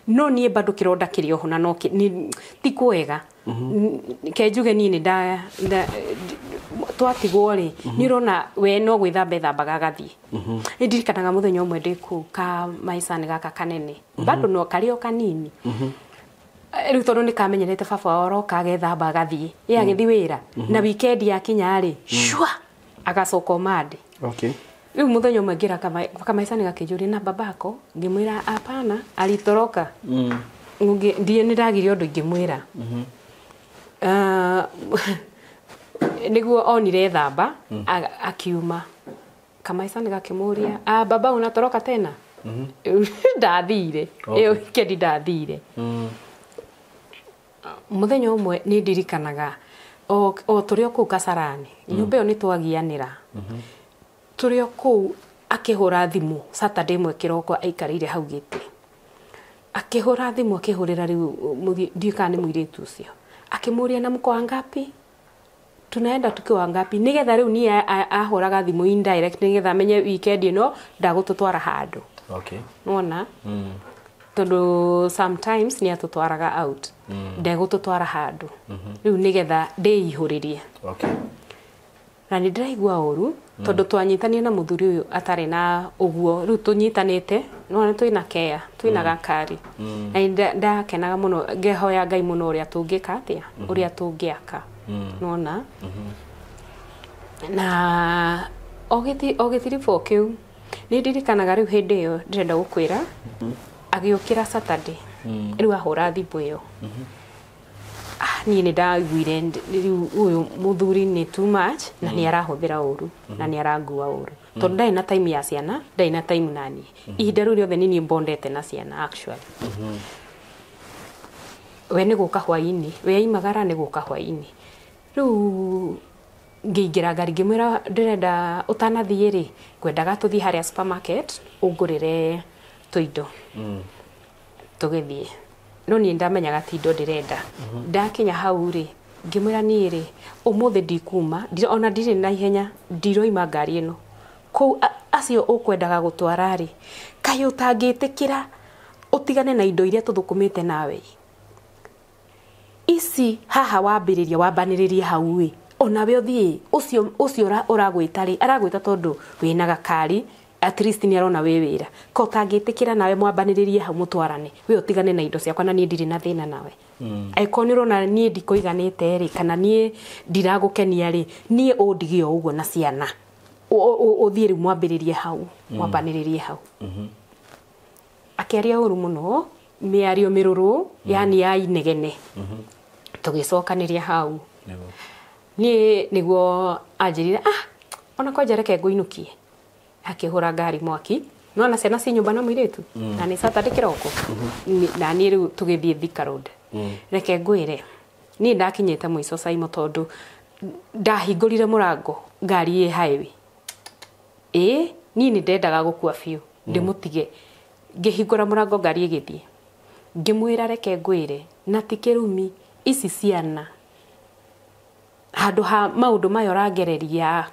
No niĩ bado kĩronda kĩrĩ oho na no ti kwega. Ke njuge niĩ nĩ twatigwo rĩ, nĩ ũrona we no gwĩthamba ethambaga agathiĩ. Nĩ ndirikanaga mũthenya ũmwe ndĩ kũu ka maicani gaka kanene, bado no karĩ o kanini. Rĩu tondũ nĩ kamenyerete baba wao aroka agethamba agathiĩ, ĩ agĩthiĩ wĩra na weekend yakinya rĩ, shua agacoka Omande. Okay. Rĩu mũthenya ũmwe ngĩra kamaicani gakĩnjũria na babako, ngĩmwĩra hapana, alitoroka. Ndiĩ nĩ ndagire ũndũ ingĩmwĩra. Nĩguo onire thamba akiuma. Kamaicani gakĩmũria, ah, baba unatoroka tena? Ndathire. Ĩyo weekend ndathire. Mũthenya ũmwe nĩ ndirikanaga o tũrĩ o kũu Kasarani, nyũmba ĩyo nĩ twagianĩra. Tũrĩ o kũu akĩhũra thimũ Saturday ĩmwe kĩroko aikarĩire hau gĩtĩ. Akĩhũra thimũ akĩhũrĩra rĩu ndiũĩ kana nĩ mũirĩtu ũcio. Akĩmũria na mko wangapi? Tunaenda tukiwa wangapi? Nĩgetha rĩu niĩ ahũraga thimũ indirect nĩgetha amenye weekend ĩno ndagũtũtwara handũ. Okay. Nĩwona? Tondũ sometimes nĩ atũtwaraga out. Ndegũtũtwara handũ. Rĩu nĩgetha ndĩihũrĩrie. Okay. Na nĩ ndĩraigua ũru tondũ twanyitanire na mũthuri ũyũ atarĩ na ũguo, rĩu tũnyitanĩte no twĩna care, twĩna gakari. Na ndakenaga mũno, ngehoya Ngai mũno ũrĩa tũngĩka atĩa, ũrĩa tũngĩaka. Nĩwona? Na o gĩtiribũ kĩu nĩ ndirikanaga rĩu hĩndĩ ĩyo ndĩrenda gũkwĩra, agĩũkĩra Saturday. Rĩu ahũra thimũ ĩyo. Niĩ nĩ ndaiguire rĩu ũyũ mũthuri nĩ too much na nĩ arahũthĩra ũru na nĩ arangua ũru. Tondũ ndarĩ na time ya ciana, ndarĩ na time na niĩ. Ihinda rĩu rĩothe nĩ niĩ mbondete na ciana actually. We nĩ gũka hwaĩ-inĩ, we aimagara nĩ gũka hwaĩ-inĩ. Rĩu ngĩingĩra ngari ngĩmwĩra ndĩrenda ũtanathiĩ rĩ, ngwendaga tũthiĩ harĩa supermarket ũngũrĩre tũindo. Tũgĩthiĩ. No niĩ ndamenyaga ti indo ndĩrenda. Ndakinya hau rĩ, ngĩmwĩra niĩ rĩ, ũmũthĩ ndikuma, ona ndirĩ na ihenya, ndiroima ngari ĩno. Kũu acio ũkwendaga gũtwara rĩ, kaĩ ũtangĩtĩkĩra ũtigane na indo iria tũthũkũmĩte nawe. Ici haha wambĩrĩria wambanĩrĩria hau ĩ, onawe ũthiĩ ũcio ũcio ũragwĩta rĩ, aragwĩta tondũ wĩna gakari, at least nĩ arona wĩ wĩra. Ko ũtangĩtĩkĩra nawe mwambanĩrĩrie hau mũtwarane, we ũtigane na indo ciakwa na niĩ ndirĩ na thĩna nawe. Angĩkorwo nĩ ũrona niĩ ndikũiganĩte rĩ, kana niĩ ndiragũkenia rĩ, niĩ ũndige o ũguo na ciana. Ũthiĩ rĩu mwambĩrĩrie hau, mwambanĩrĩrie hau. Akĩaria ũru mũno, mĩario mĩrũrũ, yani ya inegene. Tũgĩcokanĩria hau. Niĩ nĩguo anjĩrire, ona kwanja reke ngũinũkie. Akĩhũra ngari mwaki. Nona ciana ci nyũmba na mũirĩtu. Na nĩ Saturday kĩroko. Na niĩ rĩu tũgĩthiĩ Thika Road. Reke ngwĩre, niĩ ndakinyĩte mũico Saimo tondũ ndahingũrire mũrango ngari ĩ highway. Ĩ, niĩ nĩ ndendaga gũkua biũ, ndĩmũtige. Ngĩhingũra mũrango ngari ĩgĩthiĩ. Ngĩmwĩra reke ngwĩre, na ti kĩrumi, ici ciana handũ ha maũndũ maya ũrangereria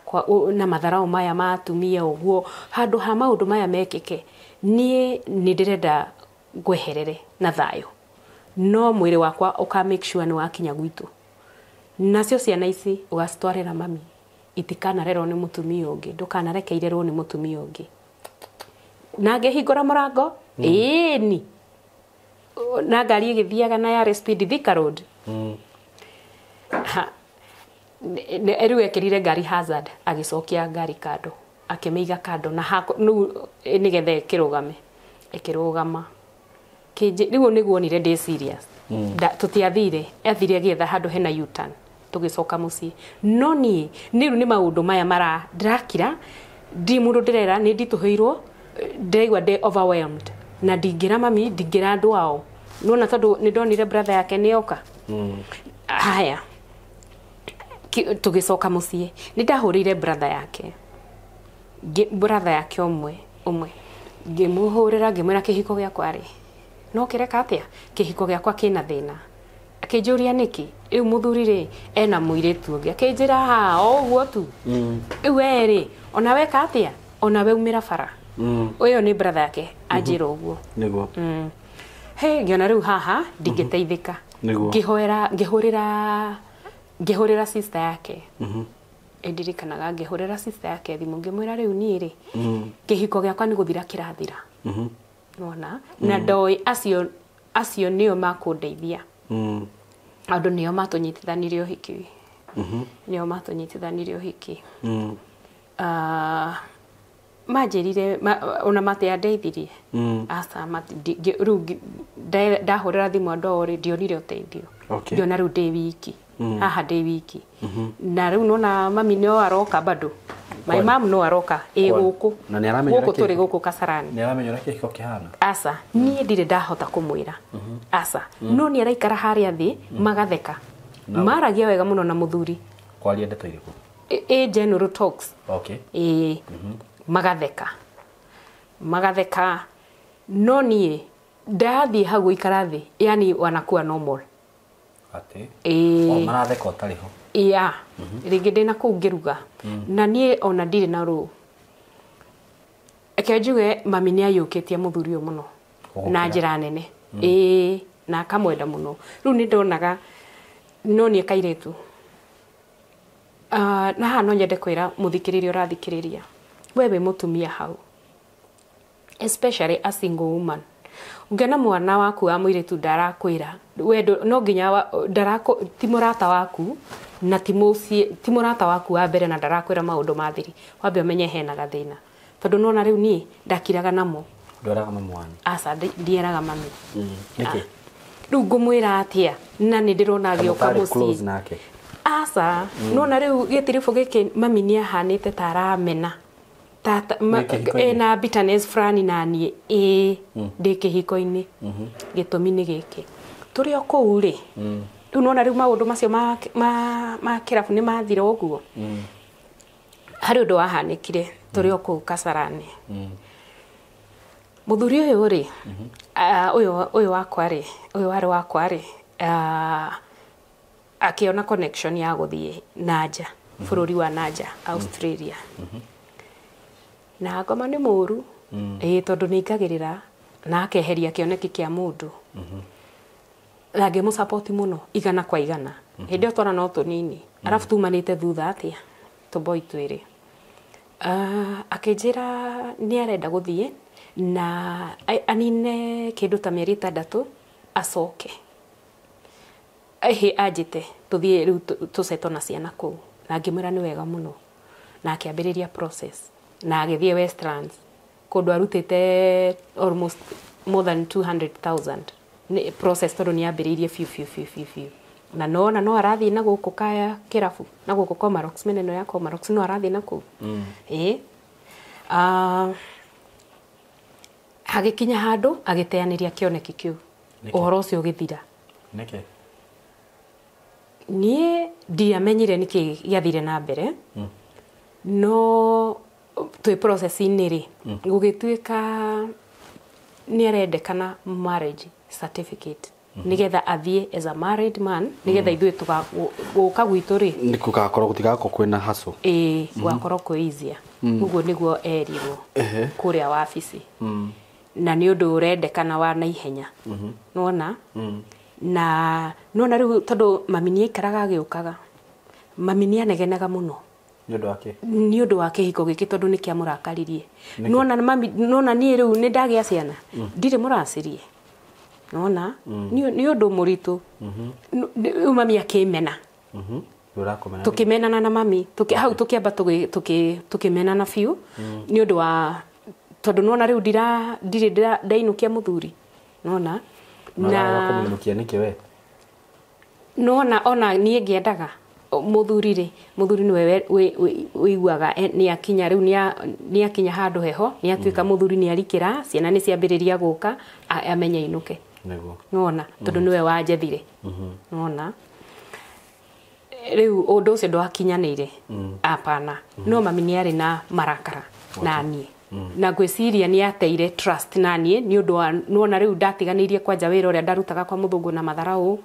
na matharau maya ma atumia ũguo, handũ ha maũndũ maya mekĩke, niĩ nĩ ndĩrenda ngweherere na thayũ. No mwĩrĩ wakwa ũka make sure nĩ wakinya gwitũ. Nacio ciana ici ũgacitwarĩra mami, itikanarerwo nĩ mũtumia ũngĩ, ndũkanareke irerwo nĩ mũtumia ũngĩ. Na ngĩhingũra mũrango, ĩni. Na ngari ĩgĩthiaga na yarĩ speed Thika Road. Rĩu ekĩrire ngari hazard, agĩcokia ngari kando, akĩmĩiga kando na rĩu nĩgetha ĩkĩrũgame. Ĩkĩrũgama. Rĩu nĩguo onire ndĩ serious. Tũtiathire, athire agĩetha handũ hena U-turn, tũgĩcoka mũciĩ. No niĩ, rĩu nĩ maũndũ maya ndĩrakira, ndi mũndũ ndĩrera, nĩ nditũhĩirwo, ndĩraigua ndĩ overwhelmed. Na ndingĩra mami, ndingĩra andũ ao. Nĩwona tondũ nĩ ndonire brother yake nĩ oka. Haya. Tũgĩcoka mũciĩ. Nĩ ndahũrĩire brother yake. Brother yake ũmwe. Ngĩmũhũrĩra, ngĩmwĩra kĩhiko gĩakwa rĩ, no kĩreka atĩa? Kĩhiko gĩakwa kĩna thĩna. Akĩnjũria nĩkĩ? Rĩu mũthuri rĩ, ena mũirĩtu ũngĩ. Akĩnjĩra ha, o ũguo tu. Rĩu we rĩ, ona weka atĩa? Ona we umĩra bara. Ũyũ nĩ brother yake, anjĩra ũguo. Nĩguo. He, ngĩona rĩu haha, ndingĩteithĩka. Nĩguo. Ngĩhũrĩra sister yake. Ndirikanaga ngĩhũrĩra sister yake thimũ, ngĩmwĩra rĩu niĩ rĩ, kĩhiko gĩakwa nĩ gũthira kĩrathira. Nĩwona? Na ndoĩ acio nĩo makũndeithia. Andũ nĩo matũnyitithanirie ũhiki. Nĩo matũnyitithanirie ũhiki. Manjĩrire, ona matiandeithirie. Aca, rĩu ndahũrĩra thimũ andũ ao rĩ, ndionire ũteithio. Ngĩona rĩu ndĩ wiki. Haha ndĩ wiki. Na rĩu nona mami no aroka bado. My mom no aroka ĩ gũkũ. Na nĩ aramenya gũkũ tũrĩ gũkũ Kasarani. Nĩ aramenya ũrĩa kĩhiko kĩhana? Aca, niĩ ndirĩ ndahota kũmwĩra. Aca, no nĩ araikara harĩa thĩ magatheka. Maragia wega mũno na mũthuri. Kwaria ndeto irĩkũ? Ĩ general talks. Okay. Ĩ magatheka. Magatheka. No niĩ ndathiĩ hau gũikara thĩ, yani wanakuwa normal. Atĩ? Ĩ. O maratheka ũtarĩ ho. Ia. Rĩngĩ ndĩna kũu ngĩruga. Na niĩ ona ndirĩ na rũũ. Reke njuge mami nĩ aiyũkĩtie mũthuri ũyũ mũno. Na njĩra nene. Ĩ, na akamwenda mũno. Rĩu nĩ ndonaga no niĩ kairĩtu. Na haha no nyende kwĩra mũthikĩrĩria ũrathikĩrĩria. We wĩ mũtumia hau. Especially a single woman. Ũngĩona mwana waku wa mũirĩtu ndarakwĩra, we no nginya ti mũrata waku, na ti mũrata waku wa mbere na ndarakwĩra maũndũ ma thiri. Wambe ũmenye hena gathĩna. Tondũ nĩwona rĩu niĩ ndakiraga namo. Ndweraga mami wanyu? Aca, ndieraga mami. Nĩkĩ? Rĩu ngũmwĩra atĩa? Na nĩ ndĩrona agĩũka Mũtarĩ close mũciĩ. nake? Aca, nĩwona rĩu gĩtiribũ gĩkĩ mami nĩ ahanĩte ta aramena. Wĩ kĩhiko-inĩ? Ena bitterness fulani na niĩ. Ĩĩ, ndĩ kĩhiko-inĩ. Gĩtũmi nĩ gĩkĩ. Tũrĩ o kũu rĩ, rĩu nĩwona rĩu maũndũ macio ma kĩrabu nĩ mathira ũguo. Harĩ ũndũ wahanĩkire tũrĩ o kũu Kasarani. Mũthuri ũyũ rĩ, ũyũ wakwa rĩ, ũyũ warĩ wakwa rĩ, akĩona connection ya gũthiĩ nanja, bũrũri wa nanja, Australia. Na ngoma nĩ mũru, ĩĩ tondũ nĩ aingagĩrĩra na akeheria kĩoneki kĩa mũndũ. Na ngĩmũsupport mũno igana kwa igana. Hĩndĩ ĩyo twana no tũnini, arabu tumanĩte thutha atĩa, tũboi twĩrĩ. Akĩnjĩra nĩ arenda gũthiĩ na anine kĩndũ ta mĩeri 6 acoke. Ĩhĩ anjĩte tũthiĩ rĩu tũcetwo na ciana kũu. Na ngĩmwĩra nĩ wega mũno. Na akĩambĩrĩria process. Na agĩthiĩ Westlands kũndũ arutĩte almost more than 200,000. Nĩ process tondũ nĩ ambĩrĩirie biũ biũ biũ biũ biũ. Na nona no arathiĩ na gũkũ kaya kĩrabu, na gũkũ Komarox, mĩena ĩno ya Komarox no arathiĩ na kũu. Ĩĩ. Hagĩkinya handũ agĩteanĩria kĩoneki kĩu. Ũhoro ũcio ũgĩthira. Nĩkĩ? Niĩ ndiamenyire nĩkĩ gĩathire na mbere. No twĩ process-inĩ rĩ, gũgĩtuĩka nĩ arendekana marriage certificate nĩgetha athiĩ as a married man, nĩgetha ithuĩ gũka gwitũ rĩ, nĩ gũgakorwo gũtigakorwo kwĩna hassle. Ĩĩ, gũgakorwo kwĩ easier. Ũguo nĩguo erirwo kũrĩa wabici. Na nĩ ũndũ ũrendekana wa naihenya. Nĩwona? Na nĩwona rĩu tondũ mami nĩ aikaraga agĩũkaga. Mami nĩ anegenaga mũno. Nĩ ũndũ wa kĩ? Nĩ ũndũ wa kĩhiko gĩkĩ tondũ nĩ kĩamũrakaririe. Nĩwona mami, nĩwona niĩ rĩu nĩ ndagĩa ciana. Ndirĩ mũracirie. Nĩwona? Nĩ ũndũ mũritũ. Rĩu mami akĩmena. Tũkĩmenana na mami, hau tũkĩamba tũkĩmenana biũ nĩ ũndũ wa tondũ nĩwona rĩu ndirĩ ndainũkia mũthuri. Nĩwona? Na kũmũinũkia nĩkĩ we? Nĩwona ona niĩ ngĩendaga mũthuri rĩ, mũthuri nĩwe wĩiguaga nĩ akinya rĩu nĩ akinya handũ heho, nĩ atuĩka mũthuri nĩ arikĩra, ciana nĩ ciambĩrĩria gũka, amenye ainũke. Nĩguo. Nĩwona? Tondũ nĩwe wanjethire. Nĩwona? Rĩu ũndũ ũcio ndwakinyanĩire. Hapana. No mami nĩ arĩ na marakara na niĩ. Na ngwĩciria nĩ ateire trust na niĩ nĩ ũndũ wa nĩwona rĩu ndatiganĩirie kwanja wĩra ũrĩa ndarutaga kwa mũthũngũ na matharaũ,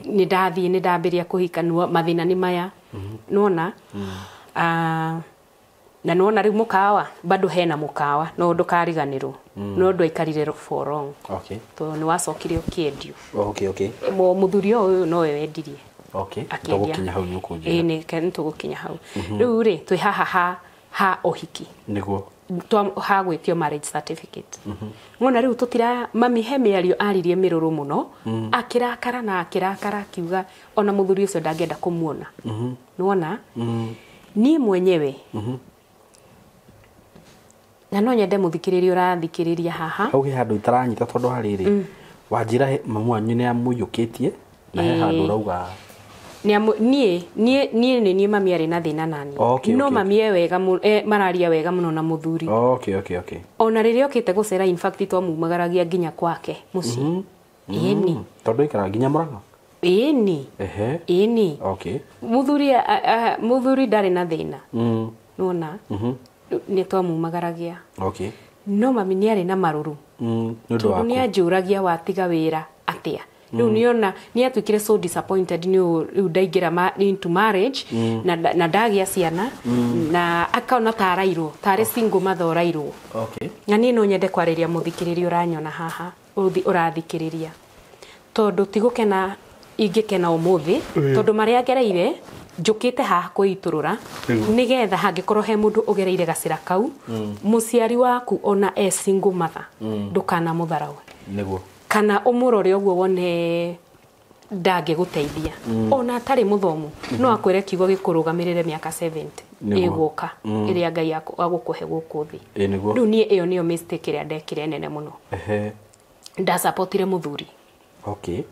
nĩ ndathiĩ nĩ ndambĩrĩria kũhika, mathĩna nĩ maya. Nĩwona? Na nĩwona rĩu mũkawa, bado hena mũkawa, no ndũkariganĩrwo. No ndwaikarire for long. Okay. Tondũ nĩ wacokire ũkĩendio. Okay, okay. Mũthuri ũyũ nowe wendirie. Okay. Akĩendia. Tũgũkinya hau nĩ ũkũnjĩra. Ĩĩ, nĩ tũgũkinya hau. Rĩu rĩ, twĩ haha ha ũhiki. Nĩguo. Ha gwĩtio marriage certificate. Ng'ona rĩu tũtira mami he mĩario aririe mĩrũrũ mũno, akĩrakara na akĩrakara akiuga ona mũthuri ũcio ndangĩenda kũmuona. Nĩwona? Niĩ mwenyewe. Na no nyende mũthikĩrĩria ũrathikĩrĩria haha. Hau he handũ itaranyita tondũ harĩrĩ. Wanjĩra mamu wanyu nĩ amũiyũkĩtie na he handũ ũrauga niĩ nĩ niĩ mami arĩ na thĩna nani. Okay, no okay. Mami e wega mararia wega mũno na mũthuri. Okay, okay, okay. Ona rĩrĩa okĩte gũcera in fact twamumagaragia nginya kwake mũciĩ. Ĩni. Tondũ ikara nginya Murang'a? Ĩni. Ehe. Ĩni. Okay. Mũthuri mũthuri ndarĩ na thĩna. Nĩwona? Nĩ twamumagaragia. Okay. No mami nĩ arĩ na marũrũ. Nĩ ũndũ Tondũ waku. nĩ anjũragia watiga wĩra atĩa. Rĩu nĩona nĩ atuĩkire so disappointed nĩ rĩu ndaingĩra into marriage na ndagĩa ciana na akona ta arairwo tarĩ single mother ũrairwo. Okay. Na niĩ no nyende kwarĩria mũthikĩrĩria ũranyona haha ũrathikĩrĩria tondũ ti gũkena ingĩkena ũmũthĩ tondũ marĩa ngereire njũkĩte haha kwĩitũrũra nĩgetha hangĩkorwo he mũndũ ũgereire gacĩra kau mũciari waku ona e single mother ndũkanamũtharawe. Nĩguo. Kana ũmũrore ũguo wone ndangĩgũteithia. Ona atarĩ mũthomu no akwĩre kiugo gĩkũrũgamĩrĩre mĩaka 70 ĩgũka ĩrĩa Ngai agũkũhe gũkũ thĩ. Rĩu niĩ ĩyo nĩyo mistake ĩrĩa ndekire nene mũno. Ndasapotire mũthuri. Okay.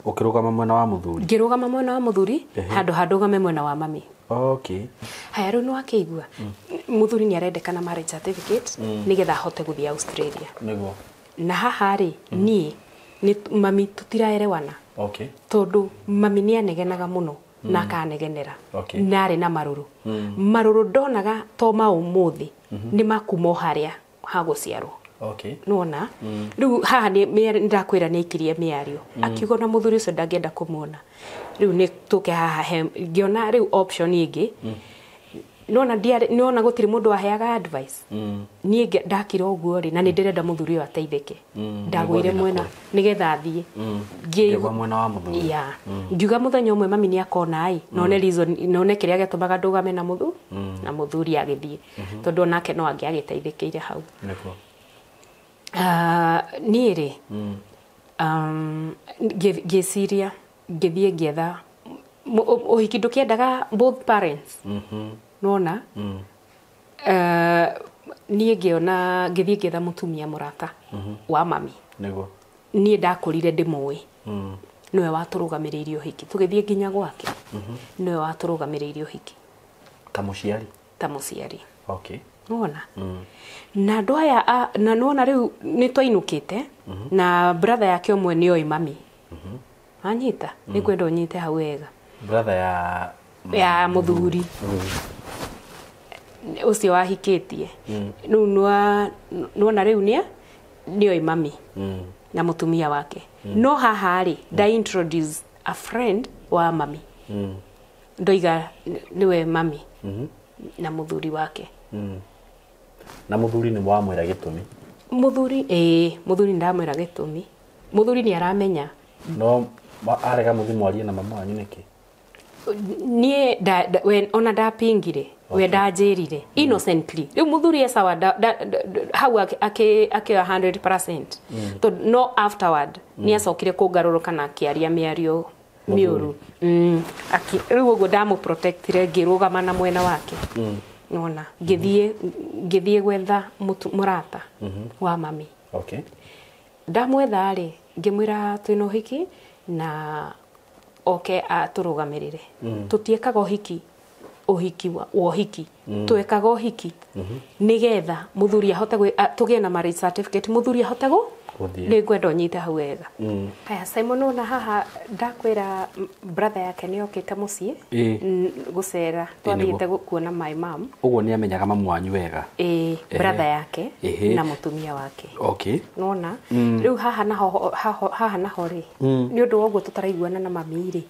Ũkĩrũgama mwena wa mũthuri? Ngĩrũgama mwena wa mũthuri handũ handũgame mwena wa mami. Okay. Haya rĩu nĩwakĩigua mũthuri nĩ arendekana marriage certificate nĩgetha ahote gũthiĩ Australia. Nĩguo. Na haha rĩ niĩ nĩ mami tũtiraerewana. Okay. Tondũ mami nĩ anegenaga mũno na akanegenera. Okay. Na arĩ na marũrũ. Marũrũ ndonaga to ma ũmũthĩ nĩ makuma o harĩa ha gũciarwo. Okay. Nona riu haha ni ndakwira ni aikirie miario akiuga na muthuri ucio ndangĩenda kumuona riu ni tuke haha he ngiona riu option ingi nona ndiarĩ nona gutiri mundu waheaga advice niĩ ndakira ũguo rĩ na nĩ ndĩrenda mũthuri ũyũ ateithĩke ndagũire mwena nĩgetha athiĩ ngĩgwa mwena wa mũthuri ya ngiuga mũthenya ũmwe mami nĩ akona ĩ none reason none kĩrĩa gĩatũmaga ndũgame na mũthuri na mũthuri agĩthiĩ tondũ onake no angĩagĩteithĩkĩire hau. Nĩguo. Niĩ rĩ ngĩciria ngĩthiĩ ngĩetha ũhiki ndũkĩendaga both parents. Nona niĩ ngĩona ngĩthiĩ ngĩetha mũtumia mũrata wa mami. Nĩguo. Niĩ ndakũrire ndĩmũĩ. Nĩwe watũrũgamĩrĩire ũhiki tũgĩthiĩ nginya gwake. Nĩwe watũrũgamĩrĩire ũhiki ta mũciari. Ta mũciari. Okay. Nona na andũ aya na nona rĩu nĩ twainũkĩte na brother yake ũmwe nĩoĩ mami. Anyita nĩ kwenda ũnyite hau wega. Brother ya mũthuri ũcio wahikĩtie rĩu nĩwona rĩu nĩoĩ mami na mũtumia wake. No haha rĩ nda introduce a friend wa mami. Ndoiga nĩwe mami na mũthuri wake. Na mũthuri nĩ wamwĩra gĩtũmi? Mũthuri ĩĩ mũthuri ndamwĩra gĩtũmi. Mũthuri nĩ aramenya. No arega mũthi mwarie na mama wanyu nĩkĩ? Niĩ ona ndapingire we ndanjĩrire innocently. Rĩu mũthuri esawa hau akĩoya 100% tondũ no afterward nĩ acokire kũngarũrũka na akĩaria mĩario mĩũru. Rĩu ũguo ndamũprotectire ngĩrũgama na mwena wake. Nona ngĩthiĩ gwetha mũrata wa mami. Okay. Ndamwetha rĩ ngĩmwĩra twĩna ũhiki na oke atũrũgamĩrĩre. Tũtiĩkaga ũhiki ũhiki wa ũhiki twekaga ũhiki nĩgetha mũthuri ahote tũgĩe na marriage certificate mũthuri ahote gũthiĩ. Nĩ ngwenda ũnyite hau wega. Haya Simon ona haha ndakwĩra brother yake nĩ okĩte mũciĩ gũcera twathiĩte kuona my mom. Ũguo nĩ amenyaga mamu wanyu wega. Ĩĩ brother yake na mũtumia wake. Okay. Nona rĩu haha naho haha naho rĩ nĩ ũndũ wa ũguo tũtaraiguana na mami rĩ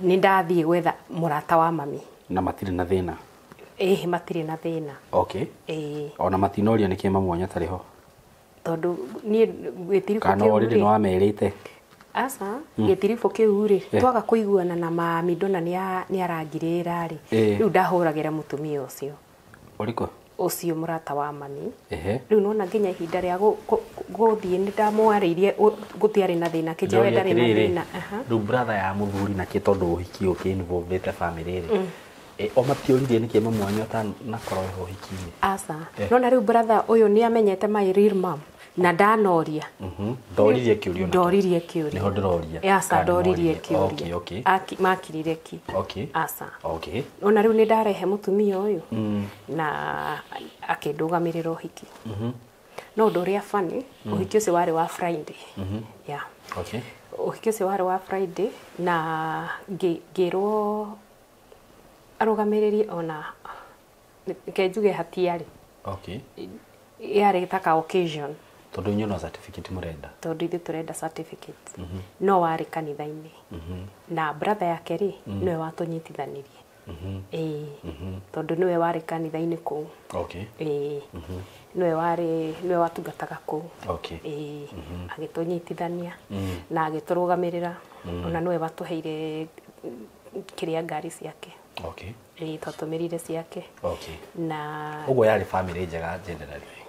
nĩ ndathiĩ gwetha mũrata wa mami. Na matirĩ na thĩna? Ĩĩ matirĩ na thĩna. Okay. Ĩĩ. Ona matinoria nĩkĩ mamu wanyu atarĩ ho? Tondũ niĩ gĩtiribũ Kana already nĩ wamerĩte? Aca gĩtiribũ kĩu rĩ twaga kũiguana na mami ndona nĩ arangirĩra rĩ rĩu ndahũragĩra mũtumia ũcio. Ũrĩkũ? Ũcio mũrata wa mami. Rĩu nona nginya ihinda rĩa gũthiĩ nĩ ndamwarĩirie gũtiarĩ na thĩna kĩnja we ndarĩ na thĩna. Rĩu brother ya mũthuri nake tondũ ũhiki ũkĩ involvete family rĩ o matiũririe nĩkĩ mamu wanyu atanakorwo ho ũhiki-inĩ? Aca nona rĩu brother ũyũ nĩ amenyete my real mom na ndanoria. Ndoririe kĩũria. Ndoririe kĩũria. Nĩho ndĩroria. Aca ndoririe kĩũria. Okay, okay. Makirire ki. Okay. Aca. Okay. Ona rĩu nĩ ndarehe mũtumia ũyũ na akĩndũgamĩrĩra ũhiki. No ũndũ ũrĩa funny ũhiki ũcio warĩ wa Friday. Yeah. Okay. Ũhiki ũcio warĩ wa Friday na ngĩrwo arũgamĩrĩri ona ke njuge hatiarĩ. Okay. Yarĩ ta ka occasion. Tondũ inyuĩ no certificate mũrenda? Tondũ ithuĩ tũrenda certificate. No warĩ kanitha-inĩ. Na brother yake rĩ nĩwe watũnyitithanirie. Ĩĩ. Tondũ nĩwe warĩ kanitha-inĩ kũu. Okay. Ĩĩ. Nĩwe warĩ nĩwe watungataga kũu. Okay. Ĩĩ. Agĩtũnyitithania na agĩtũrũgamĩrĩra. Ona nĩwe watũheire kĩrĩa ngari ciake. Okay. Ĩĩ twatũmĩrire ciake. Okay. Na ũguo yarĩ family njega generally.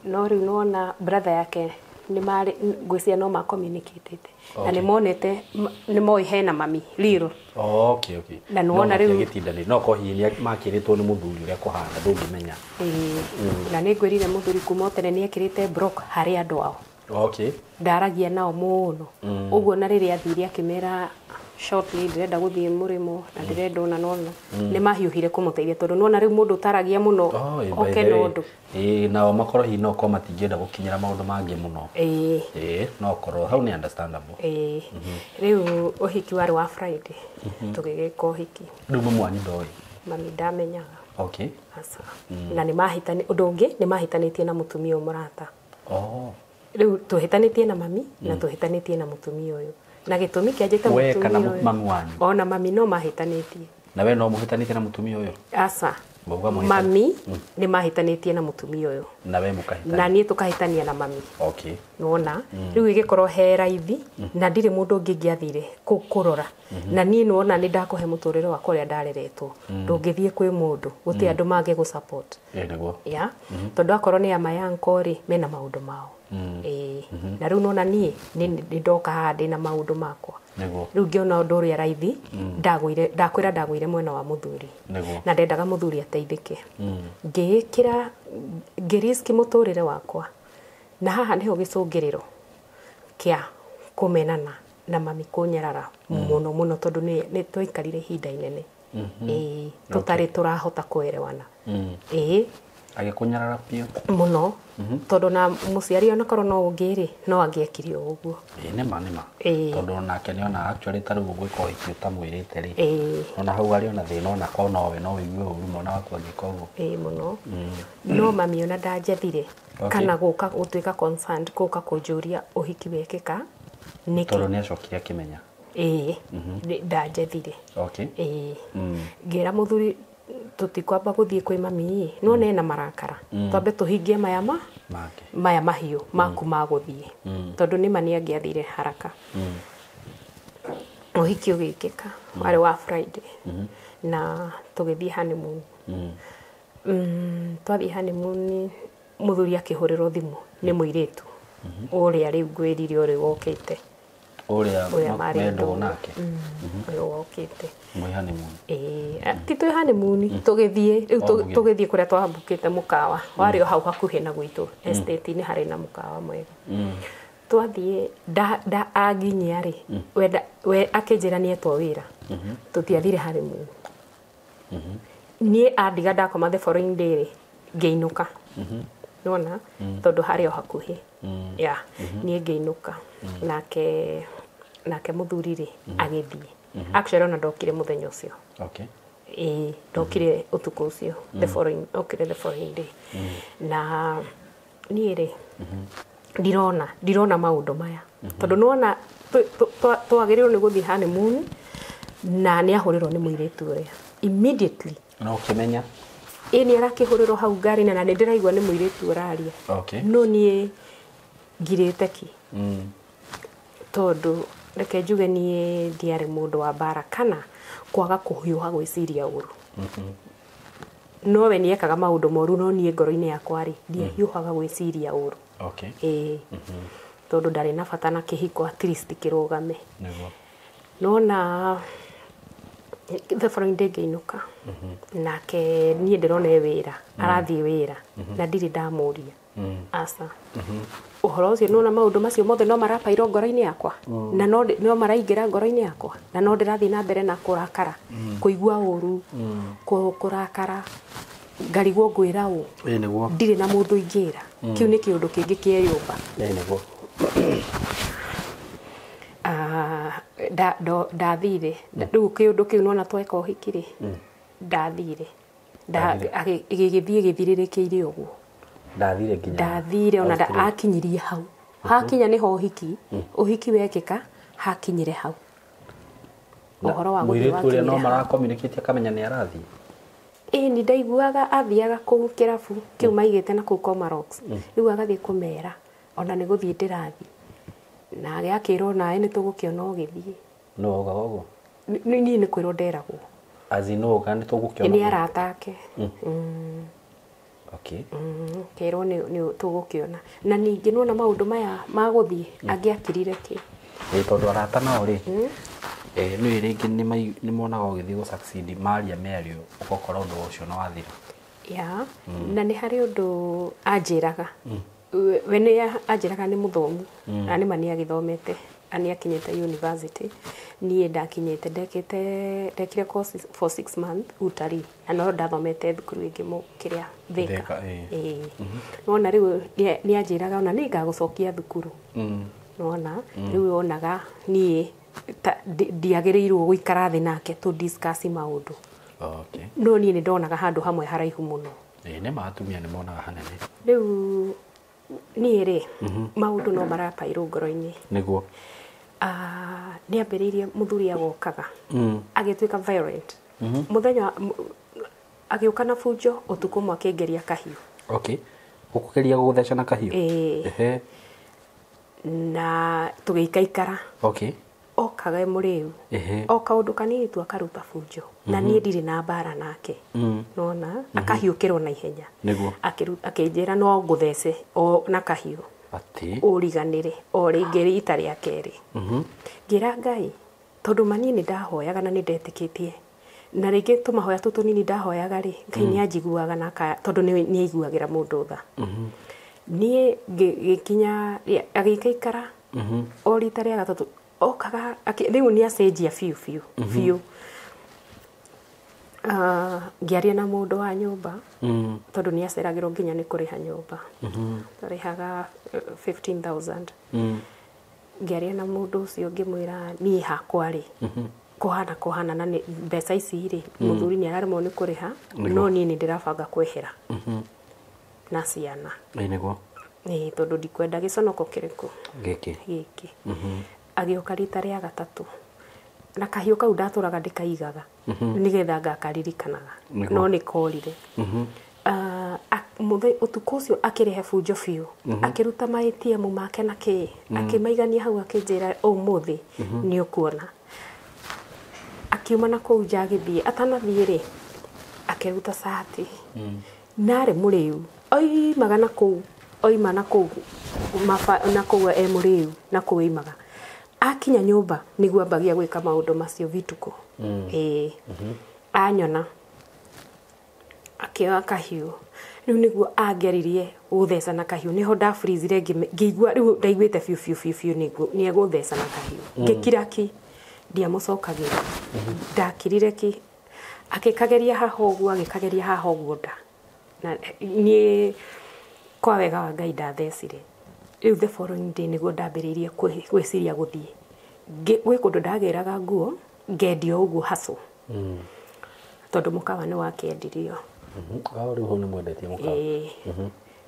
No rĩu nĩwona brother yake nĩ marĩ ngwĩciria no ma communicatĩte na nĩ monete nĩ moĩ hena mami real. Okay, okay. Na nĩwona rĩu gĩtindanĩri no ko hihi makĩrĩtwo nĩ mũthuri ũrĩa kũhana ndũngĩmenya. Ĩĩ. Na nĩ ngwĩrire mũthuri kuma o tene nĩ ekĩrĩte block harĩ andũ ao. Okay. Ndaragia nao mũno. Ũguo na rĩrĩa athire akĩmera shortly ndĩrenda gũthiĩ mũrĩmo na ndĩrenda ũna nona nĩ mahiũhire kũmũteithia tondũ nĩwona rĩu mũndũ ũtaragia mũno oke na ũndũ. Ĩĩ nao makorwo hihi no korwo matingĩenda gũkinyĩra maũndũ mangĩ mũno. Ĩĩ. Ĩĩ no korwo hau nĩ understandable. Ĩĩ. Rĩu ũhiki warĩ wa Friday tũgĩgĩka ũhiki. Rĩu mamu wanyu ndoĩ? Mami ndamenyaga. Okay. Aca. Na nĩ mahĩtani ũndũ ũngĩ nĩ mahĩtanĩtie na mũtumia ũyũ mũrata. Oh. Rĩu tũhĩtanĩtie na mami na tũhĩtanĩtie na mũtumia ũyũ. Na gĩtũmi kĩa njĩte We mũtumia kana ũyũ. mami wanyu? Ona mami no mahĩtanĩtie. Na we no mũhĩtanĩtie na mũtumia ũyũ? Aca. Mauga mũhĩtani- Mami nĩ mahĩtanĩtie na mũtumia ũyũ. Na we mũkahĩtania. Na niĩ tũkahĩtania na mami. Okay. Nĩwona rĩu ĩgĩkorwo he raithi na ndirĩ mũndũ ũngĩ ingĩathire kũrora na niĩ nĩwona nĩ ndakũhe mũtũrĩre wakwa ũrĩa ndareretwo ndũngĩthiĩ kwĩ mũndũ gũtirĩ andũ mangĩ gũ support Ĩĩ nĩguo. ya tondũ akorwo nĩ ama ya rĩ mena maũndũ mao. Ĩĩ na rĩu nona niĩ nĩ ndoka haha ndĩna maũndũ makwa. Nĩguo. Rĩu ngĩona ũndũ ũrĩa raithi ndagũire ndakwĩra ndagũire mwena wa mũthuri. Nĩguo. Na ndendaga mũthuri ateithĩke. Ngĩĩkĩra ngĩriski mũtũrĩre wakwa. Na haha nĩho gĩcũngĩrĩro kĩa kũmenana na mami kũnyarara mũno mũno tondũ nĩ twaikarire ihinda inene. Ĩĩ tũtarĩ tũrahota kũerewana. Ĩĩ Agĩkũnyarara biũ. Mũno tondũ na mũciari onakorwo no ũngĩ rĩ no angĩekire o ũguo. Ĩĩ nĩma nĩma. Ĩĩ. Tondũ nake nĩona actually ta rĩu ũgwĩka ũhiki ũtamwĩrĩte rĩ. Ĩĩ. Ona hau arĩ ona thĩna ona korwo nowe no ũigue ũru mwana waku angĩka ũguo. Ĩĩ mũno. No mami ona ndanjethire kana gũka gũtuĩka concerned gũka kũnjũria ũhiki wekĩka nĩkĩ. Tondũ nĩacokire akĩmenya. Ĩĩ ndanjethire. Okay. Ĩĩ ngĩra mũthuri tũtikwamba gũthiĩ kwĩ mami no nena marakara twambe tũhingie maya ma Make. Maya mahiũ maku ma gũthiĩ tondũ nĩma nĩ angĩathire haraka. Ũhiki ũgĩkĩka warĩ wa Friday na tũgĩthiĩ honeymoon. Twathiĩ honeymoon mũthuri akĩhũrĩrwo thimũ nĩ mũirĩtu ũrĩa rĩu ngwĩrire ũrĩa wokĩte. Ũrĩa marĩ ndũgũ nake. Ũrĩa wokĩte. Mwĩ honeymoon. Ĩĩ ti twĩ honeymoon tũgĩthiĩ rĩu tũgĩthiĩ kũrĩa twambukĩte mũkawa warĩ o hau hakuhĩ na gwitũ estate-inĩ harĩ na mũkawa mwega. Twathiĩ nda anginyia rĩ we akĩnjĩra nĩetwo wĩra tũtiathire honeymoon. Niĩ andiga ndakoma the following day rĩ ngĩinũka. Nĩwona tondũ harĩ o hakuhĩ. Ya niĩ ngĩinũka nake mũthuri rĩ agĩthiĩ. Actually ona ndokire mũthenya ũcio. Okay. Ĩĩ ndokire ũtukũ ũcio the following okire the following day. Na niĩ rĩ ndirona maũndũ maya tondũ nĩwona twagĩrĩirwo nĩ gũthiĩ honeymoon na nĩ ahũrĩrwo nĩ mũirĩtu ũrĩa immediately. Na ũkĩmenya? Ĩĩ nĩ arakĩhũrĩrwo hau ngari-inĩ na nĩ ndĩraigua nĩ mũirĩtu ũraria. Okay. No niĩ ngirĩte ki. Tondũ reke njuge niĩ ndiarĩ mũndũ wa mbara kana kwaga kũhiũha gwĩciria ũru. No we nĩekaga maũndũ moru no niĩ ngoro-inĩ yakwa rĩ ndiahiũhaga gwĩciria ũru. Okay. Ĩĩ tondũ ndarĩ na bata na kĩhiko at least kĩrũgame. Nĩguo. Nona the following day ngĩinũka nake niĩ ndĩrona e wĩra arathiĩ wĩra na ndirĩ ndamũria. Aca. Ũhoro ũcio nĩwona maũndũ macio mothe no marabairwo ngoro-inĩ yakwa na no maraingĩra ngoro-inĩ yakwa na no ndĩrathiĩ na mbere na kũrakara kũigua ũru kũrakara ngarigwo ngwĩra ũ. Ĩĩ nĩguo. Ndirĩ na mũndũ ingĩra. Kĩu nĩ kĩũndũ kĩngĩ kĩeyũmba. Ĩĩ nĩguo. Ndathire rĩu kĩũndũ kĩu nĩwona tweka ũhiki rĩ ndathire gĩgĩthiĩ gĩthirĩrĩkĩire ũguo. Ndathire nginya ndathire ona akinyirie hau hakinya nĩho ũhiki ũhiki wekĩka hakinyire hau. Ũhoro wa gũthiĩ mũirĩtu ũrĩa no wakinyire hau. mara communicate akamenya nĩ arathiĩ. Ĩĩ nĩ ndaiguaga athiaga kũu kĩrabu kĩu maigĩte na kũu Comarox. Rĩu agathiĩ kũmera ona nĩ gũthiĩ ndĩrathiĩ. Na agĩakĩrwo nawe nĩ tũgũkĩona ũgĩthiĩ. No augaga ũguo? Niĩ nĩ kwĩrwo nderagwo. As in no kana nĩ tũgũkĩona? Nĩ arata ake. Okay. Kerwo nĩ tũgũkĩona. Na ningĩ nĩwona maũndũ maya ma gũthiĩ angĩakirire kĩ? Ĩĩ tondũ arata nao rĩ nĩ rĩngĩ nĩ monaga ũgĩthiĩ gũ succeed maria mĩario ũgakora ũndũ ũcio nĩ wathira. Ya na nĩ harĩ ũndũ anjĩraga. We nĩ anjĩraga nĩ mũthomu na nĩma nĩ agĩthomete na nĩ akinyĩte university. Niĩ ndakinyĩte ndekire course for 6 months utalii na no ndathomete thukuru ĩngĩ kĩrĩa Thika. Ĩĩ nĩwona rĩu nĩ anjĩraga ona nĩ ngagũcokia thukuru. Nĩwona rĩu onaga niĩ ndiagĩrĩirwo gũikara thĩ nake tũ discuss maũndũ. Okay. No niĩ nĩ ndonaga handũ hamwe haraihu mũno. Ĩĩ nĩ ma atumia nĩ monaga hanene. Rĩu niĩ rĩ, maũndũ no marapairwo ngoro-inĩ. Nĩguo. Nĩ ambĩrĩirie mũthuri agokaga agĩtuĩka violent. Mũthenya agĩũka na bunjo ũtukũ ũmwe akĩngeria kahiũ. Okay. Gũkũgeria gũgũtheca na kahiũ? Ĩĩ. Ehe. Na tũgĩikaikara. Okay. Okaga e mũrĩu. Ehe. O kaũndũ kanini tu akaruta bunjo. Na niĩ ndirĩ na mbara nake. Nona akahiũkĩrwo na ihenya. Nĩguo. Akĩnjĩra no ngũthece o na kahiũ. Atĩ. Ũriganĩre o rĩngĩ rita rĩa kerĩ. Ngĩra Ngai tondũ ma niĩ nĩ ndahoyaga na nĩ ndetĩkĩtie. Na rĩngĩ tũmahoya tũtũ tũnini ndahoyaga rĩ, Ngai nĩ anjiguaga na tondũ nĩ aiguagĩra mũndũ tha. Niĩ ngĩkinya agĩikaikara o rita rĩa gatatũ okaga rĩu nĩ acenjia biũ biũ biũ. Ngĩaria na mũndũ wa nyũmba tondũ nĩ aceragĩrwo nginya nĩ kũrĩha nyũmba. Twarĩhaga 15,000. Ngĩaria na mũndũ ũcio ngĩmwĩra niĩ hakwa rĩ kũhana kũhana na mbeca ici rĩ mũthuri nĩ araremwo nĩ kũrĩha no niĩ nĩ ndĩrabanga kwehera na ciana. Ĩĩ nĩguo. Ĩĩ tondũ ndikwenda gĩconoko kĩrĩkũ gĩkĩ. Gĩkĩ. Agĩũka rita rĩa gatatũ na kahiũ kau ndatũraga ndĩkaigaga nĩgetha ngakaririkanaga no nĩ korire. Ũtukũ ũcio akĩrehe bunjo biũ, akĩruta ma ATM make na kĩ, akĩmaigania hau akĩnjĩra ũmũthĩ nĩ ũkuona. Akiuma na kũu nja agĩthiĩ, atanathiĩ rĩ akĩruta cati na arĩ mũrĩu, oimaga na kũu, oima na kũu na kũu e mũrĩu na kũu oimaga. Akinya nyũmba nĩguo ambagia gwĩka maũndũ macio vituko. Ĩĩ. Anyona akĩoya kahiũ, rĩu nĩguo angeririe gũtheca na kahiũ, nĩho ndafreezire ngĩigua rĩu ndaiguĩte biũ biũ biũ biũ nĩguo nĩ egũtheca na kahiũ. Ngĩkira ki, ndiamũcokagĩra. Ndakirire ki, akĩkageria haha ũguo, agĩkageria haha ũguo nda. Na niĩ kwa wega wa Ngai ndathecire. Rĩu the following day nĩguo ndambĩrĩirie gwĩciria gũthiĩ. Gwĩ kũndũ ndagĩraga nguo, ngendio ũguo hustle. Tondũ mũkawa nĩ wakĩendirio. Rĩu hau nĩ mwendetie mũkawa. Ĩĩ.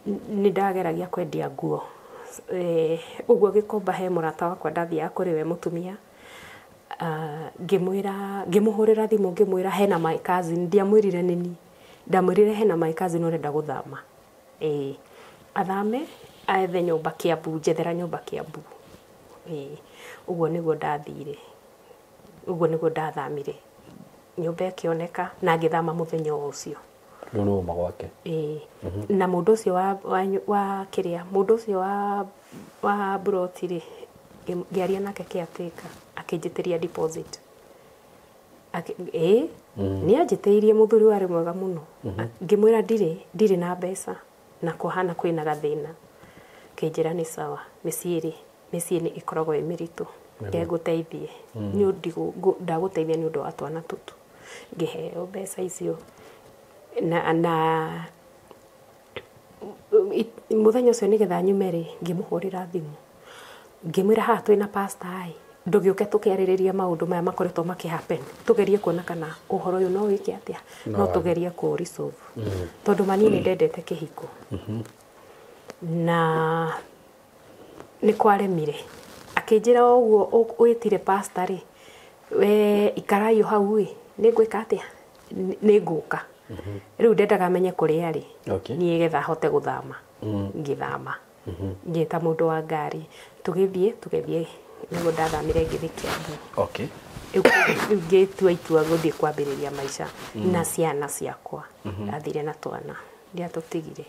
Nĩ ndageragia kwendia nguo. Ũguo Gĩkomba he mũrata wakwa ndathiaga kũrĩ we mũtumia. Ngĩmwĩra, ngĩmũhũrĩra thimũ ngĩmwĩra hena my cousin, ndiamwĩrire nĩni. Ndamwĩrire hena my cousin ũrenda gũthama. Ĩĩ. Athame ethe nyũmba Kiambu, njethera nyũmba Kiambu. Ĩĩ. Ũguo nĩguo ndathire. Ũguo nĩguo ndathamire. Nyũmba ĩkĩoneka na ngĩthama mũthenya o ũcio. Rĩu nĩ wauma gwake. Ĩĩ. Na mũndũ ũcio wa kĩrĩa, mũndũ ũcio wa mburoti rĩ, ngĩaria nake caretaker, akĩnjĩtĩria deposit. Ĩĩ, nĩ anjĩtĩirie mũthuri warĩ mwega mũno. Ngĩmwĩra ndirĩ na mbeca na kũhana kwĩna gathĩna. Akĩnjĩra nĩ sawa, mĩciĩ rĩ, mĩciĩ nĩ ĩkoragwo ĩ mĩritũ. Ngegũteithie. Nĩ ndagũteithia nĩ ũndũ wa twana tũtũ. Ngĩheo mbeca icio. Na mũthenya ũcio nĩgetha nyume rĩ, ngĩmũhũrĩra thimũ. Ngĩmwĩra haha twĩna pastor ĩ, ndũgĩũke tũkĩarĩrĩria maũndũ maya makoretwo makĩ happen. Tũgerie kuona kana ũhoro ũyũ no wĩke atĩa, no tũgerie kũ resolve. Tondũ ma niĩ nĩ ndendete kĩhiko. Na nĩ kwaremire. Akĩnjĩra o ũguo wĩtire pastor rĩ, we ikarai o hau ĩ, nĩ ngwĩka atĩa? Nĩ ngũka. Rĩu ndendaga menye kũrĩa arĩ. Niĩ getha hote gũthama. Ngĩthama. Ngĩta mũndũ wa ngari. Tũgĩthiĩ nĩguo ndathamire ngĩthiĩ Kiambu. Rĩu ngĩtua itua gũthiĩ kwambĩrĩria maica na ciana ciakwa. Ndathire na twana, ndiatũtigire.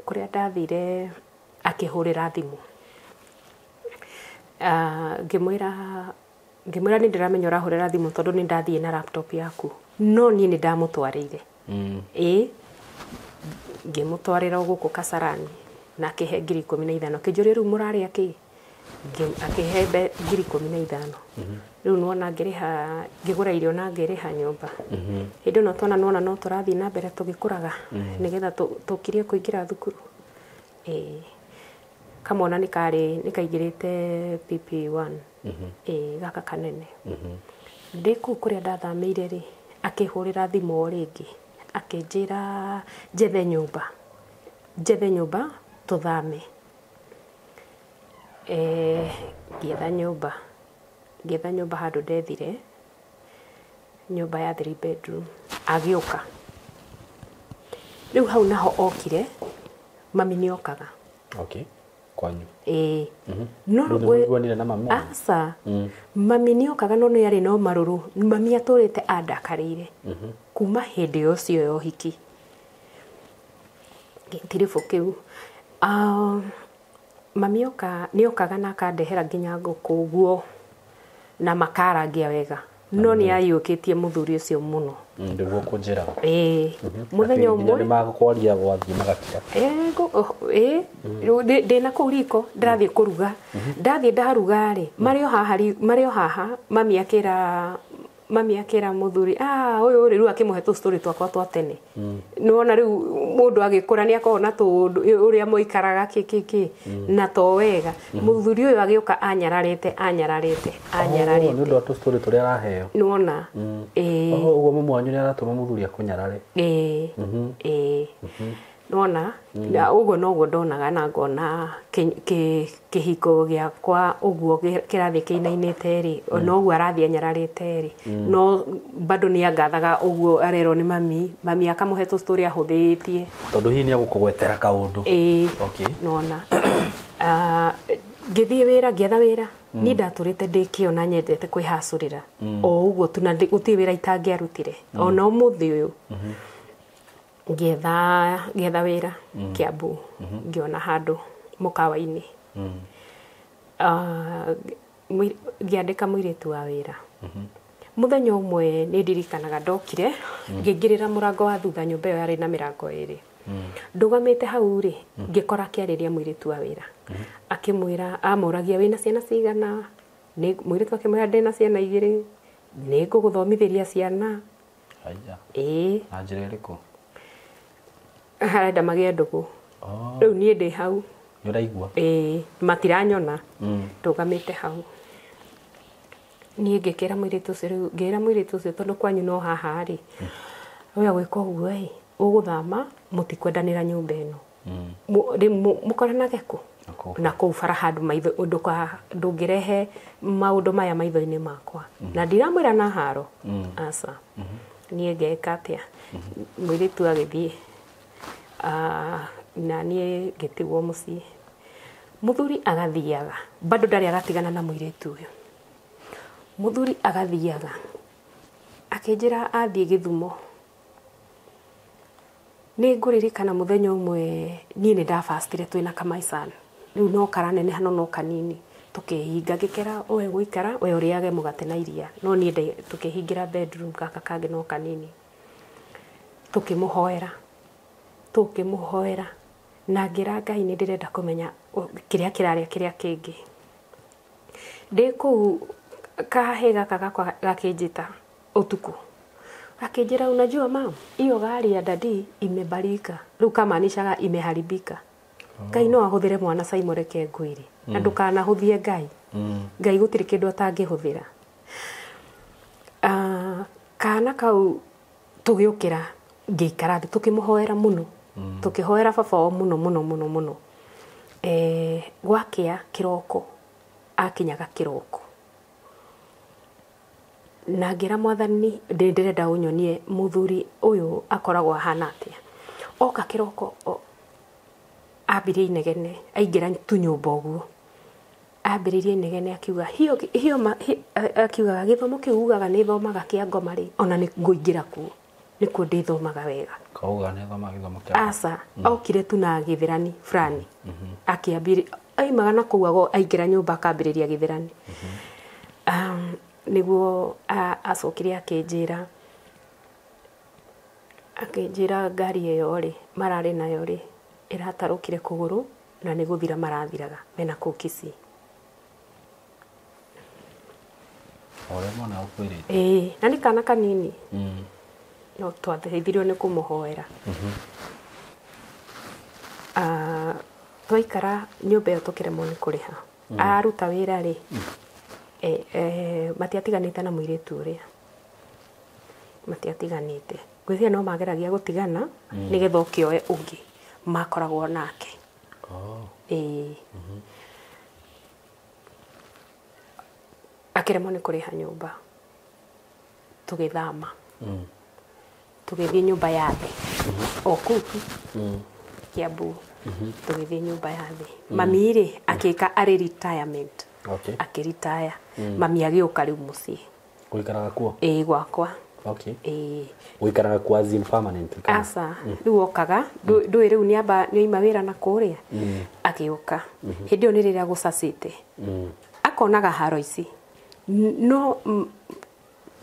Kũrĩa ndathire akĩhũrĩra thimũ. Ngĩmwĩra nĩ ndĩramenya ũrahũrĩra thimũ tondũ nĩ ndathiĩ na laptop yaku. No niĩ nĩ ndamũtwarĩire. Ĩĩ, ngĩmũtwarĩra gũkũ Kasarani na akĩhe 15,000. Akĩnjũria rĩu mũrarĩa kĩ? Akĩhe 15,000. Rĩu nĩwona ngĩrĩha, ngĩgũra irio na ngĩrĩha nyũmba. Hĩndĩ ĩno twana nĩwona no tũrathiĩ na mbere tũgĩkũraga nĩgetha tũkirie kũingĩra thukuru. Ĩĩ. Kamwana nĩ kaingĩrĩte PP1. Ĩĩ, gaka kanene. Ndĩ kũu kũrĩa ndathamĩire rĩ, akĩhũrĩra thimũ o rĩngĩ, akĩnjĩra njethe nyũmba, njethe nyũmba tũthame. Ngĩetha nyũmba, ngĩetha nyũmba handũ ndethire, nyũmba ya 3 bedroom, agĩũka. Rĩu hau naho okire, mami nĩ okaga. Okay. Kwanyu. Ĩĩ. No Rĩu nĩ mũiguanire na mami wanyu? Aca. Mami nĩ okaga no nĩ arĩ na marũrũ. Mami atũrĩte andakarĩire. Kuma hĩndĩ ũcio ya ũhiki. Gĩtiribũ kĩu. Mami oka nĩ okaga na akandehera nginya ngũkũ ũguo na makarangia wega. No nĩ aiyũkĩtie mũthuri ũcio mũno. Nĩguo kũnjĩra. Ĩĩ. Mũthenya ũmwe nĩ magũkwaria gwathiĩ magakira. Ĩĩ, rĩu ndĩna kũu riko ndĩrathiĩ kũruga. Ndathiĩ ndaruga rĩ, marĩ o haha, mami akĩra mũthuri, ũyũ rĩ, rĩu akĩmũhe tũ story twakwa twa tene. Nĩwona rĩu mũndũ agĩkũra nĩ akoragwo na tũũndũ ũrĩa moikaraga kĩ kĩ kĩ na to wega. Mũthuri ũyũ agĩũka anyararĩte. Nĩ ũndũ wa tũ story tũrĩa araheo. Nĩwona? Ĩĩ. Ũguo mũmwe wanyu nĩ aratũma mũthuri akũnyarare. Ĩĩ. Ĩĩ. Nĩwona? Na ũguo noguo ndonaga na ngona kĩhiko gĩakwa ũguo kĩrathiĩ kĩinainĩte rĩ, noguo arathiĩ anyararĩte rĩ, no bado nĩ angathaga ũguo arerwo nĩ mami, mami akamũhe tũ story ahũthĩtie. Tondũ hihi nĩ egũkũgwetera kaũndũ. Ĩĩ. Okay. Nĩwona? Ngĩthiĩ wĩra, ngĩetha wĩra. Niĩ ndatũrĩte ndĩ kĩo na nyendete kwĩhacũrĩra. O ũguo tu na gũtirĩ wĩra itangĩarutire. Ona ũmũthĩ ũyũ. Ngĩetha wĩra Kiambu, ngĩona handũ mũkawa-inĩ. Ngĩandĩka mũirĩtu wa wĩra. Mũthenya ũmwe nĩ ndirikanaga ndokire, ngĩingĩrĩra mũrango wa thutha, nyũmba ĩyo yarĩ na mĩrango ĩrĩ. Ndũgamĩte hau rĩ, ngĩkora akĩarĩria mũirĩtu wa wĩra. Akĩmwĩra, amũragia wĩna ciana cigana? Mũirĩtu akĩmwĩra ndĩna ciana igĩrĩ, nĩ ngũgũthomithĩria ciana. Haiya. Ĩĩ. Na njĩra ĩrĩkũ? Arenda magĩe ndũgũ. Rĩu niĩ ndĩ hau. Nĩ ũraigua? Ĩĩ, matiranyona. Ndũgamĩte hau. Niĩ ngĩkĩra mũirĩtu ũcio rĩu, ngĩra mũirĩtu ũcio tondũ kwanyu no haha rĩ. We gwĩka ũguo ĩ, ũgũthama mũtikwendanĩra nyũmba ĩno. Mũkoranage kũ? Na kũu bara handũ maitho ndũngĩrehe maũndũ maya maitho-inĩ makwa. Na ndiramwĩra na haro. Aca. Niĩ ngeka atĩa? Mũirĩtu agĩthiĩ. Na niĩ ngĩtigwo mũciĩ. Mũthuri agathiaga, bado ndarĩ aratigana na mũirĩtu ũyũ. Mũthuri agathiaga, akĩnjĩra athiĩ Gĩthumo. Nĩ ngũririkana mũthenya ũmwe niĩ nĩ ndabastire twĩna kamaican. Rĩu no karaneneha no no kanini. Tũkĩhinga, ngĩkera we gũikara, we ũrĩage mũgate na iria. No niĩ tũkĩhingĩra bedroom gaka kangĩ no kanini. Tũkĩmũhoera. Tũkĩmũhoera. Na ngĩra Ngai nĩ ndĩrenda kũmenya kĩrĩa kĩrarĩa kĩrĩa kĩngĩ. Ndĩ kũu kahĩ gaka gakwa gakĩnjĩta ũtukũ. Akĩnjĩra unajua mam, hiyo gari ya dadi imebarika. Rĩu kamaanishaga imeharibika. Ngai no ahũthĩre mwana Simon reke ngwĩre. Na ndũkanahũthie Ngai. Ngai gũtirĩ kĩndũ atangĩhũthĩra. Kana kau tũgĩũkĩra ngĩikara thĩ tũkĩmũhoera mũno. Tũkĩhoera baba wao mũno mũno mũno mũno. Gwakĩa kĩroko, akinyaga kĩroko. Na ngĩra mwathani ndĩrenda ũnyonie mũthuri ũyũ akoragwo ahana atĩa. Oka kĩroko ambirie inegene, aingĩra tu nyũmba ũguo. Ambĩrĩirie inegene akiuga hiyo akiuga gĩthomo kĩu ugaga nĩ thomaga kĩa ngoma rĩ, ona nĩ ngũingĩra kuo. Nĩkuo ndĩthomaga wega. Kauga nĩ thomaga gĩthomo kĩa. Aca, okire tu na gĩthĩrani fulani. Akĩambĩrĩria aimaga na kũu aingĩra nyũmba akambĩrĩria gĩthĩrani. Nĩguo acokire akĩnjĩra ngari ĩyo rĩ mararĩ nayo rĩ ĩratarũkire kũgũrũ na nĩ gũthira marathiraga mena kũu Kisii. Ũrĩa mwana ũkwĩrĩte. Ĩĩ, na nĩ kana kanini. No twateithirio nĩ kũmũhoera. Twaikara nyũmba ĩyo tũkĩremwo nĩ kũrĩha. Aruta wĩra rĩ, Matiatiganĩte na mũirĩtu ũrĩa, matiatiganĩte. Ngwĩciria no mageragia gũtigana nĩgetha ũkĩoe ũngĩ makoragwo nake. Ĩĩ. Akĩremwo nĩ kũrĩha nyũmba, tũgĩthama, tũgĩthiĩ nyũmba ya thĩ o kũu tu Kiambu. Tũgĩthiĩ nyũmba ya thĩ. Mami rĩ akĩka arĩ retirement. Akĩritaya. Mami agĩũka rĩu mũciĩ. Gũikaraga kuo? Ĩĩ, gwakwa. Ĩĩ. Gũikaraga kuo as in permanent kana? Aca, rĩu okaga ndũĩ rĩu nĩamba nĩoima wĩra na kũrĩa, agĩũka. Hĩndĩ ĩyo nĩ rĩrĩa gũcacĩte, akonaga haro ici. No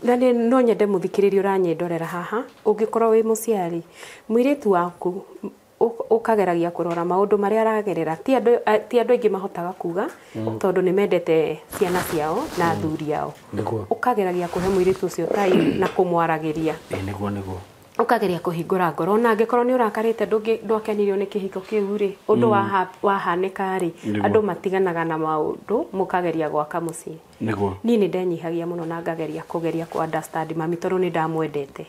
na nĩ no nyende mũthikĩrĩria ũranyendorera haha, ũngĩkorwo wĩ mũciari, mũirĩtu waku ũkageragia kũrora maũndũ marĩa aragerera. Ti andũ ti andũ aingĩ mahotaga kuga, tondũ nĩ mendete ciana ciao na athuri ao. Ũkageragia kũhe mũirĩtu ũcio time na kũmwaragĩria. Ĩĩ, nĩguo nĩguo. Ũkageria kũhingũra ngoro, ona angĩkorwo nĩ ũrakarĩte, ndwakenirio nĩ kĩhiko kĩu rĩ, ũndũ wahanĩka rĩ, andũ matiganaga na maũndũ, mũkageria gwaka mũciĩ. Niĩ nĩ ndenyihagia mũno na ngageria kũgeria kũ understand mami, tondũ nĩ ndamwendete.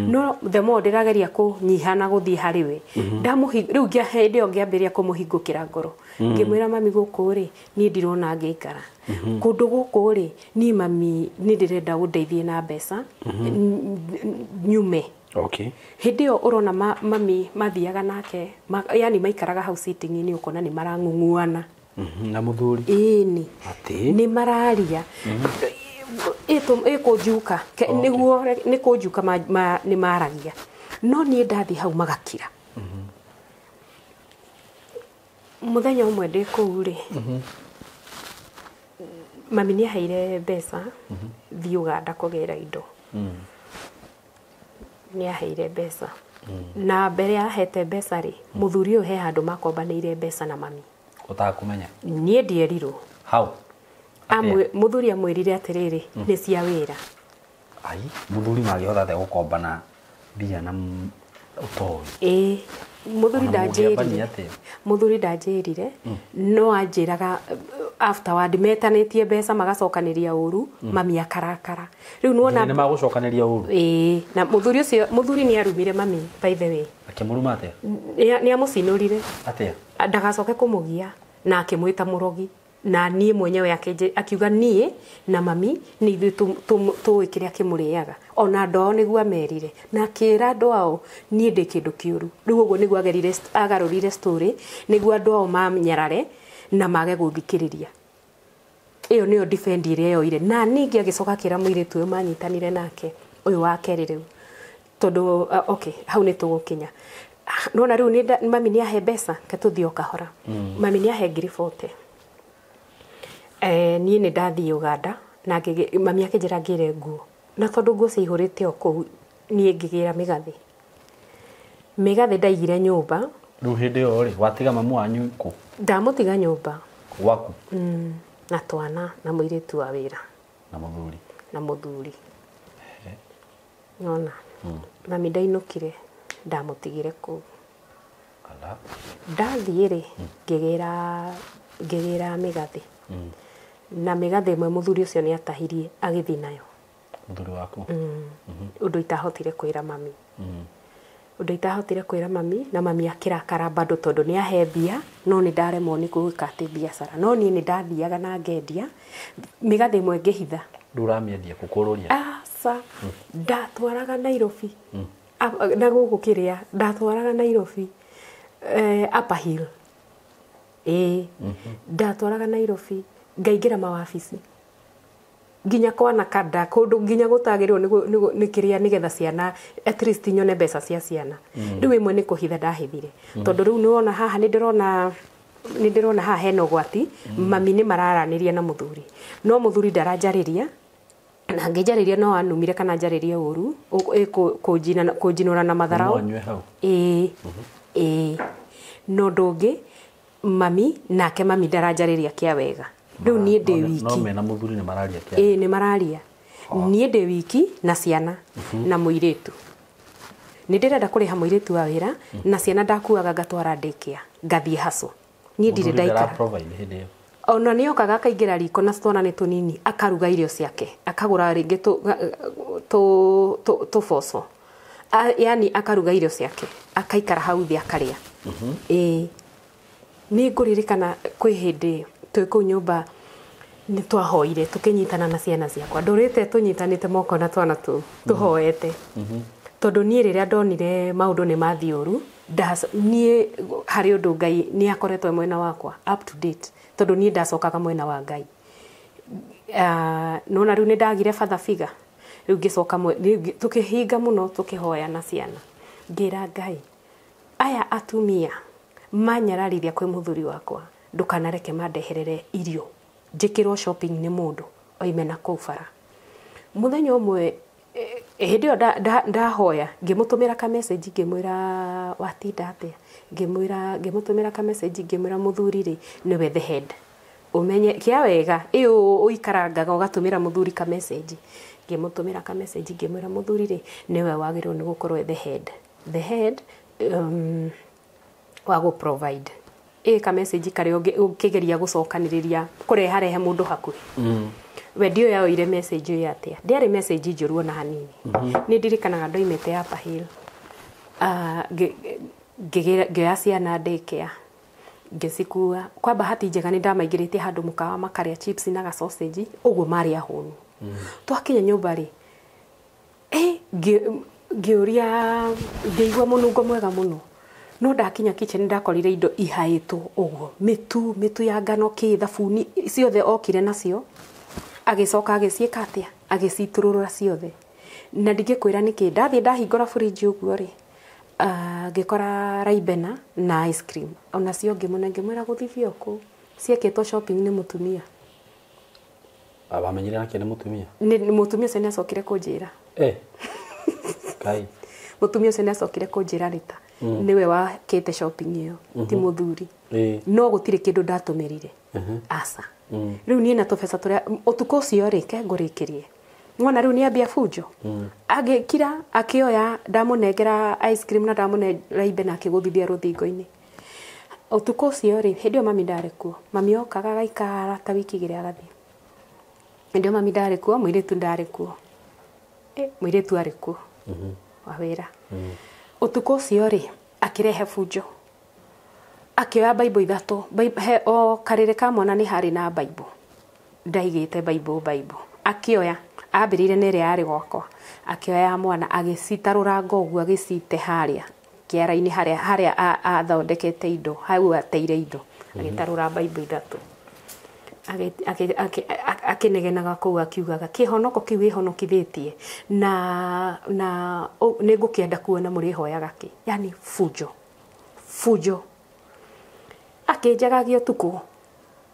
No the more ndĩrageria kũnyiha na gũthiĩ harĩ we, rĩu hĩndĩ ĩyo ngĩambĩrĩria kũmũhingũkĩra ngoro, ngĩmwĩra, "Mami, gũkũ rĩ, niĩ ndirona ngĩikara kũndũ gũkũ rĩ. Niĩ mami nĩ ndĩrenda ũndeithie na mbeca nyume." Hĩndĩ ĩyo ũrona mami mathiaga nake yani maikaraga hau sitting-inĩ, ũkona nĩ marang'ung'uana. Na mũthuri? Ĩni. Atĩ? Nĩ mararia ĩkũnjuka nĩguo nĩ kũnjuka nĩ maragia, no niĩ ndathiĩ hau magakira. Mũthenya ũmwe ndĩ kũu rĩ, mami nĩ aheire mbeca thiĩ Uganda kũgĩra indo. Nĩ aheire mbeca, na mbere ahete mbeca rĩ, mũthuri ũyũ he handũ makombanĩire mbeca na mami. Ũtakũmenya? Niĩ ndierirwo. How? Mũthuri amwĩrire atĩrĩrĩ, nĩ cia wĩra. Ai, mũthuri mangĩhota atĩa gũkombana mbia na ũtoĩ? Ĩĩ, mũthuri Ona ndanjĩrire. mũngĩambania atĩa? Mũthuri ndanjĩrire, no anjĩraga afterward metanĩtie mbeca magacokanĩria ũru. Mami akarakara rĩu nĩwona. Nĩ magũcokanĩria ũru? Ĩĩ, na mũthuri ũcio, mũthuri nĩ arumire mami, by the way. Akĩmũruma atĩa? Nĩ amũcinũrire. Atĩa? Ndagacoke kũmũgia, na akĩmwĩta mũrogi, na niĩ mwenyewe akiuga niĩ na mami nĩ ithuĩ tũĩ kĩrĩa kĩmũrĩaga. Ona andũ ao nĩguo amerire, na akĩra andũ ao niĩ ndĩ kĩndũ kĩũru. Rĩu ũguo nĩguo agerire agarũrire story nĩguo andũ ao manyarare na mage gũthikĩrĩria. Ĩyo nĩyo defend ĩrĩa yoire. Na ningĩ agĩcoka akĩra mũirĩtu ũyũ manyitanire nake, ũyũ wa kerĩ rĩu, tondũ okay, hau nĩ tũgũkinya. Nona rĩu mami nĩ ahe mbeca, ke tũthiĩ o kahora. Mami nĩ ahe 40,000. Niĩ nĩ ndathiĩ Uganda na mami akĩnjĩra ngĩre nguo, na tondũ nguo ciaihũrĩte o kũu, niĩ ngĩgĩra mĩgathĩ. Mĩgathĩ ndaigire nyũmba. Rĩu hĩndĩ ĩyo rĩ, watiga mamu wanyu kũ? Ndamũtiga nyũmba. Gwaku? Na twana na mũirĩtu wa wĩra. Na mũthuri? Na mũthuri. Nona mami ndainũkire, ndamũtigire kũu. Ala. Ndathiĩ rĩ, ngĩgĩra mĩgathĩ, na mĩgathĩ ĩmwe mũthuri ũcio nĩ atahirie agĩthiĩ nayo. Mũthuri waku? Ũndũ itahotire kwĩra mami, ũndũ itahotire kwĩra mami, na mami akĩrakara bado, tondũ nĩ ahe mbia no nĩ ndaremwo nĩ gwĩka atĩ biacara. No niĩ nĩ ndathiaga na ngendia mĩgathĩ ĩmwe ngĩhitha. Rĩu ũramĩendia kũkũrũria? Aca, ndatwaraga Nairobi. Na gũkũ kĩrĩa ndatwaraga Nairobi, Upper Hill. Ĩĩ, ndatwaraga Nairobi, ngaingĩra mawabici nginya kwana kada kũndũ nginya gũtagĩrĩrwo nĩ kĩrĩa, nĩgetha ciana at least nyone mbeca cia ciana. Rĩu ĩmwe nĩ kũhitha ndahithire, tondũ rĩu nĩwona haha nĩ ndĩrona haha hena ũgwati. Mami nĩ mararanĩria na mũthuri, no mũthuri ndaranjarĩria, na angĩnjarĩria no anumire kana njarĩrie ũru, kũnjinũra na matharau. No anyue hau? Ĩĩ, ĩĩ. No ũndũ ũngĩ, mami nake, mami ndaranjarĩria kĩa wega. Rĩu niĩ ndĩ No wiki. Mena mũthuri nĩ mararia kĩa? Ĩĩ, nĩ mararia. Niĩ ndĩ wiki na ciana na mũirĩtu. Nĩ ndĩrenda kũrĩha mũirĩtu wa wĩra, na ciana ndakuaga ngatwara daycare, ngathiĩ haco. Niĩ ndirĩ Mũthuri ndaikara. ndara provide hĩndĩ ĩyo? Ona nĩ okaga akaingĩra riko na twana nĩ tũnini, akaruga irio ciake, akagũra rĩngĩ tũboco, yani akaruga irio ciake, akaikara hau thĩ akarĩa. Ĩĩ, nĩ ngũririkana kwĩ hĩndĩ twĩ kũu nyũmba nĩ twahoire tũkĩnyitana na ciana ciakwa, ndũrĩte tũnyitanĩte moko na twana tũu tũhoete, tondũ niĩ rĩrĩa ndonire maũndũ nĩ mathiĩ ũru, niĩ harĩ ũndũ Ngai nĩ akoretwo e mwena wakwa up to date, tondũ niĩ ndacokaga mwena wa Ngai. Nona rĩu nĩ ndagire father figure, rĩu ngĩcoka tũkĩhinga mũno tũkĩhoya na ciana, ngĩra Ngai, aya atumia manyararithia kwĩ mũthuri wakwa, ndũkanareke mandeherere irio njĩkĩrwo shopping nĩ mũndũ oime na kũu bara. Mũthenya ũmwe, hĩndĩ ĩyo ndahoya, ngĩmũtũmĩra ka message, ngĩmwĩra watinda atĩa, ngĩmwĩra, ngĩmũtũmĩra ka message, ngĩmwĩra mũthuri rĩ nĩwe the head, ũmenye kĩa wega ĩyo ũikarangaga ũgatũmĩra mũthuri ka message. Ngĩmũtũmĩra ka message, ngĩmwĩra mũthuri rĩ nĩwe wagĩrĩirwo nĩ gũkorwo the head, the head wa gũ provide. Ĩ ka message karĩa ũkĩgeria gũcokanĩrĩria kũreharehe mũndũ hakuhĩ. We ndiũĩ yoire message ĩyo atĩa, ndĩarĩ message njũru ona hanini. Nĩ ndirikanaga ndoimĩte Upper Hill, ngĩoya ciana daycare, ngĩcikua. Kwa bahati njega nĩ ndamaingĩrĩtie handũ mũkawa makarĩa chips na ga sausage, ũguo marĩ ahũnu. Twakinya nyũmba rĩ, ngĩũria, ngĩigua mũnungo mwega mũno, no ndakinya kitchen ndakorire indo ihaĩtwo ũguo, mĩtu ya ngano, kĩ thabuni ciothe okire nacio, agĩcoka agĩciĩka atĩa, agĩcitũrũra ciothe. Na ndingĩkwĩra nĩkĩ, ndathiĩ ndahingũra fridge ũguo rĩ, ngĩkora Ribena na ice cream onacio, ngĩmũne, ngĩmwĩra gũthithia kũu ciekĩtwo shopping nĩ mũtumia. Wamenyire nake nĩ mũtumia? Nĩ mũtumia ũcio nĩ acokire kũnjĩra. Kai. Mũtumia ũcio nĩ acokire kũnjĩra rĩta nĩwe wakĩte shopping ĩyo, ti mũthuri. No gũtirĩ kĩndũ ndatũmĩrire, aca. Rĩu niĩ na tũbeca tũrĩa ũtukũ ũcio rĩ, ke ngũrĩkĩrie, wona rĩu nĩ ambia bunjo, agĩkira akĩoya, ndamũnengera ice cream na ndamũnengera Ribena, akĩgũthithia rũthingo-inĩ. Ũtukũ ũcio rĩ, hĩndĩ ĩyo mami ndarĩ kuo, mami okaga agaikara ta wiki 2 agathiĩ. Hĩndĩ ĩyo mami ndarĩ kuo, mũirĩtu ndarĩ kuo, mũirĩtu arĩ kuo wa wĩra. Ũtukũ ũcio rĩ, akĩrehe bunjo, akĩoya Bible ithatũ, o karĩrĩ ka mwana nĩ harĩ na Bible, ndaigĩte Bible, akĩoya, ambĩrĩire na ĩrĩa yarĩ gwakwa, akĩoya ya mwana agĩcitarũranga ũguo, agĩcite harĩa kĩara-inĩ harĩa athondekete indo, hau ateire indo, agĩtarũra Bible ithatũ, akĩnegenaga kũu akiugaga kĩhonoko kĩu wĩhonokithĩtie na nĩ ngũkĩenda kuona mũrĩhoyaga kĩ, yani bunjo bunjo. Akĩnjagagia ũtukũ,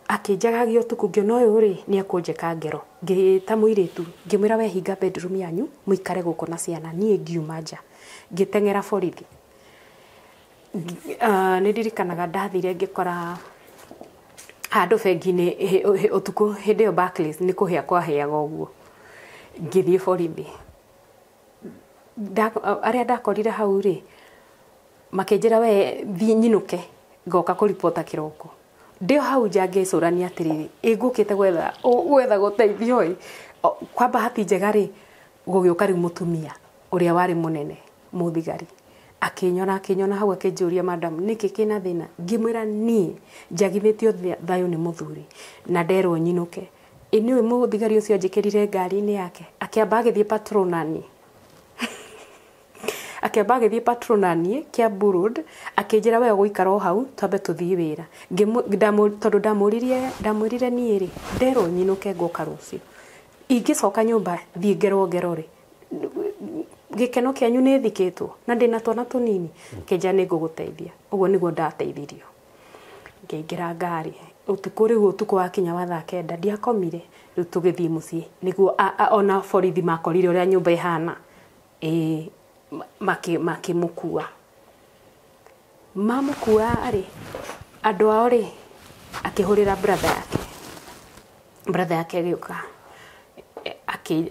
akĩnjagagia ũtukũ, ngĩona ũyũ rĩ nĩ ekũnjĩka ngero. Ngĩta mũirĩtu, ngĩmwĩra we hinga bedroom yanyu mũikare gũkũ na ciana, niĩ ngiuma nja ngĩteng'era borithi. Nĩ ndirikanaga ndathire ngĩkora handũ bengi-inĩ ũtukũ, hĩndĩ ĩyo Barclays nĩ kũhĩa kwahĩaga ũguo. Ngĩthiĩ borithi, arĩa ndakorire hau rĩ makĩnjĩra we thiĩ nyinũke ngoka kũribota kĩroko. Ndĩ o hau nja ngĩcũrania atĩrĩrĩ, ĩ ngũkĩte gwetha gũteithio ĩ. Kwa bahati njega rĩ, gũgĩũka rĩu mũtumia ũrĩa warĩ mũnene mũthigari, akĩnyona hau, akĩnjũria madam nĩkĩ kĩna thĩna, ngĩmwĩra niĩ njagithĩtio thayũ nĩ mũthuri na nderwo nyinũke. Ĩ nĩũĩ mũthigari ũcio anjĩkĩrire ngari-inĩ yake, akĩamba agĩthiĩ patrol naniĩ, akĩamba agĩthiĩ patrol naniĩ Kiambu Road, akĩnjĩra we ũgũikara o hau twambe tũthiĩ wĩra. Tondũ ndamwĩrire niĩ rĩ nderwo nyinũke ngoka rũciũ, ingĩcoka nyũmba thiĩ ngerwo ngero rĩ, gĩkeno kĩanyu nĩ thikĩtwo na ndĩna twana tũnini, kĩnja nĩ ngũgũteithia. Ũguo nĩguo ndateithirio. Ngĩingĩra ngari ũtukũ, rĩu ũtukũ wakinya wa thaa 9 ndiakomire, rĩu tũgĩthiĩ mũciĩ nĩguo ona borithi makorire ũrĩa nyũmba ĩhana, makĩmũkua. Mamũkua rĩ, andũ ao rĩ, akĩhũrĩra brother yake, brother yake agĩũka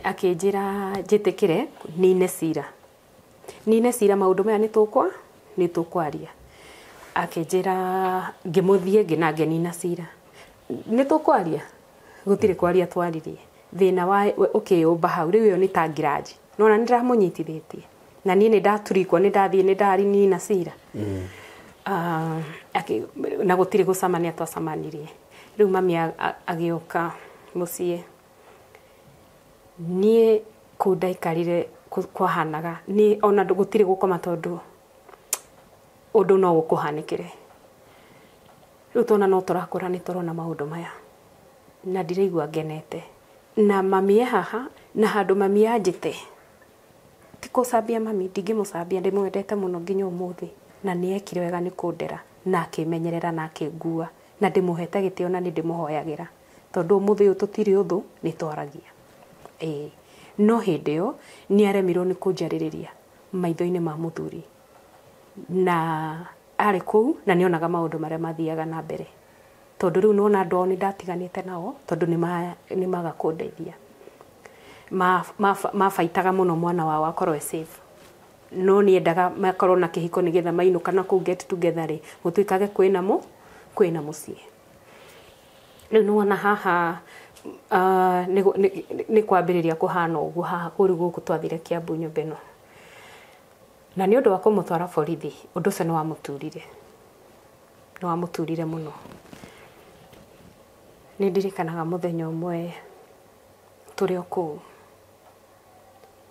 akĩnjĩra njĩtĩkĩre nine cira, nine cira, maũndũ maya nĩ tũkwaria. Akĩnjĩra ngĩmũthiĩ na ngĩnina cira. Nĩ tũkwaria gũtirĩ kwaria twaririe thĩna wa ũkĩyũmba hau rĩu ĩyo nĩ ta ngiraji nona nĩ ndĩramũnyitithĩtie na niĩ nĩ ndaturikwo nĩ ndathiĩ nĩ ndarinina cira. Na gũtirĩ gũcamania twacamanirie rĩu mami agĩũka mũciĩ niĩ kũu ndaikarire kwahanaga nĩ ona gũtirĩ gũkoma tondũ ũndũ no ũkũhanĩkĩre rĩu tona no tũrakũra nĩ tũrona maũndũ maya na ndiraigua ngenete na mami e haha na handũ mami anjĩte ti kũcambia mami ndingĩmũcambia ndĩmwendete mũno nginya ũmũthĩ na nĩ ekire wega nĩ kũndera na akĩmenyerera na akĩngua na ndĩmũhete gĩtĩo na nĩ ndĩmũhoyagĩra tondũ ũmũthĩ ũyũ tũtirĩ ũthũ nĩ twaragia. Ĩĩ no hĩndĩ ĩyo nĩ aremirwo nĩ kũnjarĩrĩria maitho-inĩ ma mũthuri na arĩ kũu na nĩonaga maũndũ marĩa mathiaga na mbere tondũ rĩu nĩwona andũ ao nĩ ndatiganĩte nao tondũ nĩ maga kũndeithia mabaitaga mũno mwana wao akorwo e safe no niendaga makorwo na kĩhiko nĩgetha mainũka na kũu get together rĩ gũtuĩkage kwĩna mũciĩ. Rĩu nĩwona haha nĩ kwambĩrĩria kũhana ũguo haha kũu rĩu gũkũ twathire Kiambu nyũmba ĩno na nĩ ũndũ wa kũmũtwara borithi ũndũ ũcio nĩ wamũturire mũno. Nĩ ndirikanaga mũthenya ũmwe tũrĩ o kũu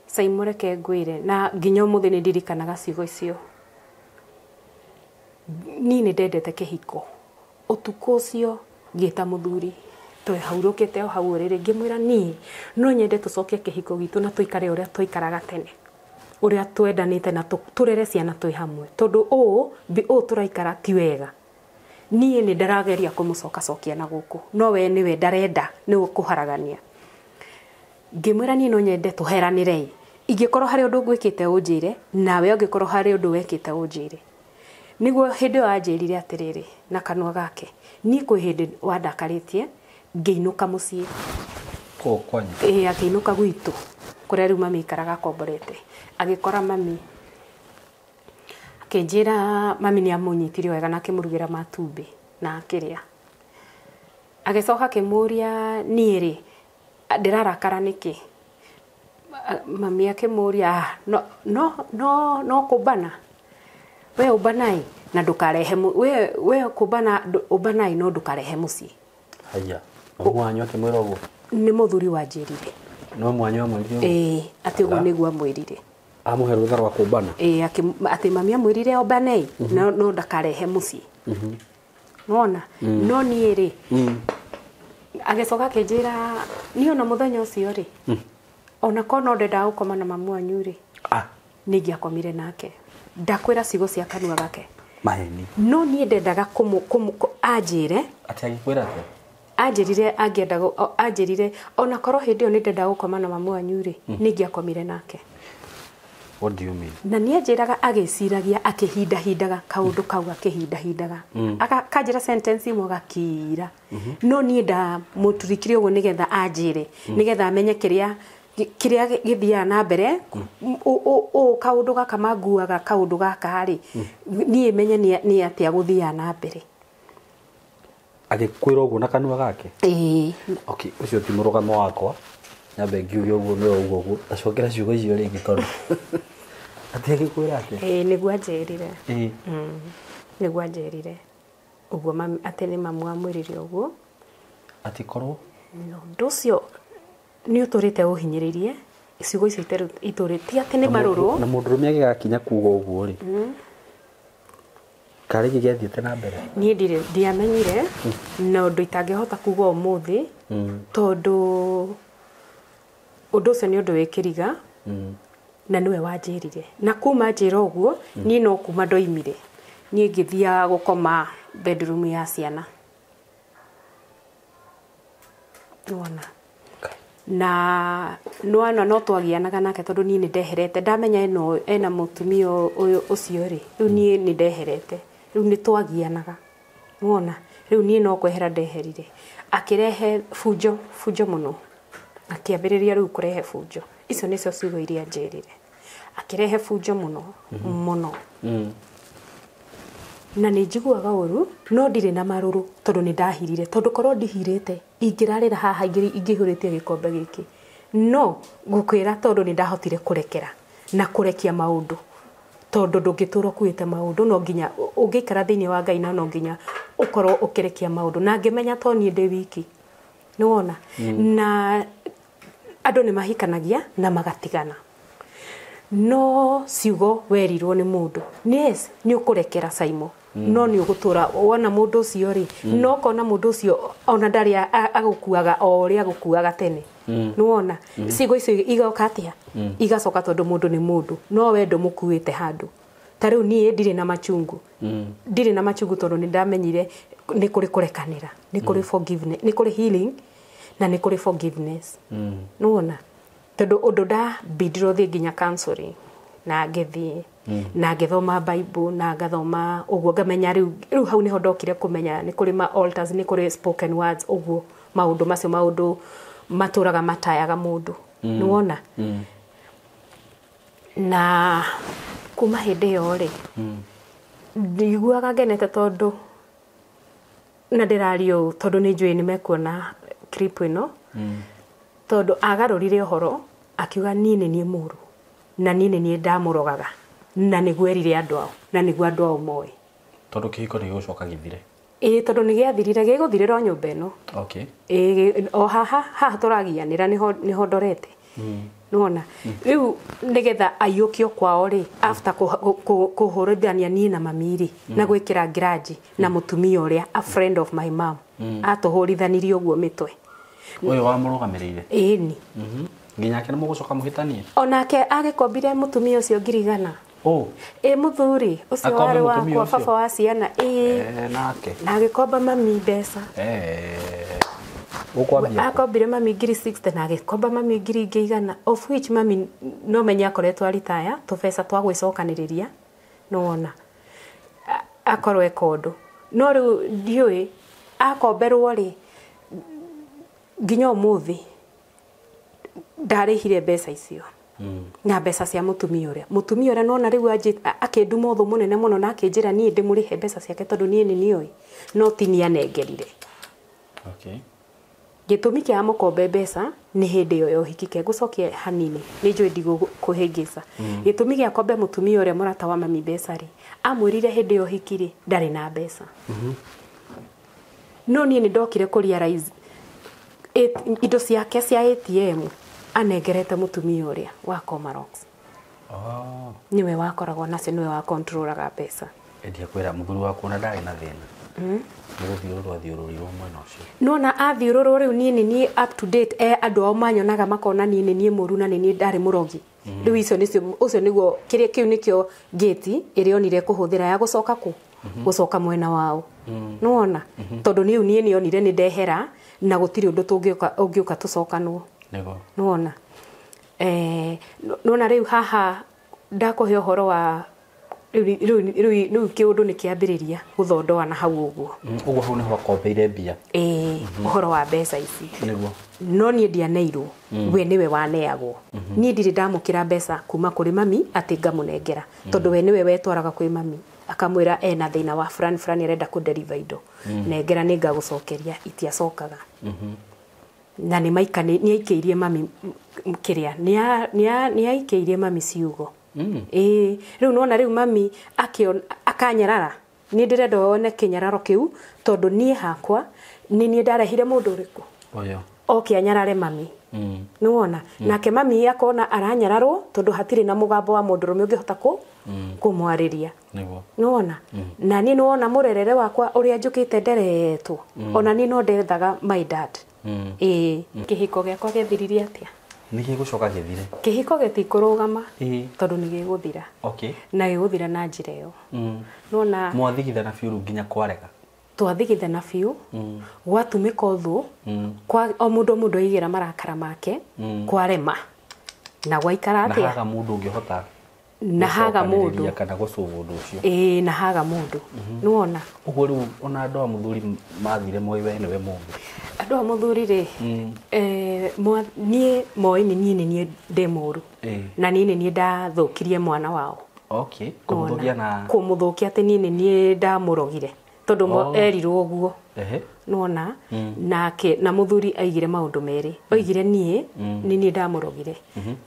Saimo reke ngwĩre na nginya ũmũthĩ nĩ ndirikanaga ciugo icio. Niĩ nĩ ndendete kĩhiko ũtukũ ũcio ngĩta mũthuri twehurũkĩte o hau ũrĩrĩ ngĩmwĩra niĩ no nyende tũcokie kĩhiko gitũ na tũikare ũrĩa twaikaraga tene ũrĩa twendanĩte na tũrere ciana twĩ hamwe tondũ ũũ tũraikara ti wega. Niĩ nĩ ndarageria kũmũcokacokia na gũkũ no we nĩwe ndarenda nĩ kũharagania. Ngĩmwĩra niĩ no nyende tũheranĩrei ingĩkorwo harĩ ũndũ ngwĩkĩte ũnjĩre nawe ũngĩkorwo harĩ ũndũ wekĩte ũnjĩre. Nĩguo hĩndĩ ĩyo anjĩrire atĩrĩrĩ na kanua gake niĩ kwĩ hĩndĩ wandakarĩtie ngĩinũka mũciĩ kũu kwanyu. Ĩĩ akĩinũka gwitũ kũrĩa rĩu mami aikaraga akomborete agĩkora mami akĩnjĩra mami nĩ amũnyitire wega na akĩmũrugĩra matumbĩ na akĩrĩa. Agĩcoka akĩmũria niĩ rĩ ndĩrarakara nĩkĩ. Mami akĩmũria no no no no kũmbana we ũmbanai na ndũkarehe we kũmbana ũmbanai no ndũkarehe mũciĩ. Haya mamu wanyu akĩmwĩra ũguo? Nĩ mũthuri wanjĩrire. No mwanyu amwĩrire ũguo? Ĩĩ atĩ ũguo nĩguo amwĩrire. Amũhe rũtha rwa kũmbana? Ĩĩ atĩ mami amwĩrire ombanei no ndakarehe mũciĩ. Nĩwona? No niĩ rĩ agĩcoka akĩnjĩra niĩ ona mũthenya ũcio rĩ ona korwo no ndendaga gũkoma na mamu wanyu rĩ nĩ ingĩakomire nake. Ndakwĩra ciugo cia kanua gake maheni no niĩ ndendaga anjĩre atĩ agĩkwĩra atĩa? Anjĩrire angĩenda anjĩrire ona korwo hĩndĩ ĩyo nĩ ndendaga gũkoma na mamu wanyu rĩ nĩ ingĩakomire nake. What do you mean? Na nĩ anjĩraga agĩciragia akĩhindahindaga kaũndũ kau akĩhindahindaga akanjĩra sentence ĩmwe agakira no niĩ ndamũturikire ũguo nĩgetha anjĩre nĩgetha amenye kĩrĩa gĩthiaga na mbere ũũ kaũndũ gaka manguaga kaũndũ gaka rĩ niĩ menye nĩ atĩa gũthiaga na mbere. Agĩkwĩra ũguo na kanua gake? Ĩĩ. Okay, ũcio ti mũrũgamo wakwa nyambe ngiuge ũguo nĩwe ũguo ũguo tacokera ciugo icio rĩngĩ tondũ atĩ agĩkwĩra atĩa? Ĩĩ nĩguo anjĩrire. Ĩĩ nĩguo anjĩrire ũguo atĩ nĩ mamu amwĩrire ũguo atĩ korwo ũndũ ũcio nĩ ũtũrĩte ũhinyĩrĩirie ciugo icio itũrĩte ti atĩ nĩ marũrũ na mũndũrũme agĩgakinya kuga ũguo rĩ karĩ gĩathiĩte na mbere. Niĩ ndiamenyire na ũndũ itangĩhota kuga ũmũthĩ tondũ ũndũ ũcio nĩ ũndũ wĩ kĩriga na nĩwe wanjĩrire na kuma njĩra ũguo niĩ no kuma ndoimire niĩ ngĩthiaga gũkoma bedroom ya ciana nĩwona na nĩwona no twagianaga nake tondũ niĩ nĩ ndeherete ndamenya ena mũtumia ũyũ ũcio rĩ rĩu niĩ nĩ ndeherete rĩu nĩ twagianaga nĩwona rĩu niĩ no kwehera ndeherire akĩrehe bunjo bunjo mũno akĩambĩrĩria rĩu kũrehe bunjo icio nĩcio ciugo iria njĩrire akĩrehe bunjo mũno mũno. Na nĩ njiguaga ũru no ndirĩ na marũrũ tondũ nĩ ndahirire, tondũ korwo ndihirĩte ingĩrarĩra haha ingĩihũrĩtie gĩkombe gĩkĩ. No ngũkwĩra tondũ nĩ ndahotire kũrekera na kũrekia maũndũ, tondũ ndũngĩtũra ũkuĩte maũndũ, no nginya ũngĩikara thĩinĩ wa Ngai na no nginya ũkorwo ũkĩrekia maũndũ. Na ngĩmenya to niĩ ndĩ wiki, nĩwona. Na andũ nĩ mahikanagia na magatigana, no ciugo werirwo nĩ mũndũ, yes, nĩ ũkũrekera Saimo, no nĩ ũgũtũra wona mũndũ ũcio rĩ, no ũkona mũndũ ũcio ona ndarĩ agũkuaga o ũrĩa agũkuaga tene. Nĩwona ciugo icio igoka atĩa, igacoka tondũ mũndũ nĩ mũndũ, no we ndũmũkuĩte handũ. Ta rĩu niĩ ndirĩ na machungu, ndirĩ na machungu tondũ nĩ ndamenyire nĩ kũrĩ kũrekanĩra, nĩ kũrĩ forgiveness, nĩ kũrĩ healing na nĩ kũrĩ forgiveness. Nĩwona tondũ ũndũ ndambindirwo thiĩ nginya counseling na ngĩthiĩ na ngĩthoma Bible na ngathoma ũguo, ngamenya rĩu hau nĩho ndokire kũmenya nĩ kũrĩ ma altars, nĩ kũrĩ spoken words, ũguo maũndũ macio, maũndũ matũraga matayaga mũndũ. Nĩwona. Na kuma hĩndĩ ĩyo rĩ, ndiguaga ngenete tondũ na ndĩraria ũũ tondũ nĩ njũĩ nĩ mekuona clip ĩno, tondũ agarũrire ũhoro akiuga niĩ nĩ niĩ mũru na niĩ nĩ niĩ ndamũrogaga, na nĩguo erire andũ ao na nĩguo andũ ao moĩ. Tondũ kĩhiko nĩ gĩgũcoka gĩthire. Ĩĩ, tondũ nĩ gĩathirire, gĩgũthirĩra o nyũmba ĩno. Okay. Ĩĩ, o haha haha tũragianĩra nĩho ndorete. Nĩwona rĩu nĩgetha aiyũkio kwao rĩ, after kũhũrithania niĩ na mami rĩ, na gwĩkĩra ngiraji na mũtumia ũrĩa a friend of my mom, atũhũrithanirie ũguo mĩtwe. Ũyũ wamũrũgamĩrĩire? Ĩni. Nginya ake nĩ mũgũcoka mũhĩtanie? Onake agĩkombire mũtumia ũcio 100,000. Oh. Ĩ mũthuri ũcio warĩ wakwa, baba wa ciana. Ĩ nake. Na agĩkomba mami mbeca. Akombire mami 60,000 na agĩkomba mami 100,000, of which mami no menya akoretwo aritaya tũbeca twa gwĩcokanĩrĩria, nĩwona akorwo eka ũndũ. No rĩu ndiũĩ akomberwo rĩ, nginya ũmũthĩ ndarĩhire mbeca icio. Na mbeca cia mũtumia ũrĩa, mũtumia ũrĩa nona rĩu akĩnduma ũthũ mũnene mũno na akĩnjĩra niĩ ndĩmũrĩhe mbeca ciake tondũ niĩ nĩ nĩoĩ, no ti niĩ anengerire. Okay. Gĩtũmi kĩa mũkombe mbeca nĩ hĩndĩ ĩyo ya ũhiki, ke ngũcokie hanini nĩ njũĩ ndigũkũhĩngĩca. Gĩtũmi gĩa kombe mũtumia ũrĩa mũrata wa mami mbeca rĩ, amwĩrire hĩndĩ ya ũhiki rĩ ndarĩ na mbeca. No niĩ nĩ ndokire kũ realize indo ciake cia ATM anengerete mũtumia ũrĩa wa Komarox. Oh. Nĩwe wakoragwo nacio, nĩwe wa controlaga mbeca. Endia kwĩra mũthuri waku ona ndarĩ na thĩna. Nĩgũthiũrũrwo athiũrũrirwo mwena ũcio. Nona athiũrũrwo rĩu niĩ nĩ niĩ up to date, andũ ao manyonaga makona niĩ nĩ niĩ mũru na nĩ niĩ ndarĩ mũrogi. Rĩu icio nĩcio, ũcio nĩguo kĩrĩa kĩu nĩkĩo gate ĩrĩa onire kũhũthĩra ya gũcoka kũ? Gũcoka mwena wao. Nĩwona? Tondũ niĩ niĩ nĩonire nĩ ndehera na gũtirĩ ũndũ tũngĩũka ũngĩũka tũcokanwo. Nĩguo. Nĩwona? Nĩwona rĩu haha ndakũhe ũhoro wa rĩu kĩũndũ nĩ kĩambĩrĩria gũthondoa na hau ũguo. Ũguo hau nĩho akombeire mbia. Ĩĩ, ũhoro wa mbeca ici. Nĩguo. No niĩ ndianeirwo, we nĩwe waneagwo. Niĩ ndirĩ ndamũkĩra mbeca kuma kũrĩ mami atĩ ngamũnengera, tondũ we nĩwe wetwaraga kwĩ mami akamwĩra ena thĩna wa fulani fulani arenda kũ deliver indo, nengera nĩ ngagũcokeria, itiacokaga. Na nĩ maika nĩ aikĩirie mami kĩrĩa, nĩ aikĩirie mami ciugo. Ĩĩ, rĩu nĩwona rĩu mami akanyarara. Niĩ ndĩrenda wone kĩnyararo kĩu tondũ niĩ hakwa nĩ niĩ ndarehire mũndũ ũrĩkũ Ũyũ. oke anyarare mami. Nĩwona? Nake mami akona aranyararwo tondũ hatirĩ na mũgambo wa mũndũrũme ũngĩhota kũmwarĩria. Nĩguo. Nĩwona? Na niĩ nĩwona mũrerere wakwa ũrĩa njũkĩte nderetwo. Ona niĩ no ndethaga my dad. Ĩĩ, kĩhiko gĩakwa gĩathiririe atĩa? Nĩ gĩgũcoka gĩthire. Kĩhiko gĩtikũrũgama Ĩĩ. tondũ nĩ gĩgũthira. Okay. Na gĩgũthira na njĩra ĩyo. Nĩwona Mwathigithana biũ rĩu nginya kwarega. Twathigithana biũ, gwatumĩka ũthũ, kwa o mũndũ o mũndũ aigĩra marakara make, kwarema. Na gwaikara Na atĩa? haga mũndũ ũngĩhota Na haga mũndũ. gũcokanĩrĩria kana gũcũva ũndũ ũcio. Ĩĩ, na haga mũndũ. Nĩwona? Ũguo rĩu ona andũ a mũthuri mathire moĩ we nĩwe mũndũ. Andũ a mũthuri rĩ, niĩ moĩ nĩ niĩ nĩ niĩ ndĩ mũru. Ĩĩ. Na niĩ nĩ niĩ ndathũkirie mwana wao. Okay. Kũmũthũkia na kũmũthũkia atĩ niĩ nĩ niĩ ndamũrogire tondũ erirwo ũguo. Nona nake na muthuri aigire maundu meri oigire nie ni nie ndamurogire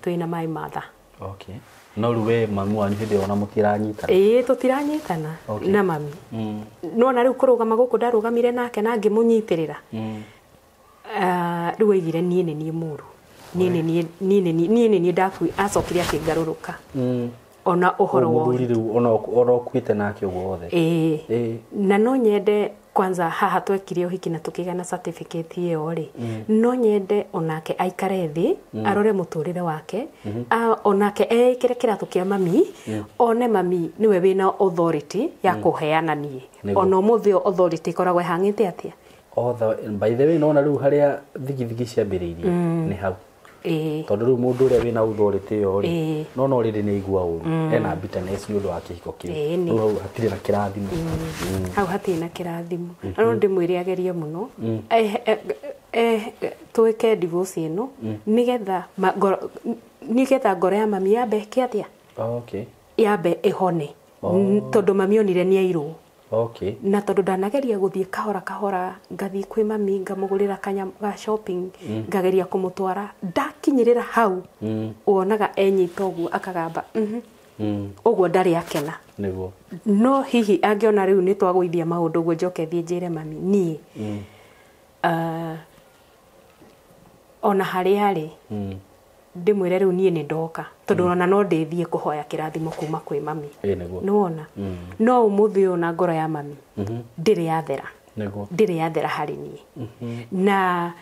twina mai matha. Okay. No riu we mami wanyu hindi ona mutiranyitana? Ii tutiranyitana na mami. Nona riu kurugama guku ndarugamire nake na ngimunyitirira. Riu aigire nie ni nie muru nie ni nie nie nie nie nie ndakui acokire akingaruruka. Ona uhoro wa muthuri riu ona okuite nake uguo wothe. Ii na no nyende kwanza haha twekire uhiki na tukigana certificate iyo ri no nyende onake aikare thi arore muturire wake onake eikire kiratu kia mami one mami niwe wina authority ya kuheana nie ona umuthi authority ikoragwo ihang'ite atia. By the way nona riu haria thigithigi ciambiriirie ni hau. Tondu riu mundu uria wina authority iyo ri no no riri ni igua uru ena bitterness ni undu wa kihiko kiu riu hau hatiri na kirathimo. Hau hatiri na kirathimo. No ndimwire agerie muno twike divorce ino nigetha nigetha ngoro ya mami yambe ĩke atia. Okay. Yambe ihone tondu mami onire ni airwo. Okay. Na tondu ndanageria guthie kahora kahora ngathie kwi mami ngamugurira kanya ga shopping ngageria kumutwara ndakinyirira hau wonaga enyita uguo akagamba uguo ndari akena niguo. No hihi angiona riu ni twagũithia maundu uguo njoke thie njire mami nie ona haria ari ndimwire riu nie ni ndoka tondu ona no ndithie kuhoya kirathimo kuma kwi mami. Niwona no umuthi ona ngoro ya mami ndiri yathera ndiri yathera hari nie na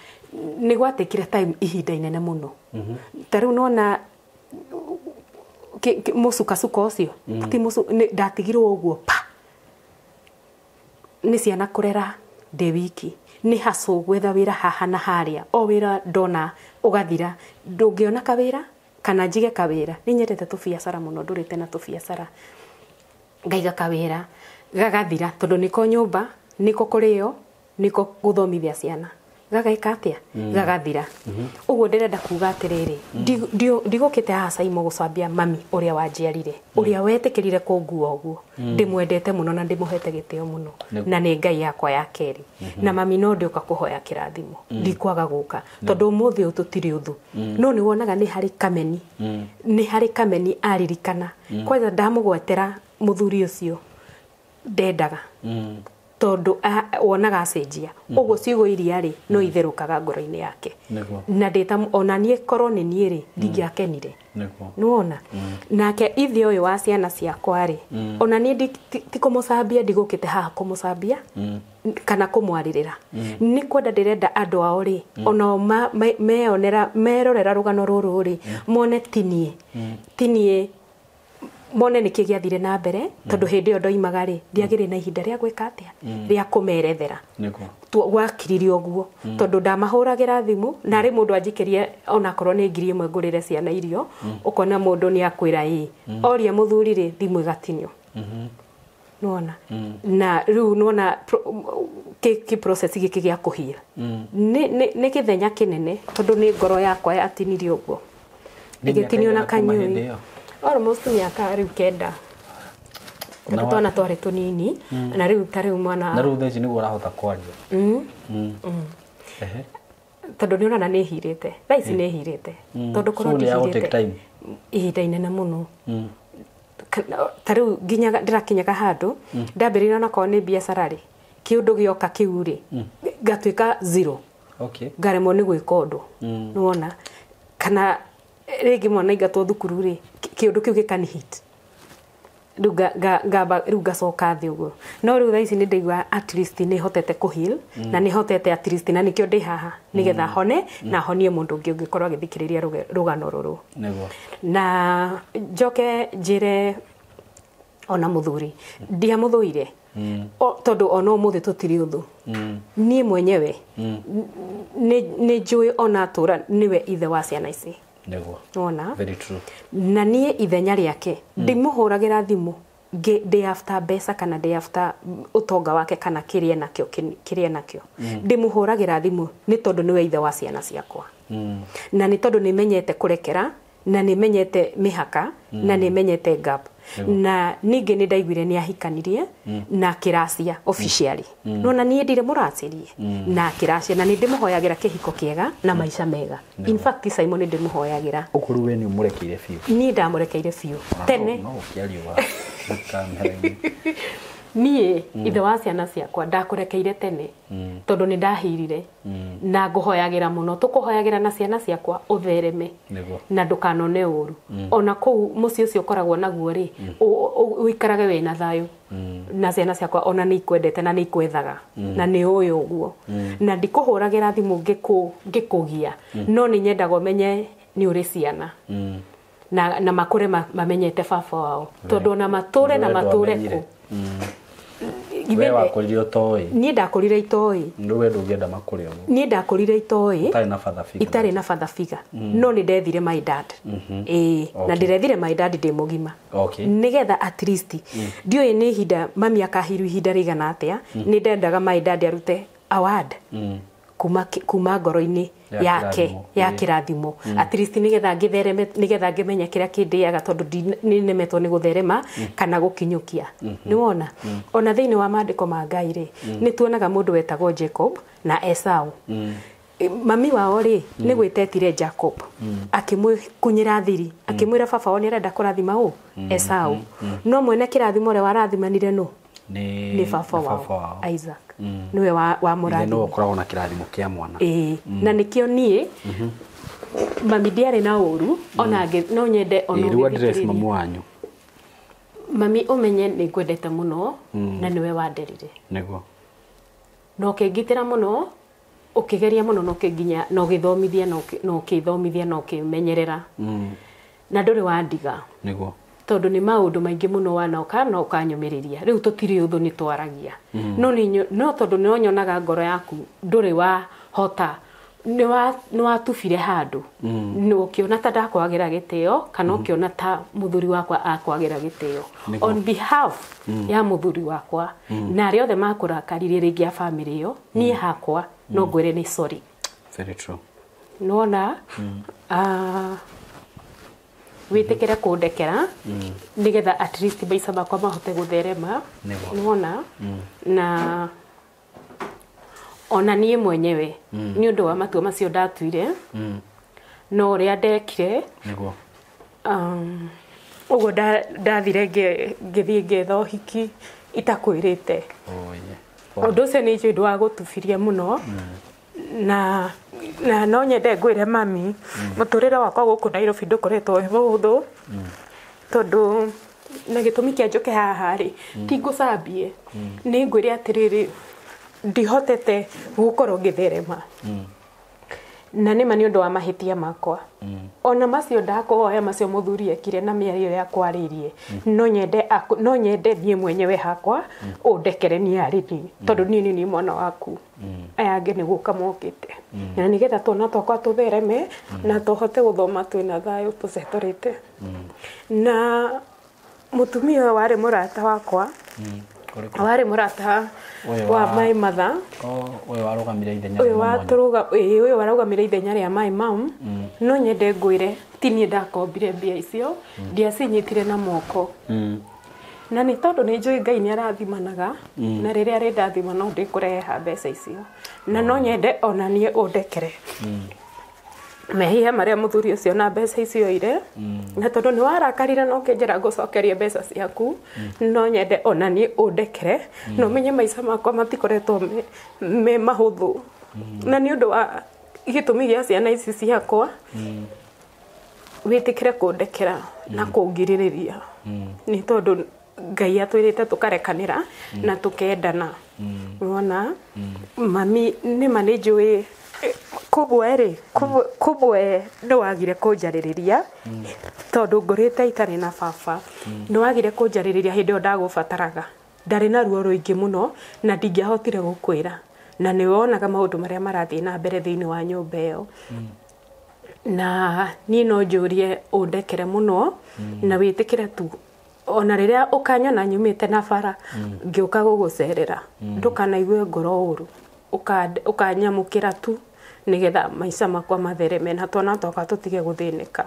ni gwatikire time ihinda inene muno ta riu nona mucukasuka ucio ti mucu ndatigirwo uguo pa ni ciana kurera ndi wiki ni haco gwetha wira haha na haria o wira ndona ugathira ndungiona kawira kana njige kawira ni nyendete tubiacara muno ndurite na tubiacara ngaiga kawira gagathira tondu niko nyumba niko kurio niko guthomithia ciana gagaika atia gagathira. Uguo ndirenda kuga atiriri ndigukite haha Saimo gucambia mami uria wanjiarire uria wetikirire kungua uguo ndimwendete muno na ndimuhete gitio muno na ni Ngai yakwa ya keri na mami no ndiuka kuhoya kirathimo ndikwaga guka tondu umuthi uyu tutiri uthu no ni wonaga ni hari kameni ni hari kameni aririkana kwanza ndamugwetera muthuri ucio ndendaga tondu wonaga acenjia uguo ciugo iria ri no itherukaga ngoro-inĩ yake na ndita ona niĩ korwo nĩ niĩ ri ndingĩakenire nĩwona nake ithe ũyũ wa ciana ciakwa ri ona niĩ ti kũmũcambia ndigũkĩte haha kũmũcambia kana kũmwarĩrĩra nĩ kwenda ndĩrenda andũ ao ri onao meonera merorera rũgano rũrũ ri mone tinie tinie mone niki gĩathire na mbere tondu hindi ĩyo ndoimaga rĩ ndiagĩrĩ na ihinda rĩa gwĩka atĩa rĩa kũmerethera gwakiririe ũguo tondu ndamahũragĩra thimũ na rĩ mũndũ anjikĩrie onakorwo nĩ 1,000 ngũrĩre ciana irio ũkona mũndũ nĩ akwĩra ĩ oria mũthuri rĩ thimũ ĩgatinio nĩwona na rĩu nĩwona kĩ process gĩkĩ gĩa kũhia nĩ gĩthenya kĩnene tondu nĩ ngoro yakwa yatinirie ũguo ĩgĩtinio na kanyũi almost miaka riu 9 na twana twari tunini na riu ta riu mwana na riu theci niguo urahota kwaria tondu ni urona ni hirite thaa ici ni hirite tondu korwo ndihirite ihinda inene muno ta riu nginya ndirakinyaga handu ndambĩrĩria onakorwo nĩ biacara rĩ kĩũndũ gĩoka kĩu rĩ ngatuĩka zero. Okay. Ngaremwo nĩ gwĩka ũndũ nĩwona kana rĩngĩ mwana aingatwo thukuru rĩ kĩũndũ kĩu gĩkani hit rĩu ngamba rĩu ngacoka thĩ ũguo no rĩu thaa ici nĩ ndaigua at least nĩ hotete kũ heal na nĩ hotete at least na nĩkĩo ndĩ haha nĩgetha hone na honie mũndũ ũngĩ ũngĩkorwo agĩthikĩrĩria rũgano rũrũ na njoke njĩre ona mũthuri ndiamũthũire tondu ona ũmũthĩ tũtirĩ ũthũ niĩ mwenyewe nĩ njũĩ ona atũra nĩwe ithe wa ciana ici niguo ona very true na niĩ ithenya rĩake ndimũhũragĩra thimũ ndĩ after mbeca kana ndĩ after ũtonga wake kana kĩrĩa nakĩo kĩrĩa nakĩo ndĩmũhũragĩra thimũ nĩ tondũ nĩwe ithe wa ciana ciakwa na nĩ tondũ nĩmenyete kũrekera Na nĩ menyete mĩhaka na nĩ menyete gap. Na ningĩ nĩ ndaiguire nĩ ahikanirie na kĩracia officially. Nona niĩ ndirĩ mũracirie na kĩracia, na nĩ ndĩmũhoyagĩra kĩhiko kĩega na maica mega. In fact, Simon, nĩ ndĩmũhoyagĩra. Ũguo rĩu we nĩ ũmũrekeire biũ? Niĩ ndamũrekeire biũ tene. No ũkĩaria kamera-inĩ. Niĩ ithe wa ciana ciakwa ndakũrekeire tene tondũ nĩ ndahirire, na ngũhoyagĩra mũno, tũkũhoyagĩra na ciana ciakwa ũthereme na ndũkanone ũru ona kũu mũciĩ ũcio ũkoragwo naguo rĩ, ũikarage wĩna thayũ na ciana ciakwa, ona nĩ ikwendete na nĩ ikwethaga na nĩ ũĩ ũguo, na ndikũhũragĩra thimũ ngĩkũgia, no nĩ nyendaga ũmenye nĩ ũrĩ ciana na makũre mamenyete baba wao, tondũ ona matũre na We matũre ndwamenyire. kũ. We wakũrire ũtoĩ. Niĩ ndakũrire itoĩ. Rĩu we ndũngĩenda makũre ũguo. Niĩ ndakũrire itoĩ. Ũtarĩ na father figure. Itarĩ na father figure, no nĩ ndethire my dad, ĩĩ, na ndĩrethire my dad ndĩ mũgima nĩgetha at least, ndiũĩ nĩ ihinda mami akahiru ihinda rĩigana atĩa, nĩ ndendaga my dad arute award kuma ngoro-inĩ Ya yake kĩrathimo. Ya kĩrathimo, at least nĩgetha ngĩthereme, nĩgetha ngĩmenye kĩrĩa kĩndĩaga, tondũ nĩ nemetwo nĩ gũtherema kana gũkinyũkia. Nĩ wona ona thĩinĩ wa maandĩko ma Ngai rĩ, nĩ tuonaga mũndũ wetagwo Jacob na Esau. Mami wao rĩ, nĩ gwĩtetire Jacob akĩmwĩkunyĩra thiri, akĩmwĩra baba wao nĩ arenda kũrathima ũ Esau, no mwene kĩrathimo ũrĩa warathimanire nũ? Nĩ baba wao Isaac, nĩwe wa Ithe mũrathima. nĩwe ũkoragwo na kĩrathimo kĩa mwana. Ĩĩ, na nĩkĩo niĩ mami ndiarĩ na ũru ona no nyende ona Ĩĩ, rĩu address ũgĩthikĩrĩria. Mamu wanyu. Mami, ũmenye nĩ ngwendete mũno na nĩwe wanderire na ũkĩngitĩra mũno, ũkĩgeria mũno na ũkĩnginya na ũgĩthomithia na ũkĩthomithia na ũkĩmenyerera na ndũrĩ wandiga tondũ nĩ maũndũ maingĩ mũno wanoka na ũkanyũmĩrĩria. Rĩu tũtirĩ ũthũ, nĩ twaragia, no no tondũ no nyonaga ngoro yaku ndũrĩ wahota, nĩ watubire handũ nĩ ũkĩona ta ndakwagĩra gĩtĩo kana ũkĩona ta mũthuri wakwa akwagĩra gĩtĩo. On behalf ya mũthuri wakwa na arĩa othe makũrakaririe rĩngĩ a bamĩrĩ ĩyo, niĩ hakwa no ngwĩre nĩ sorry. Very true. Nona wĩtĩkĩre kũndekera nĩgetha at least maica makwa mahote gũtherema. Nĩwona na ona niĩ mwenyewe nĩ ũndũ wa matua macio ndatuire no ũrĩa ndekire, ũguo ndathire ngĩthiĩ ngĩetha ũhiki itakwĩrĩte. Oh, yeah. Ũndũ ũcio nĩ njũĩ ndwagũtubirie mũno, na no nyende ngwĩre mami, mũtũrĩre wakwa gũkũ Nairobi ndũkoretwo wĩ mũhũthũ, tondũ na gĩtũmi kĩa njũke haha rĩ, ti ngũcambie, nĩ ngwĩre atĩrĩrĩ, ndihotete gũkorwo ngĩtherema na nĩma nĩ ũndũ wa mahĩtia makwa ona macio ndakũhoya, macio mũthuri ekire na mĩario ĩrĩa akwarĩirie. No nyende niĩ mwenyewe hakwa ũndekere niĩ arĩ niĩ, tondũ niĩ nĩ niĩ mwana waku, aya angĩ nĩ gũka mokĩte, na nĩgetha twana twakwa tũthereme na tũhote gũthoma twĩna thayũ tũcetorĩte. Na mũtumia ũyũ warĩ mũrata wakwa, Ũrĩkũ? warĩ mũrata Ũyũ wa my mother. Oh, ũyũ warũgamire ithenya ũyũ rĩa mama wanyu. watũrũga ĩĩ, ũyũ warũgamire ithenya rĩa my mom. No nyende ngwĩre ti niĩ ndakombire mbia icio, ndiacinyitire na moko, na nĩ tondũ nĩ njũĩ Ngai nĩ arathimanaga, na rĩrĩa arĩndathima no ndĩkũreha mbeca icio. Na no nyende ona niĩ ũndekere mehia marĩa mũthuri ũcio na mbeca icio oire, na tondũ nĩ warakarire na ũkĩnjĩra ngũcokerie mbeca ciaku, no nyende ona niĩ ũndekere na ũmenye maica makwa matikoretwo me mahũthũ, na nĩ ũndũ wa gĩtũmi gĩa ciana ici ciakwa, wĩtĩkĩre kũndekera na kũngirĩrĩria, nĩ tondũ Ngai atwĩrĩte tũkarekanĩra na tũkendana. Wona mami, nĩma nĩ njũĩ kũmwe rĩ, kũmwe nĩ wagire kũnjarĩrĩria tondũ ngũrĩte itarĩ na baba. Nĩ wagire kũnjarĩrĩria hĩndĩ ĩyo ndagũbataraga, ndarĩ na ruo rũingĩ mũno na ndingĩahotire gũkwĩra, na nĩ wonaga maũndũ marĩa marathiĩ na mbere thĩinĩ wa nyũmba ĩyo. Na niĩ no njũrie ũndekere mũno na wĩtĩkĩre tu ona rĩrĩa ũkanyona nyumĩte na bara ngĩũka gũgũcerera, ndũkanaigue ngoro ũru, ũkanyamũkĩra tu. Nigetha maica makwa mathereme na twana twakwa tũtige gũthĩnĩka.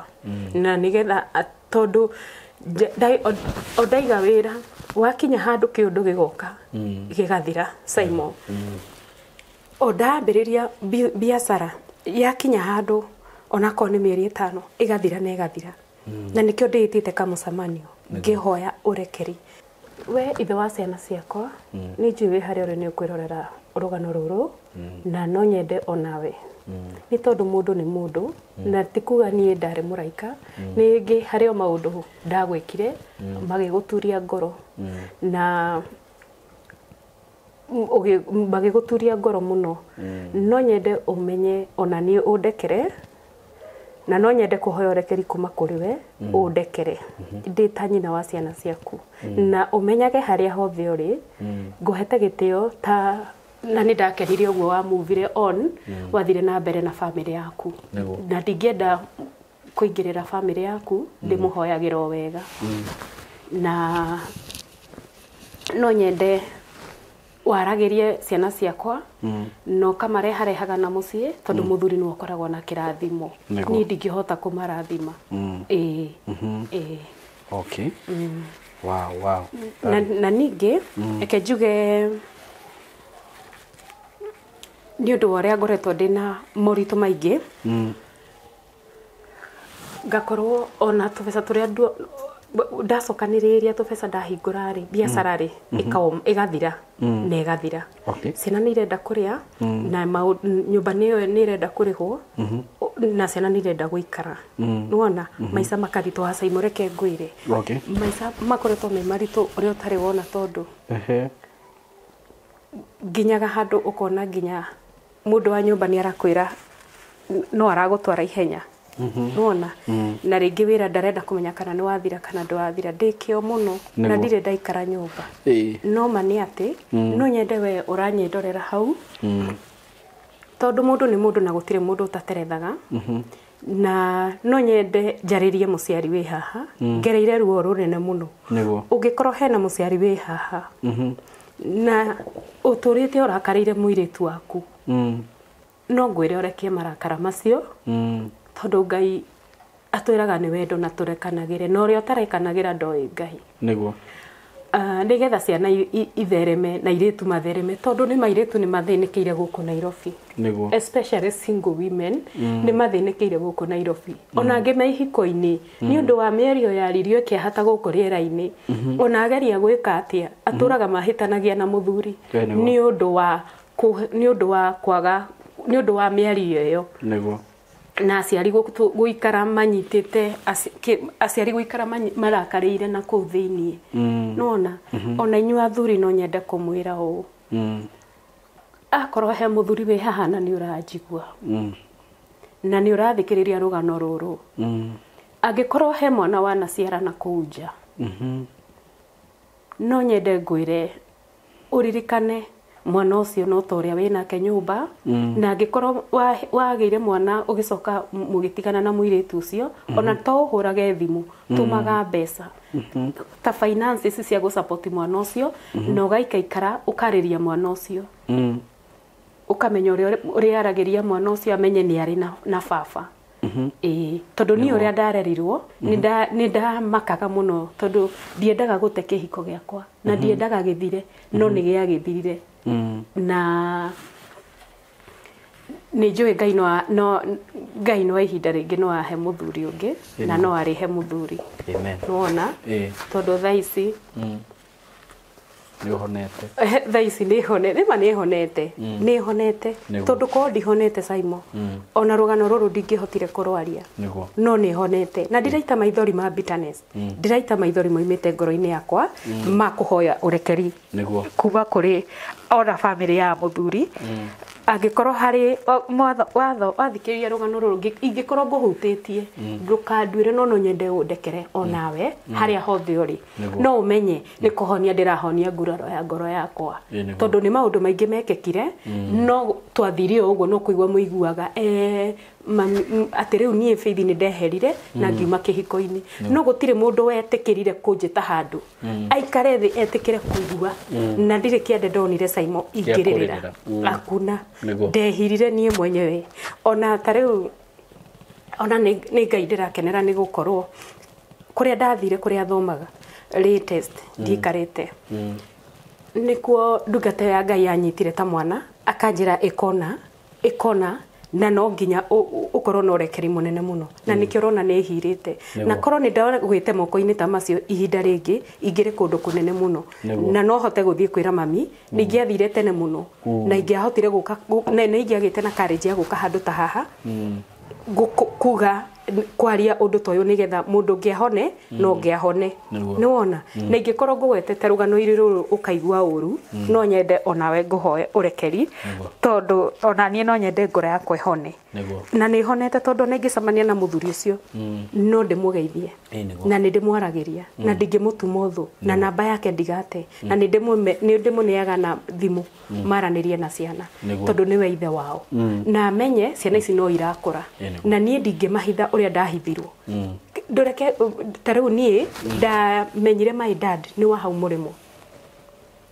Na nigetha tondũ o ndaiga wĩra wakinya handũ kĩũndũ gĩgoka gĩgathira Simon. O ndambĩrĩria biacara yakinya handũ onakorwo nĩ mĩeri 5 ĩgathira na ĩgathira. Na nĩkĩo ndĩĩtĩte kamũcemanio ngĩhoya ũrekeri. We ithe wa ciana ciakwa nĩ njũĩ wĩ harĩa ũrĩ nĩ ũkwĩrorera rũgano rũrũ na no nyende onawe. Nĩ tondũ mũndũ nĩ mũndũ na ti kuga niĩ ndarĩ mũraika nĩ ngĩ harĩ o maũndũ ndagwĩkire magĩgũturia ngoro na magĩgũturia ngoro mũno. No nyende ũmenye ona niĩ ũndekere na no nyende kũhoya ũrekeri kuma kũrĩ we ũndekere ndĩ ta nyina wa ciana ciaku na ũmenyage harĩa hothe ũrĩ ngũhete gĩtĩo ta na nĩ ndakenirie ũguo wa move on wathire na mbere na family yaku na ndingĩenda kũingĩrĩra family yaku ndĩmũhoyagĩra o wega na no nyende waragĩrie ciana ciakwa no kamareharehaga na mũciĩ tondũ mũthuri nĩwe ũkoragwo na kĩrathimo niĩ ndingĩhota kũmarathima. Ĩĩ ĩĩ. Okay. Wow, wow. Na ningĩ reke njuge nĩ ũndũ wa ũrĩa ngoretwo ndĩna moritũ maingĩ ngakorwo ona tũbeca tũrĩa ndacokanĩrĩria tũbeca ndahingũra rĩ biacara rĩ ĩgathira na ĩgathira. Ciana nĩ irenda kũrĩa na nyũmba nĩyo nĩ ĩrenda kũrĩhwo na ciana nĩ irenda gũikara. Nĩwona maica makaritũha Simon, reke ngwĩre maica makoretwo me maritũ ũrĩa ũtarĩ wona tondũ nginyaga handũ ũkona nginya mũndũ wa nyũmba nĩ arakwĩra no aragũtwara ihenya. Nĩwona na rĩngĩ wĩra ndarenda kũmenya kana nĩ wathira kana ndwathira ndĩkĩo mũno na ndirĩ ndaikara nyũmba. No ma nĩ atĩ no nyende we ũranyendorera hau tondũ mũndũ nĩ mũndũ na gũtirĩ mũndũ ũtaterethaga na no nyende njarĩrie mũciari wĩ haha ngereire ruo rũnene mũno. Ũngĩkorwo hena mũciari wĩ haha na ũtũrĩte ũrakarĩire mũirĩtu waku no ngwĩre ũrekie marakara macio tondũ Ngai atwĩraga nĩ wendo na tũrekanagĩre na ũrĩa ũtarekanagĩra ndoĩ Ngai. Nĩguo. Nĩgetha ciana ithereme na airĩtu mathereme tondũ nĩ mairĩtu nĩ mathĩnĩkĩire gũkũ Nairobi. Nĩguo. Especially single women nĩ mathĩnĩkĩire gũkũ Nairobi. Ona angĩ me ihiko-inĩ nĩ ũndũ wa mĩario yaririo ĩkĩhata gũkũ rĩera-inĩ ona ageria gwĩka atĩa atũraga mahĩtanagia na mũthuri nĩ ũndũ wa kwaga nĩ ũndũ wa mĩario ĩyo. Nĩguo. Na aciari gũikara manyitĩte aciari gũikara marakarĩire na kũu thĩiniĩ. Nĩwona ona inyuĩ athuri no nyende kũmwĩra ũũ akorwo he mũthuri wĩ haha na nĩ ũranjigua na nĩ ũrathikĩrĩria rũgano rũrũ angĩkorwo he mwana wanaciara na kũu nja no nyende ngwĩre ũririkane mwana ũcio no ta ũrĩa wĩnake nyũmba na angĩkorwo wagĩire mwana ũgĩcoka mũgĩtigana na mũirĩtu ũcio ona to ũhũrage thimũ tũmaga mbeca ta finances cia gũsupport mwana ũcio na ũgaikaikara ũkarĩria mwana ũcio ũkamenya ũrĩa ũrĩaragĩria mwana ũcio amenye nĩ arĩ na baba. Ĩĩ tondũ niĩ ũrĩa ndarerirwo nĩ ndamakaga mũno tondũ ndiendaga gũte kĩhiko gĩakwa na ndiendaga gĩthire no nĩ gĩagĩthirire. Na nĩ njũĩ Ngai no ihinda rĩngĩ no ahe mũthuri ũngĩ na no arĩhe mũthuri. Nĩwona tondũ thaa ici nĩ ũhonete. Thaa ici nĩ honete nĩ honete nĩ honete tondũ korwo ndihonete Simon ona rũgano rũrũ ndingĩhotire kũrwaria no nĩ honete na ndiraita maithori ma bitterness ndiraita maithori moimĩte ngoro-inĩ yakwa ma kũhoya ũrekeri kuma kũrĩ ona family ya mũthuri. Angĩkorwo harĩ watho wathikĩrĩria rũgano rũrũ ingĩkorwo ngũhutĩtie ndũkanduĩre no no nyende ũndekere onawe harĩa hothe ũrĩ no ũmenye nĩ kũhonia ndĩrahonia nguraro ya ngoro yakwa tondũ nĩ maũndũ maingĩ mekĩkire no twathire o ũguo no kũigua mũiguaga atĩ rĩu niĩ Faith nĩ ndeherire na ngiuma kĩhiko-inĩ no gũtirĩ mũndũ wetĩkĩrire kũnjĩta handũ aikare thĩ etĩkĩre kũigua na ndirĩ kĩande ndonire Simon ingĩrĩrĩra hakuna ndehirire niĩ mwenyewe Ona ta rĩu ona nĩ Ngai ndĩrakenera nĩ gũkorwo kũrĩa ndathire, kũrĩa thomaga latest ndiikarĩte, nĩkuo ndungata ya Ngai yanyitire ta mwana, akanjĩra ĩkona ĩkona, na no nginya ũkorwo na ũrekeri mũnene mũno, na nĩkĩo ũrona nĩ hirĩte. Na korwo nĩ ndagwĩte moko-inĩ ta macio ihinda rĩngĩ, ingĩrĩ kũndũ kũnene mũno. Na no hote gũthiĩ kwĩra mami, nĩ ingĩathire tene mũno, na ingĩahotire gũka na nĩ ingĩagĩte na courage ya gũka handũ ta haha kuga kwaria ũndũ ta ũyũ, nĩgetha mũndũ ũngĩ ahone no ũngĩ ahone. Nĩ wona, na ingĩkorwo ngũgwetete rũgano-inĩ rũrũ ũkaigua ũru, no nyende onawe ngũhoe ũrekeri, tondũ ona niĩ no nyende ngoro yakwa ĩhone. Na nĩ honete, tondũ ona ingĩcemania na mũthuri ũcio no ndĩmũgeithie. Na nĩ ndĩmwaragĩria na ndingĩmũtuma ũthũ, na namba yake ndigate, na nĩ ndĩmũneaga na thimũ maranĩrie na ciana, tondũ nĩwe ithe wao, na amenye ciana ici no irakũra. Na niĩ ndingĩmahitha ũrĩa ndahithirwo. Ndũreke ta rĩu niĩ ndamenyire my dad nĩ wa hau mũrĩmo,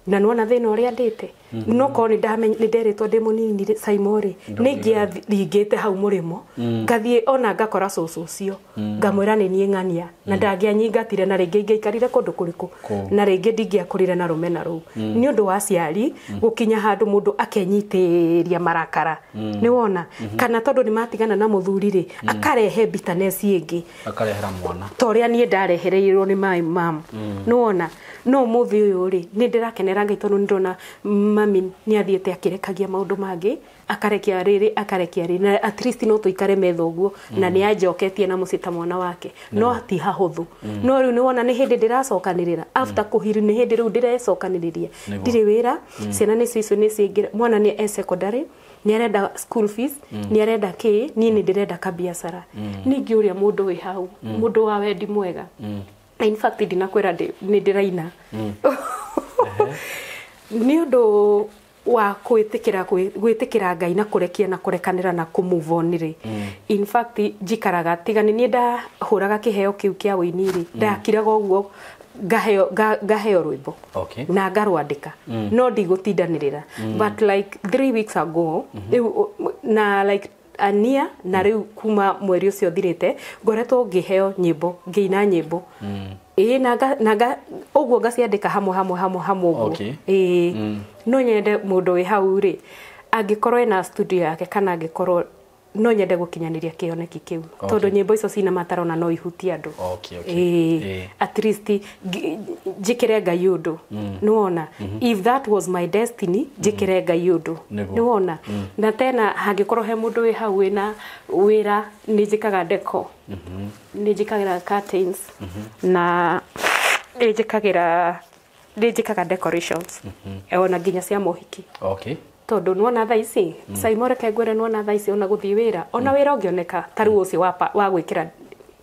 na nĩwona thĩna ũrĩa ndĩte. No korwo nĩ nderĩtwo ndĩ mũnini Saimo rĩ, nĩ ingĩaringĩte hau mũrĩmo, ngathiĩ ona ngakora cũcũ ũcio, ngamwĩra nĩ niĩ ng'ania, na ndangĩanyingatire, na rĩngĩ ingĩaikarire kũndũ kũrĩkũ, na rĩngĩ ndingĩakũrire na rũmena rũu nĩ ũndũ wa aciari gũkinya handũ mũndũ akenyitĩria marakara, nĩ wona, kana tondũ nĩ matigana na mũthuri rĩ, akarehe bitterness ĩngĩ, akarehera mwana, ta ũrĩa niĩ ndarehereirwo nĩ my mum, nĩ wona. No ũmũthĩ ũyũ rĩ, nĩ ndĩrakenera Ngai, tondũ nĩ ndĩrona mami nĩ athiĩte akĩrekagia maũndũ mangĩ, akarekia rĩrĩ, akarekia rĩrĩ, na at least no tũikare metha ũguo, na nĩ anjoketie na mũciĩ ta mwana wake, no ti hahũthũ. No rĩu nĩ wona nĩ hĩndĩ ndĩracokanĩrĩra after kũhiri, nĩ hĩndĩ rĩu ndĩrecokanĩrĩria. Ndirĩ wĩra, ciana nĩcio icio nĩ ciingĩra, mwana nĩ e secondary, nĩ arenda school fees, nĩ arenda kĩ, niĩ nĩ ndĩrenda kabiacara. Ningĩ ũrĩa mũndũ wĩ hau, mũndũ wa wendi mwega, na in fact ndinakwĩra nĩ ndĩraina nĩ ũndũ wa gwĩtĩkĩra gwĩtĩkĩra Ngai na kũrekia na kũrekanĩra na kũ move on rĩ. In fact njikaraga tiga nĩ niĩ ndahũraga kĩheo kĩu kĩa ũini rĩ, ndakiraga ũguo ngaheo ngaheo rwĩmbo na ngarwandĩka, no ndigũtindanĩrĩra. But like 3 weeks ago rĩu na like ania na rĩu kuma mweri ũcio ũthirĩte, ngoretwo ngĩheo nyĩmbo, ngĩina nyĩmbo, ĩĩ, na nga ũguo ngaciandĩka hamwe hamwe hamwe hamwe ũguo. Ĩĩ, no nyende mũndũ wĩ hau rĩ, angĩkorwo ena studio yake, kana angĩkorwo no nyende gũkinyanĩria kĩoneki kĩu, tondũ nyĩmbo icio cina matarona no ihutie andũ. Ĩĩ, at least njĩkĩre Ngai ũndũ, nĩwona, if that was my destiny, njĩkĩre Ngai ũndũ. Nĩwona, na tena hangĩkorwo he mũndũ wĩ hau wĩna wĩra, nĩ njĩkaga deco, nĩ njĩkagĩra curtains, na nĩ njĩkaga decorations ona nginya cia mohiki, tondũ nĩwona thaa ici, Saimo, reke ngwĩre, nĩwona thaa ici ona gũthiĩ wĩra, ona wĩra ũngĩoneka ta rĩu ũcio wa gwĩkĩra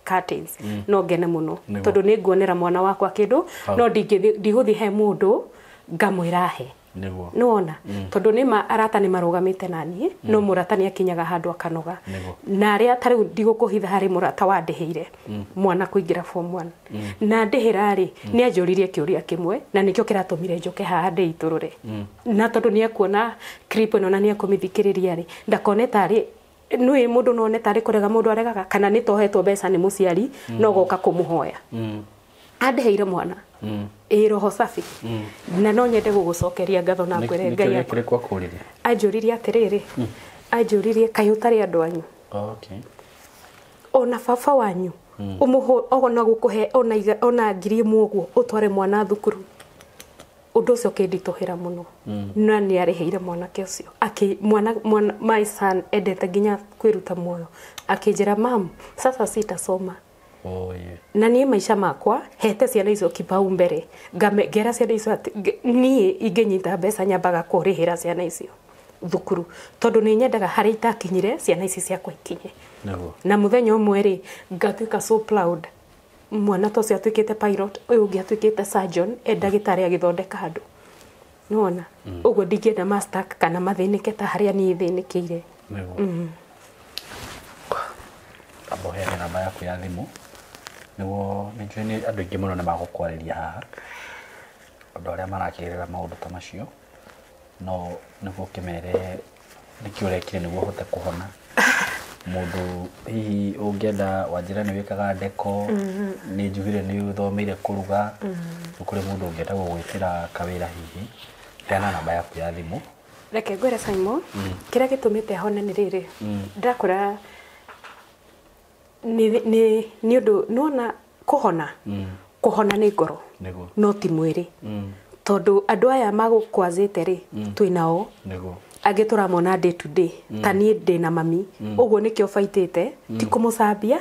curtains, no ngene mũno, tondũ nĩ nguonera mwana wakwa kĩndũ. No ndigũthiĩ he mũndũ ngamwĩra he. Nĩwona, tondũ nĩma arata nĩ marũgamĩte na niĩ, no mũrata nĩ akinyaga handũ akanoga. Na arĩa ta rĩu ndigũkũhitha, harĩ mũrata wandĩhĩire mwana kũingĩra form 1, na ndĩhĩra rĩ, nĩ anjũririe kĩũria kĩmwe, na nĩkĩo kĩratũmire njũke haha ndĩitũrũre, na tondũ nĩ ekuona clip ĩno na nĩ ekũmĩthikĩrĩria rĩ, ndakone tarĩ nĩ mũndũ no one tarĩ kũrega mũndũ aregaga, kana nĩ tohetwo mbeca nĩ mũciari no goka kũmũhoya. Andĩhĩire mwana ĩ roho safi, na no nyende gũgũcokeria ngatho na ngwĩre Nĩ Ngai kĩũria kĩrĩkũ akũririe? Anjũririe atĩrĩrĩ, anjũririe, kaĩ ũtarĩ andũ anyu, ona baba wanyu ũmũhũ ona gũkũhe ona ona 1,000 ũguo ũtware mwana thukuru? Ũndũ ũcio ũkĩnditũhĩra mũno, na nĩ arĩhĩire mwanake ũcio. Akĩ mwana, mwana my son endete nginya kwĩruta muoyo, akĩnjĩra, "Mam, sasa sitasoma." Oh, yeah. Na niĩ maica makwa hete ciana icio kipaumbere, ngera ciana icio atĩ niĩ ingĩnyita mbeca nyambaga kũrĩhĩra ciana icio thukuru, tondũ nĩ nyendaga harĩa itakinyire ciana ici ciakwa ikinye. Na mũthenya ũmwe rĩ, ngatuĩka so proud mwana ta ũcio atuĩkĩte pilot, ũyũ ũngĩ atuĩkĩte surgeon, e ndagĩtarĩ agĩthondeka andũ, nĩwona ũguo ndingĩenda master kana mathĩnĩke ta harĩa niĩ thĩnĩkĩire. Nĩguo. Amba ũheane namba yaku ya thimũ, nĩguo nĩ njũĩ nĩ andũ aingĩ mũno nĩ magũkwarĩria haha, andũ arĩa marakĩgerera maũndũ ta macio, no nĩguo ũkĩmere nĩkĩ ũrekire nĩguo ũhote kũhona. Mundu hihi ungienda wanjira ni wikaga ndeko ni njugire ni uthomeire kuruga kuri mundu ungienda gugwitira kawira hihi heana namba yaku ya thimu. Reke ngwire Simon, kiria gitumite hone ni riri ndakura ni undu nona kuhona kuhona ni ngoro no ti mwiri tondu andu aya magukwazite ri twinao angĩ tũramona day to day ta niĩ ndĩ na mami ũguo nĩkĩo baitĩte ti kũmũcambia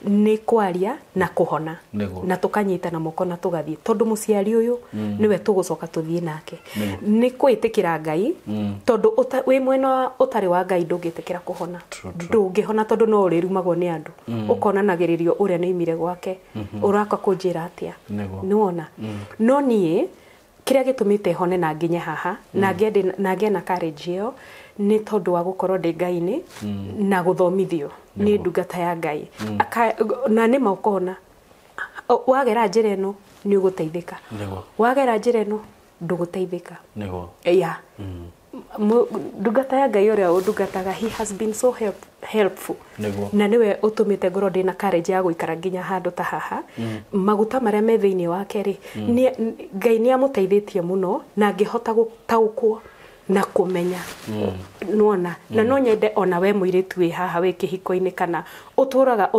nĩ kwaria na kũhona na tũkanyitana moko na tũgathiĩ tondũ mũciari ũyũ nĩwe tũgũcoka tũthiĩ nake nĩ kwĩtĩkĩra Ngai tondũ wĩ mwena ũtarĩ wa Ngai ndũngĩtĩkĩra kũhona ndũngĩhona tondũ no ũrĩrumagwo nĩ andũ ũkonanagĩrĩrio ũrĩa nĩoimire gwake ũraka kũnjĩra atĩa nĩwona no niĩ kiria gitumite hone na nginye haha na ngĩe na courage ĩyo nĩ tondũ wa gũkorwo ndĩ Ngai-inĩ na gũthomithio nĩ ndungata ya Ngai na nĩ ma ũkona wagera njĩra ĩno nĩ ũgũteithĩka wagera njĩra ĩno ndũgũteithĩka yeah. Ndungata ya Ngai ũrĩa ũndungataga he has been so helpful na niwe ũtũmĩte ngorwo ndĩ na courage ya gũikara nginya handũ ta haha maguta marĩa me thĩinĩ wake rĩ Ngai nĩ amũteithĩtie mũno na ngĩhota gũtaũkwo na kũmenya nĩwona na no nyende ona we mũirĩtu wĩ haha wĩ kĩhiko-inĩ kana ũtũraga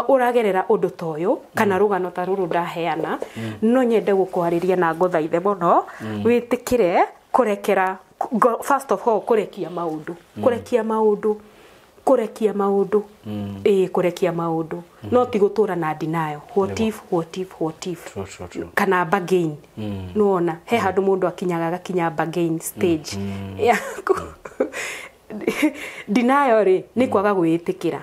ũragerera ũndũ ta ũyũ kana rũgano ta rũrũ ndaheana no nyende gũkwarĩria na ngũthaithe mũno wĩtĩkĩre kurekera first of all kurekia maundu kurekia maundu kurekia maundu kurekia maundu no ti gutura na denial what if what if what if true. Kana bargain nuona he handu mundu akinyaga gakinya bargain stage denial ri ni kwaga gwitikira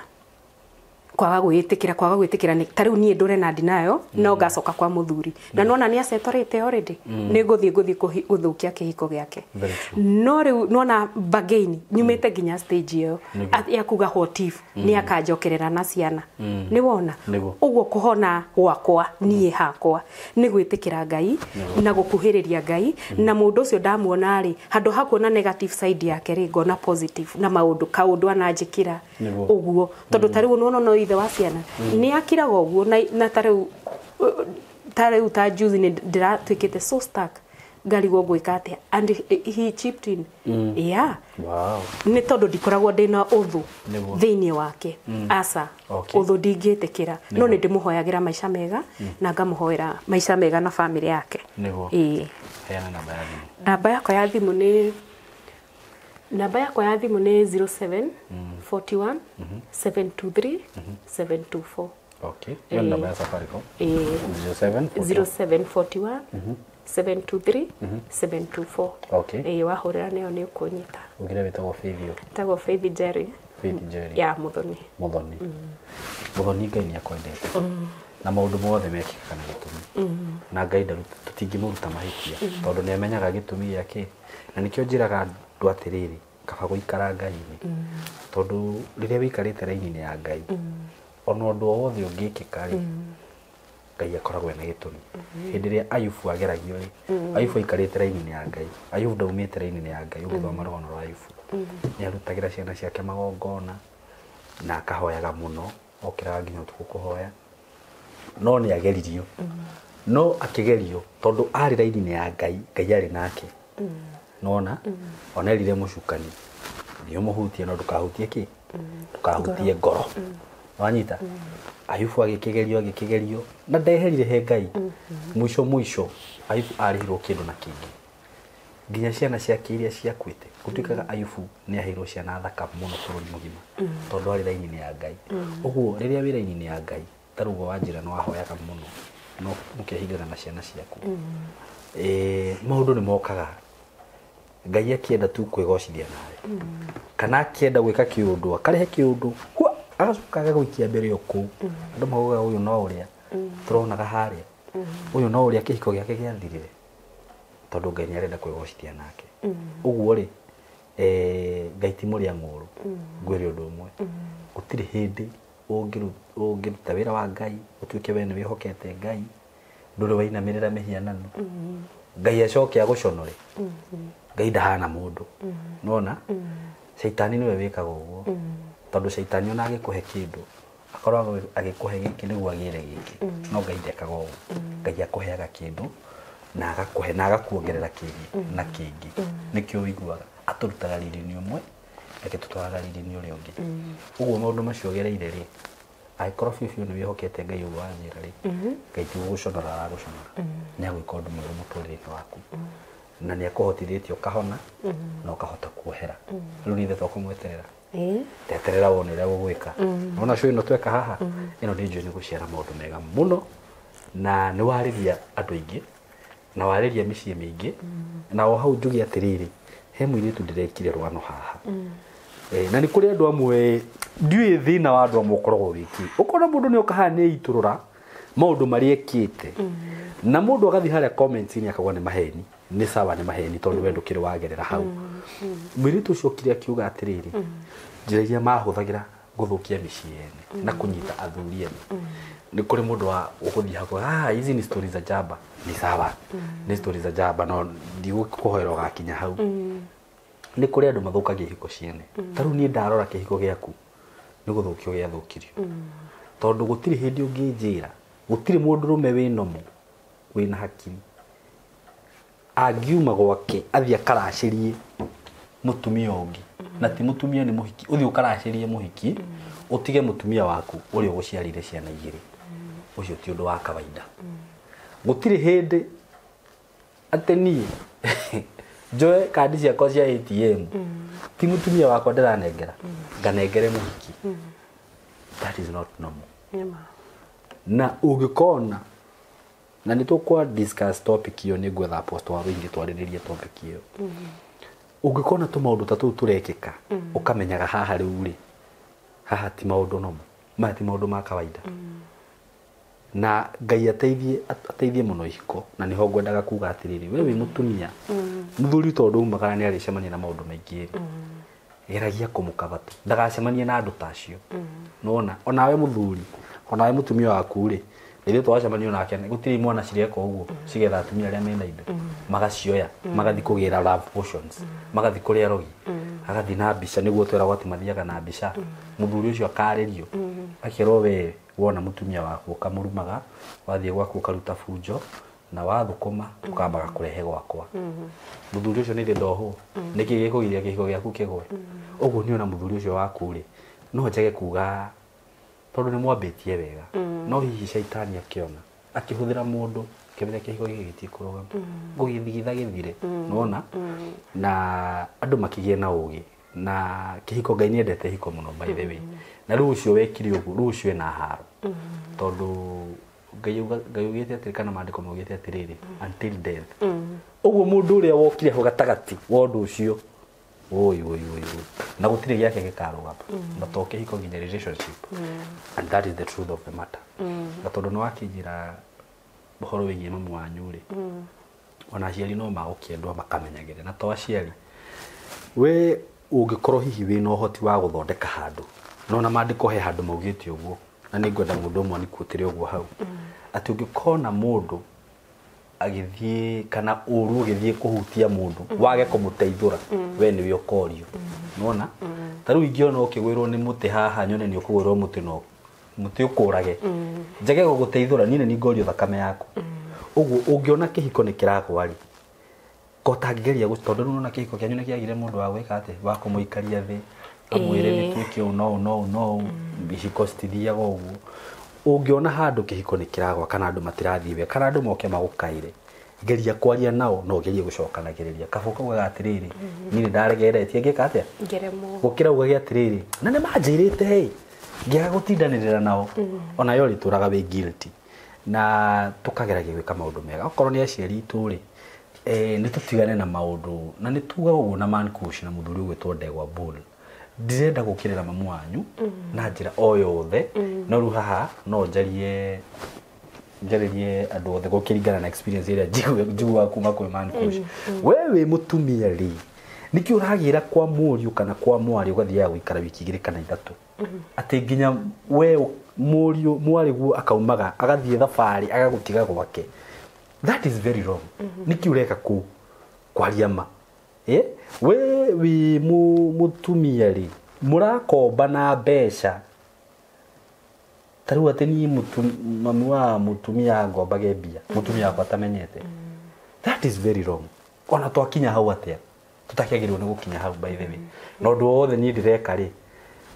kwaga gwitikira ni ta riu nie ndure na denial no ngacoka kwa muthuri na nona ni acetorete already ni nguthie guthukia kihiko giake no riu nona bargain nyumite nginya stage iyo ya kuga what if ni akanjokerera na ciana ni wona uguo kuhona gwakwa nie hakwa ni gwitikira Ngai na gukuhiriria Ngai na mundu ucio ndamuona ri handu hakuona negative side yake ri ngona positive na maundu kaundu ananjikira uguo tondu ta riu nona no ithe wa ciana ni akiraga uguo na ta riu ta juzi ni ndiratuikite so stuck ngarigwo gwika atia and he chipped in yeah wow ni tondu ndikoragwo ndina uthu thiini wake asa uthu ndingĩtĩkĩra no nĩ ndĩmũhoyagĩra maica mega na ngamuhoera maica mega na family yake heana namba ya thimu namba yakwa ya thimu ni namba yakwa ya thimu ni 07 41 723 724. Okay, hiyo namba ya Safaricom. 07 0741 723 724. Okay. Wahurira nayo ni ukunyita. Ugire witagwo Faith. Witagwo Faith Jerry. Faith Jerry. Ya Muthoni. Muthoni. Muthoni Ngai ni akwendete. Na maundu mothe mekikaga na gitumi. Na Ngai tutingĩmũruta mahĩtia tondu nĩ amenyaga gĩtũmi gĩake na nĩkĩo njĩraga andũ atĩrĩrĩ kaba gũikara Ngai-inĩ tondu rĩrĩa wĩikarĩte raini-inĩ ya Ngai ona ũndũ o wothe ũngĩkĩka rĩ Ngai akoragwo ena gĩtũmi. Hĩndĩ ĩrĩa Ayubu ageragio rĩ Ayubu aikarĩte raini-inĩ ya Ngai Ayubu ndaumĩte raini-inĩ ya Ngai ũgĩthoma rũgano rwa Ayubu nĩ arutagĩra ciana ciake magongona na akahoyaga mũno okĩraga nginya ũtukũ kũhoya no nĩ ageririo no akĩgerio tondũ arĩ raini-inĩ ya Ngai Ngai arĩ nake nona onerire mũcukani nĩ ũmũhutie no ndũkahutie kĩ ndũkahutie ngoro wanyita Ayubu agĩkĩgerio na ndeherire he Ngai mũico mũico Ayubu arĩhirwo kĩndũ na kĩngĩ nginya ciana ciake iria ciakuĩte gũtuĩkaga Ayubu nĩ aheirwo ciana thaka mũno bũrũri mũgima tondũ arĩ raini-inĩ ya Ngai ũguo rĩrĩa wĩ raini-inĩ ya Ngai ta rũgo wa njĩra nĩ wahoyaga mũno no mũkehingana na ciana ciaku maũndũ nĩ mokaga Ngai akienda tu kwĩgocithia nawe kana akienda gwĩka kĩũndũ akarehe kĩũndũ agacoka agagũikia mbere o kũu andũ maugaga ũyũ no ũrĩa tũronaga harĩa ũyũ no ũrĩa kĩhiko gĩake gĩathirire tondũ Ngai nĩ arenda kwĩgocithia nake ũguo rĩ Ngai ti mũrĩa ng'ũrũ ngwĩre ũndũ ũmwe gũtirĩ hĩndĩ ũngĩruta wĩra wa Ngai ũtuĩke we nĩ wĩhokete Ngai ndũrĩ wainamĩrĩra mĩhianano Ngai acoke agũconore Ngai ndahana mũndũ nona caitani nĩwe wĩkaga ũguo Tondũ caitani ona agĩkũhe kĩndũ akoragwo agĩkũhe gĩkĩ nĩguo agĩre gĩkĩ. No Ngai ndekaga ũguo. Ngai akũheaga kĩndũ na agakũhe na agakuongerera kĩngĩ na kĩngĩ. Nĩkĩo ũiguaga atũrutaga riri-inĩ ũmwe agĩtũtwaraga riri-inĩ ũrĩa ũngĩ. Ũguo maũndũ macio ũgereire rĩ, angĩkorwo biũ biũ nĩ wĩhokete Ngai ũguo wanjĩra rĩ, Ngai ti gũgũconora aragũconora. Nĩ agwĩka ũndũ mwerũ mũtũrĩre-inĩ waku. Na nĩ akũhotithĩtie ũkahona na ũkahota kuohera. Rĩu nĩ ithuĩ tũkũmweterera. Teterera wone ũrĩa gũgwĩka. Wona show ĩno tweka haha, ĩno nĩ njũĩ nĩ gũciara maũndũ mega mũno, na nĩ warĩria andũ aingĩ, na warĩria mĩciĩ mĩingĩ, na o hau njuge atĩrĩrĩ, he mũirĩtu ndĩrekire rwano haha. Na nĩ kũrĩ andũ amwe ndiũĩ thĩna wa andũ amwe ũkoragwo wĩkĩ. Ũkona mũndũ nĩ oka haha nĩ eitũrũra maũndũ marĩa ekĩte, na mũndũ agathiĩ harĩa comments-inĩ akauga nĩ maheni. Nĩ sawa nĩ maheni tondũ we ndũkĩrĩ wagerera hau. Mũirĩtu ũcio okire akiuga atĩrĩrĩ, njĩra iria mahũthagĩra gũthũkia mĩciĩ ene na kũnyita athuri ene. Nĩ kũrĩ mũndũ wa ũgũthiĩ hau, ah, hizi ni stories za jaba. Ni sawa. Ni stories za jaba no ndigũkũhoera ũgakinya hau. Nĩ kũrĩ andũ mathũkagia ihiko ciene. Ta rĩu niĩ ndarora kĩhiko gĩaku nĩ gũthũkio gĩathũkirio. Tondũ gũtirĩ hĩndĩ ũngĩnjĩra, gũtirĩ mũndũrũme wĩ nomo wĩna hakiri angiuma gwake athiĩ akaracĩrie mũtumia ũngĩ, na ti mũtumia nĩ mũhiki, ũthiĩ ũkaracĩrie mũhiki ũtige mũtumia waku ũrĩa ũgũciarire ciana igĩrĩ. Ũcio ti ũndũ wa kawaida. Gũtirĩ hĩndĩ atĩ niĩ njoe kandi ciakwa cia ATM ti mũtumia wakwa ndĩranengera, nganengere mũhiki. That is not normal. Na ũngĩkona na nĩ tũkwa discuss topic ĩyo, nĩ ngwetha apostle wa wĩingĩ twarĩrĩrie topic ĩyo. Ũngĩkona tũmaũndũ ta tũu tũrekĩka, ũkamenyaga haha rĩu rĩ, haha ti maũndũ nomo, maya ti maũndũ ma kawaida. Na Ngai ateithie, ateithie mũno ihiko, na nĩho ngwendaga kuga atĩrĩrĩ, we wĩ mũtumia, mũthuri tondũ umagara nĩ arĩcemania na maũndũ maingĩ rĩ, geragia kũmũkaba tu, ndagacemanie na andũ ta acio. Nĩwona, onawe mũthuri, onawe mũtumia waku rĩ, rĩrĩa twacemania nake gũtirĩ imwana cireka ũguo, cigetha atumia arĩa mena indo, magacioya, magathiĩ kũgĩra love potions, magathiĩ kũrĩa rogi, agathiĩ na mbica, nĩguo tweragwo atĩ mathiaga na mbica. Mũthuri ũcio akarĩrio, akerwo we wona mũtumia waku ũkamũrumaga, wathiĩ gwaku ũkaruta bunjo, na wathũkũma ũkambaga kũrehe gwakwa. Mũthuri ũcio nĩ ndohwo, nĩkĩ gĩkũgiria kĩhiko gĩaku kĩgwe? Ũguo nĩ ona mũthuri ũcio waku rĩ, no njage kuga tondũ nĩ mwambĩtie wega, no hihi caitani akĩona akĩhũthĩra mũndũ kĩmenya kĩhiko gĩkĩ gĩtikũrũgama, gũgĩthigitha gĩthire, nĩwona? Na andũ makĩgĩe na ũgĩ, na kĩhiko Ngai nĩendete ihiko mũno by the way. Na rĩu ũcio wekire ũguo, rĩu ũcio ena haro, tondũ Ngai augĩte atĩrĩ, kana maandĩko maugĩte atĩrĩrĩ, until death. Ũguo mũndũ ũrĩa wokire ho gatagatĩ wa ũndũ ũcio, oi oi oi oi, na gũtirĩ gĩake gĩkarũgama, na to kĩhiko nginya relationship. And that is the truth of the matter. Na tondũ nĩ wakĩnjĩra ũhoro wĩgiĩ mamu wanyu rĩ, ona aciari no magũkĩendwo makamenyagĩre, na to aciari, we ũngĩkorwo hihi wĩna ũhoti wa gũthondeka handũ, no na maandĩko he handũ maugĩte ũguo, na nĩ ngwenda mũndũ ũmwe anikuĩtĩre ũguo hau, atĩ ũngĩkona mũndũ agĩthiĩ kana ũru ũgĩthiĩ kũhutia mũndũ, wage kũmũteithũra, we nĩwe ũkorio. Nĩwona? Ta rĩu ingĩona ũkĩgwĩrwo nĩ mũtĩ haha, nyone nĩ ũkũgwĩrwo mũtĩ, no mũtĩ ũkũrage, njage gũgũteithũra, niĩ nĩ ngorio thakame yaku. Ũguo ũngĩona kĩhiko nĩ kĩragwa rĩ, ko tangĩgeria tondũ rĩu nĩwona kĩhiko kĩanyu nĩ kĩagire mũndũ wa gwĩka atĩ, wa kũmũikaria thĩ, amwĩre nĩ twĩke ũũ na ũũ na ũũ na ũũ, ihiko citithiaga ũguo. Ũngĩona handũ kĩhiko nĩ kĩragwa kana andũ matirathiĩ wega, kana andũ moke magũkaire, geria kwaria nao, no ũgerie gũcokanagĩrĩria. Kaba ũkaugaga atĩrĩrĩ, niĩ nĩ ndaregeretie, ngĩka atĩa? Ngeremwo. Gũkĩra ugage atĩrĩrĩ, na nĩ manjĩrĩte hĩ, ngĩaga gũtindanĩrĩra nao, ona yo rĩtũraga wĩ guilty. Na tũkageragia gwĩka maũndũ mega. Okorwo nĩ aciari itũ rĩ, nĩ tũtigane na maũndũ, na nĩ tugaga ũguo na man kush na mũthuri ũgwĩtwo Ndegwa Bull. Ndirenda gũkĩrĩra mamu wanyu na njĩra o yothe, no rĩu haha no njarie njarĩrie andũ othe gũkĩringana na experience ĩrĩa njiguaga kuma kwĩ man kush. We wĩ mũtumia rĩ, nĩkĩ ũragĩra kwa mũriũ kana kwa mwarĩ ũgathiaga gũikara wiki igĩrĩ kana ithatũ, atĩ nginya we mũriũ mwarĩguo akaumaga agathiĩ thabarĩ agagũtiga gwake? That is very wrong. Nĩkĩ ũreka kũu kwaria ma? We wĩ mũtumia rĩ, Mũrakomba na mbeca ta rĩu atĩ niĩ mami wa mũtumia ngombage mbia mũtumia wakwa atamenyete. That is very wrong. Ona twakinya hau atĩa tũtakĩagĩrĩirwo nĩ gũkinya hau, by the way. Na ũndũ o wothe niĩ ndĩreka rĩ,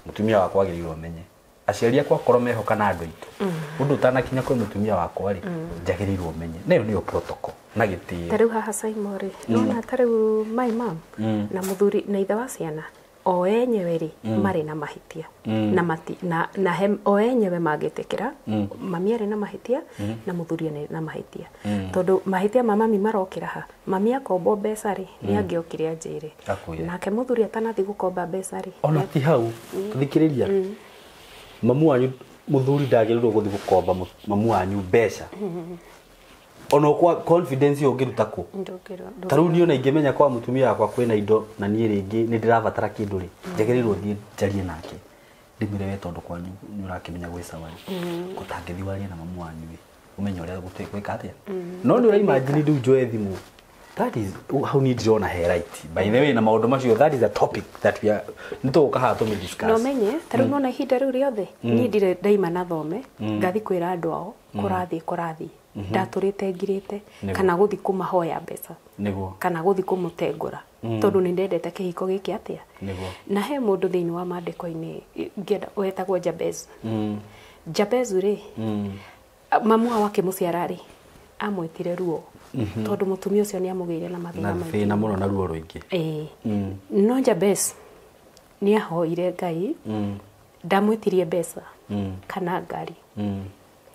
mũtumia wakwa agĩrĩirwo amenye. Aciari akwa akorwo meho kana andũ aitũ, ũndũ ũtanakinya kwĩ mũtumia wakwa rĩ, njagĩrĩirwo menye. Na ĩyo nĩyo protocol na gĩtĩo. Ta rĩu haha Saimo rĩ, nona ta rĩu my mom na mũthuri na ithe wa ciana o enyewe rĩ marĩ na mahĩtia na mati na he, o enyewe mangĩtĩkĩra mami arĩ na mahĩtia na mũthuri arĩ na mahĩtia, tondũ mahĩtia ma mami marokĩra ha mami akombo mbeca rĩ nĩ angĩokire anjĩre, nake mũthuri atanathiĩ gũkomba mbeca rĩ. Ona ti hau thikĩrĩria, mamu wanyu mũthuri ndagĩrĩirwo gũthiĩ gũkomba mamu wanyu mbeca. Ona kwa confidence ĩyo ũngĩruta kũ? Ta rĩu niĩ ona ingĩmenya kwa mũtumia wakwa kwĩna indo na niĩ rĩngĩ nĩ ndĩrabatara kĩndũ rĩ, njagĩrĩirwo thiĩ njarie nake ndĩmwĩre we tondũ kwanyu nĩ ũrakĩmenya gwĩ sawa rĩ, ũtangĩthiĩ warie na mamu wanyu rĩ, ũmenye ũrĩa gwĩka atĩa. No nĩ ũraimagine rĩu njoe thimũ. That is hau niĩ ndĩrona he right. By the way, na maũndũ macio, that is a topic that we are nĩ tũgũka haha tũmĩ discuss. No menye ta rĩu nona ihinda rĩu rĩothe niĩ ndirĩ ndaima na thome ngathi kwĩra andũ ao kũrathiĩ ndatũrĩte ngirĩte kana gũthiĩ kũmahoya mbeca kana gũthiĩ kũmũtengũra tondũ nĩ ndendete kĩhiko gĩkĩ atĩa. Na he mũndũ thĩinĩ wa maandĩko-inĩ ngĩenda wetagwo Jabez. Jabez rĩ, mamu wao akĩmũciara rĩ amwĩtire ruo tondũ mũtumia ũcio nĩ amũgĩire na mathĩna maingĩ na thĩna mũno na ruo rũingĩ. No Jabez nĩ ahoire Ngai, ndamwĩtirie mbeca kana ngari,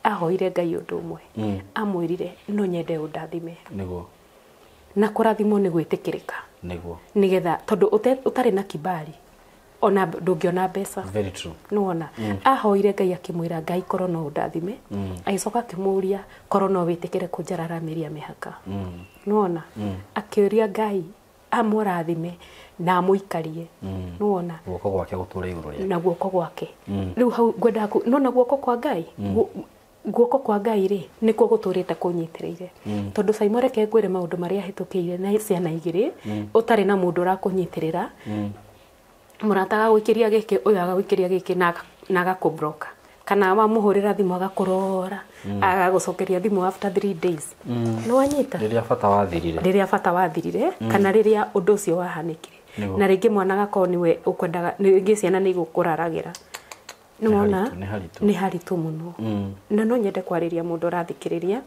ahoire Ngai ũndũ ũmwe, amwĩrire no nyende ũndathime. Nĩguo. Na kũrathimwo nĩ gwĩtĩkĩrĩka. Nĩguo. Nĩgetha tondũ ũtarĩ na kibali ona ndũngĩona mbeca. Very true. Nĩwona ahoire Ngai akĩmwĩra Ngai korwo no ũndathime, agĩcoka akĩmũria korwo no wĩtĩkĩre kũnjararamĩria mĩhaka. Nĩwona akĩũria Ngai amũrathime na amũikarie. Nĩwona guoko gwake gũtũre igũrũ rĩake na guoko gwake. Rĩu hau ngwendaga no na guoko kwa Ngai, guoko kwa Ngai rĩ nĩkuo gũtũrĩte kũnyitĩrĩire. Tondũ Saimo reke ngwĩre maũndũ marĩa ahĩtũkĩire na ciana igĩrĩ ũtarĩ na mũndũ ũrakũnyitĩrĩra, mũrata agagũikĩria gĩkĩ ũyũ agagũikĩria gĩkĩ na agakũblock, kana wamũhũrĩra thimũ agakũrora, agagũcokeria thimũ after 3 days. Nĩ wanyita? Rĩrĩa bata wathirire. Rĩrĩa bata wathirire kana rĩrĩa ũndũ ũcio wahanĩkire. Na rĩngĩ mwana agakorwo nĩwe ũkwendaga, rĩngĩ ciana nĩ igũkũraragĩra. Nĩwona? Nĩ haritũ mũno. Na no nyende kwarĩria mũndũ ũrathikĩrĩria.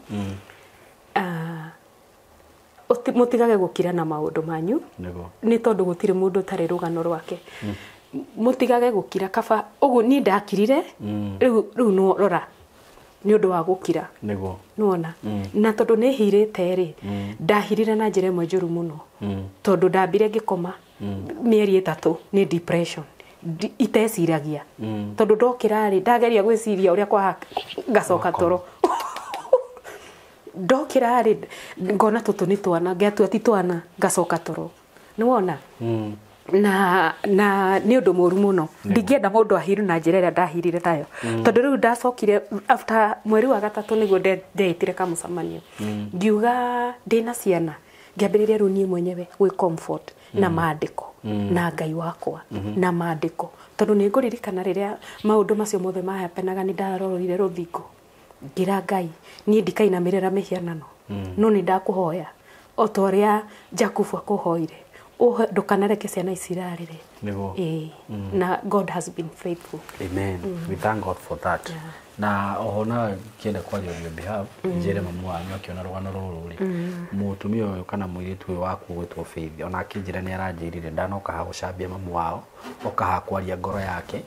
Mũtigage gũkira na maũndũ manyu. Nĩ tondũ gũtirĩ mũndũ ũtarĩ rũgano rwake. Mũtigage gũkira kaba ũguo niĩ ndakirire rĩu no rora nĩ ũndũ wa gũkira. Nĩguo. Nĩwona? Na tondũ nĩ hirĩte rĩ, ndahirire na njĩra ĩmwe njũru mũno. Tondũ ndambire ngĩkoma mĩeri 3 nĩ depression. Iteciragia. Tondũ ndokĩra rĩ, ndageria gwĩciria ũrĩa kwa ngacoka toro. Ndokĩra rĩ, ngona tũtũ nĩ twana, ngatua ti twana, ngacoka toro. Nĩwona? Na nĩ ũndũ mũru mũno. Ndingĩenda mũndũ ahiru na njĩra ĩrĩa ndahirire nayo. Tondũ rĩu ndacokire after mweri wa 3 nĩguo ndeĩtire kamũcemanio. Ngiuga ndĩna ciana, ngĩambĩrĩria rĩu niĩ mwenyewe gwĩ comfort na maandĩko na Ngai wakwa na maandĩko. Tondũ nĩ ngũririkana rĩrĩa maũndũ macio mothe mahapenaga nĩ ndarorire rũthingo ngĩra Ngai niĩ ndikainamĩrĩra mĩhianano, no nĩ ndakũhoya o ta ũrĩa Jakubu akũhoire, ndũkanareke ciana ici irarĩre. Na God has been faithful. Amen. We thank God for that. Na oho na kĩenda kwaria on your behalf, njĩre mamu wanyu akĩona rũgano rũrũ rĩ, mũtumia ũyũ kana mũirĩtu ũyũ waku ũgwĩtwo Faith, ona akĩnjĩra nĩ aranjĩrire ndanoka haha gũcambia mamu wao, oka haha kwaria ngoro yake,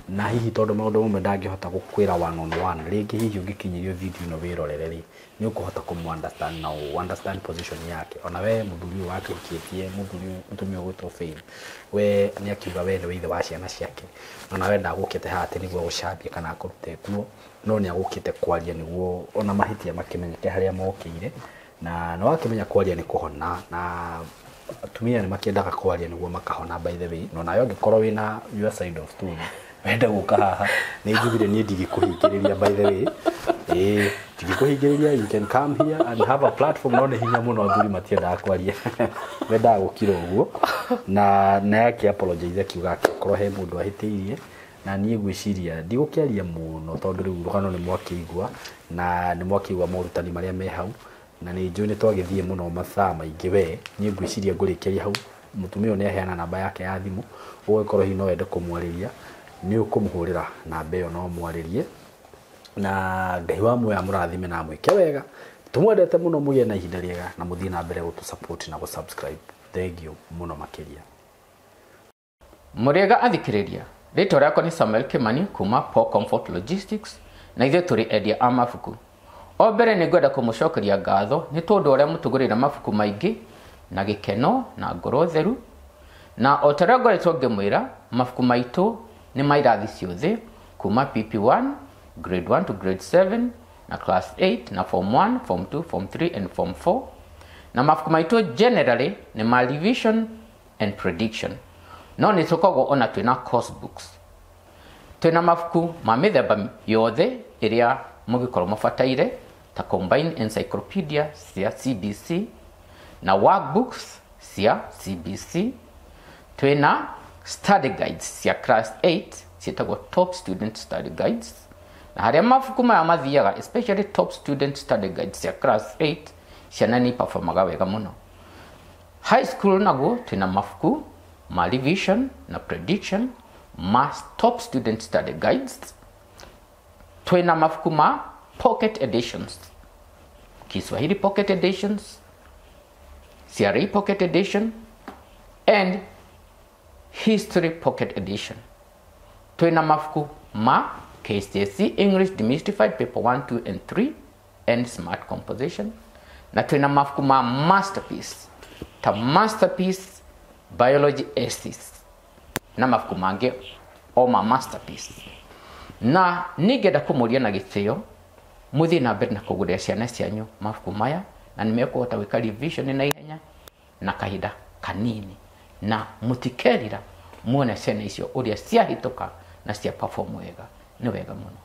na hihi tondũ maũndũ mamwe ndangĩhota gũkwĩra one on one, rĩngĩ hihi ũngĩkinyĩrio video ĩno wĩrorere rĩ, nĩ ũkũhota kũmũ understand na ũ understand position yake. Ona we mũthuri ũyũ wakĩhikĩtie mũthuri mũtumia ũgwĩtwo Faith, we nĩ akiuga we nĩwe ithe wa ciana ciake, ona we ndagũkĩte haha atĩ nĩguo gũcambia kana akũrute nguo, no nĩ agũkĩte kwaria nĩguo ona mahĩtia makĩmenyeke harĩa mokĩire, na nĩ wakĩmenya kwaria nĩ kũhona, na atumia nĩ makĩendaga kwaria nĩguo makahona, by the way. No nawe ũngĩkorwo wĩna your side of story wenda gũka haha, nĩ njugire niĩ ndigĩkũhingĩrĩria, by the way. Ĩĩ, tingĩkũhingĩrĩria, you can come here and have a platform, no nĩ hinya mũno, athuri matiendaga kwaria, mendaga gũkira ũguo. Na yake apologize, akiuga angĩkorwo he mũndũ ahĩtĩirie. Na niĩ ngwĩciria ndigũkĩaria mũno, tondũ rĩu rũgano nĩ mwakĩigua, na nĩ mwakĩigua morutani marĩa me hau, na nĩ njũĩ nĩ twagĩthiĩ mũno mathaa maingĩ. We niĩ ngwĩciria ngũrĩkĩria hau. Mũtumia ũyũ nĩ aheana namba yake ya thimũ, ũgĩkorwo hihi no wende kũmwarĩria, nĩ ũkũmũhũrĩra namba ĩyo no mwarĩrie. Na Ngai wa muoyo amũrathime na amwĩke wega. Tũmwendete mũno, mũgĩe na ihinda rĩega na mũthiĩ na mbere gũtũ support na gũ subscribe. Thank you mũno makĩria. Mũrĩega athikĩrĩria, rĩtwa rĩakwa nĩ Samuel Kimani kuma Paul Comfort Logistics, na ithuĩ tũrĩ endia a mabuku. O mbere nĩ ngwenda kũmũcokeria ngatho nĩ tondũ ũrĩa mũtũgũrĩra mabuku maingĩ na gĩkeno na ngoro theru. Na o ta ũrĩa ngoretwo ngĩmwĩra, mabuku maitũ nĩ ma irathi ciothe kuma PP1, grade 1 to grade 7, na class 8, na form 1, form 2, form 3 and form 4. Na mabuku maitũ generally nĩ ma revision and prediction, no nĩ tũkoragwo ona twĩna course books. Twĩna mabuku ma mĩthemba yothe ĩrĩa mũngĩkorwo mũbataire, ta combined encyclopedia cia CBC na workbooks cia CBC. Twĩna study guides cia class 8 ciĩtagwo Top Student Study Guides, na harĩa mabuku maya mathiaga, especially Top Student Study Guides cia class 8, ciana nĩ performaga wega mũno. High school naguo twĩna mabuku ma revision na prediction ma Top Student Study Guides. Twĩna mabuku ma pocket editions, Kiswahili pocket editions, CRE pocket edition and history pocket edition. Twĩna mabuku ma KCSE English Demystified paper 1, 2 and 3 and smart composition, na twĩna mabuku ma masterpiece ta Masterpiece Biology Essays na mabuku mangĩ o ma masterpiece. Na nĩngenda kũmũria na gĩtĩo mũthiĩ na mbere na kũgũrĩra ciana cianyu mabuku maya, na nĩ mekũhota gwĩka revision na ihenya na kahinda kanini, na mũtikerira muone ciana icio ũrĩa ciahĩtũka na cia perform wega. Nĩ wega mũno.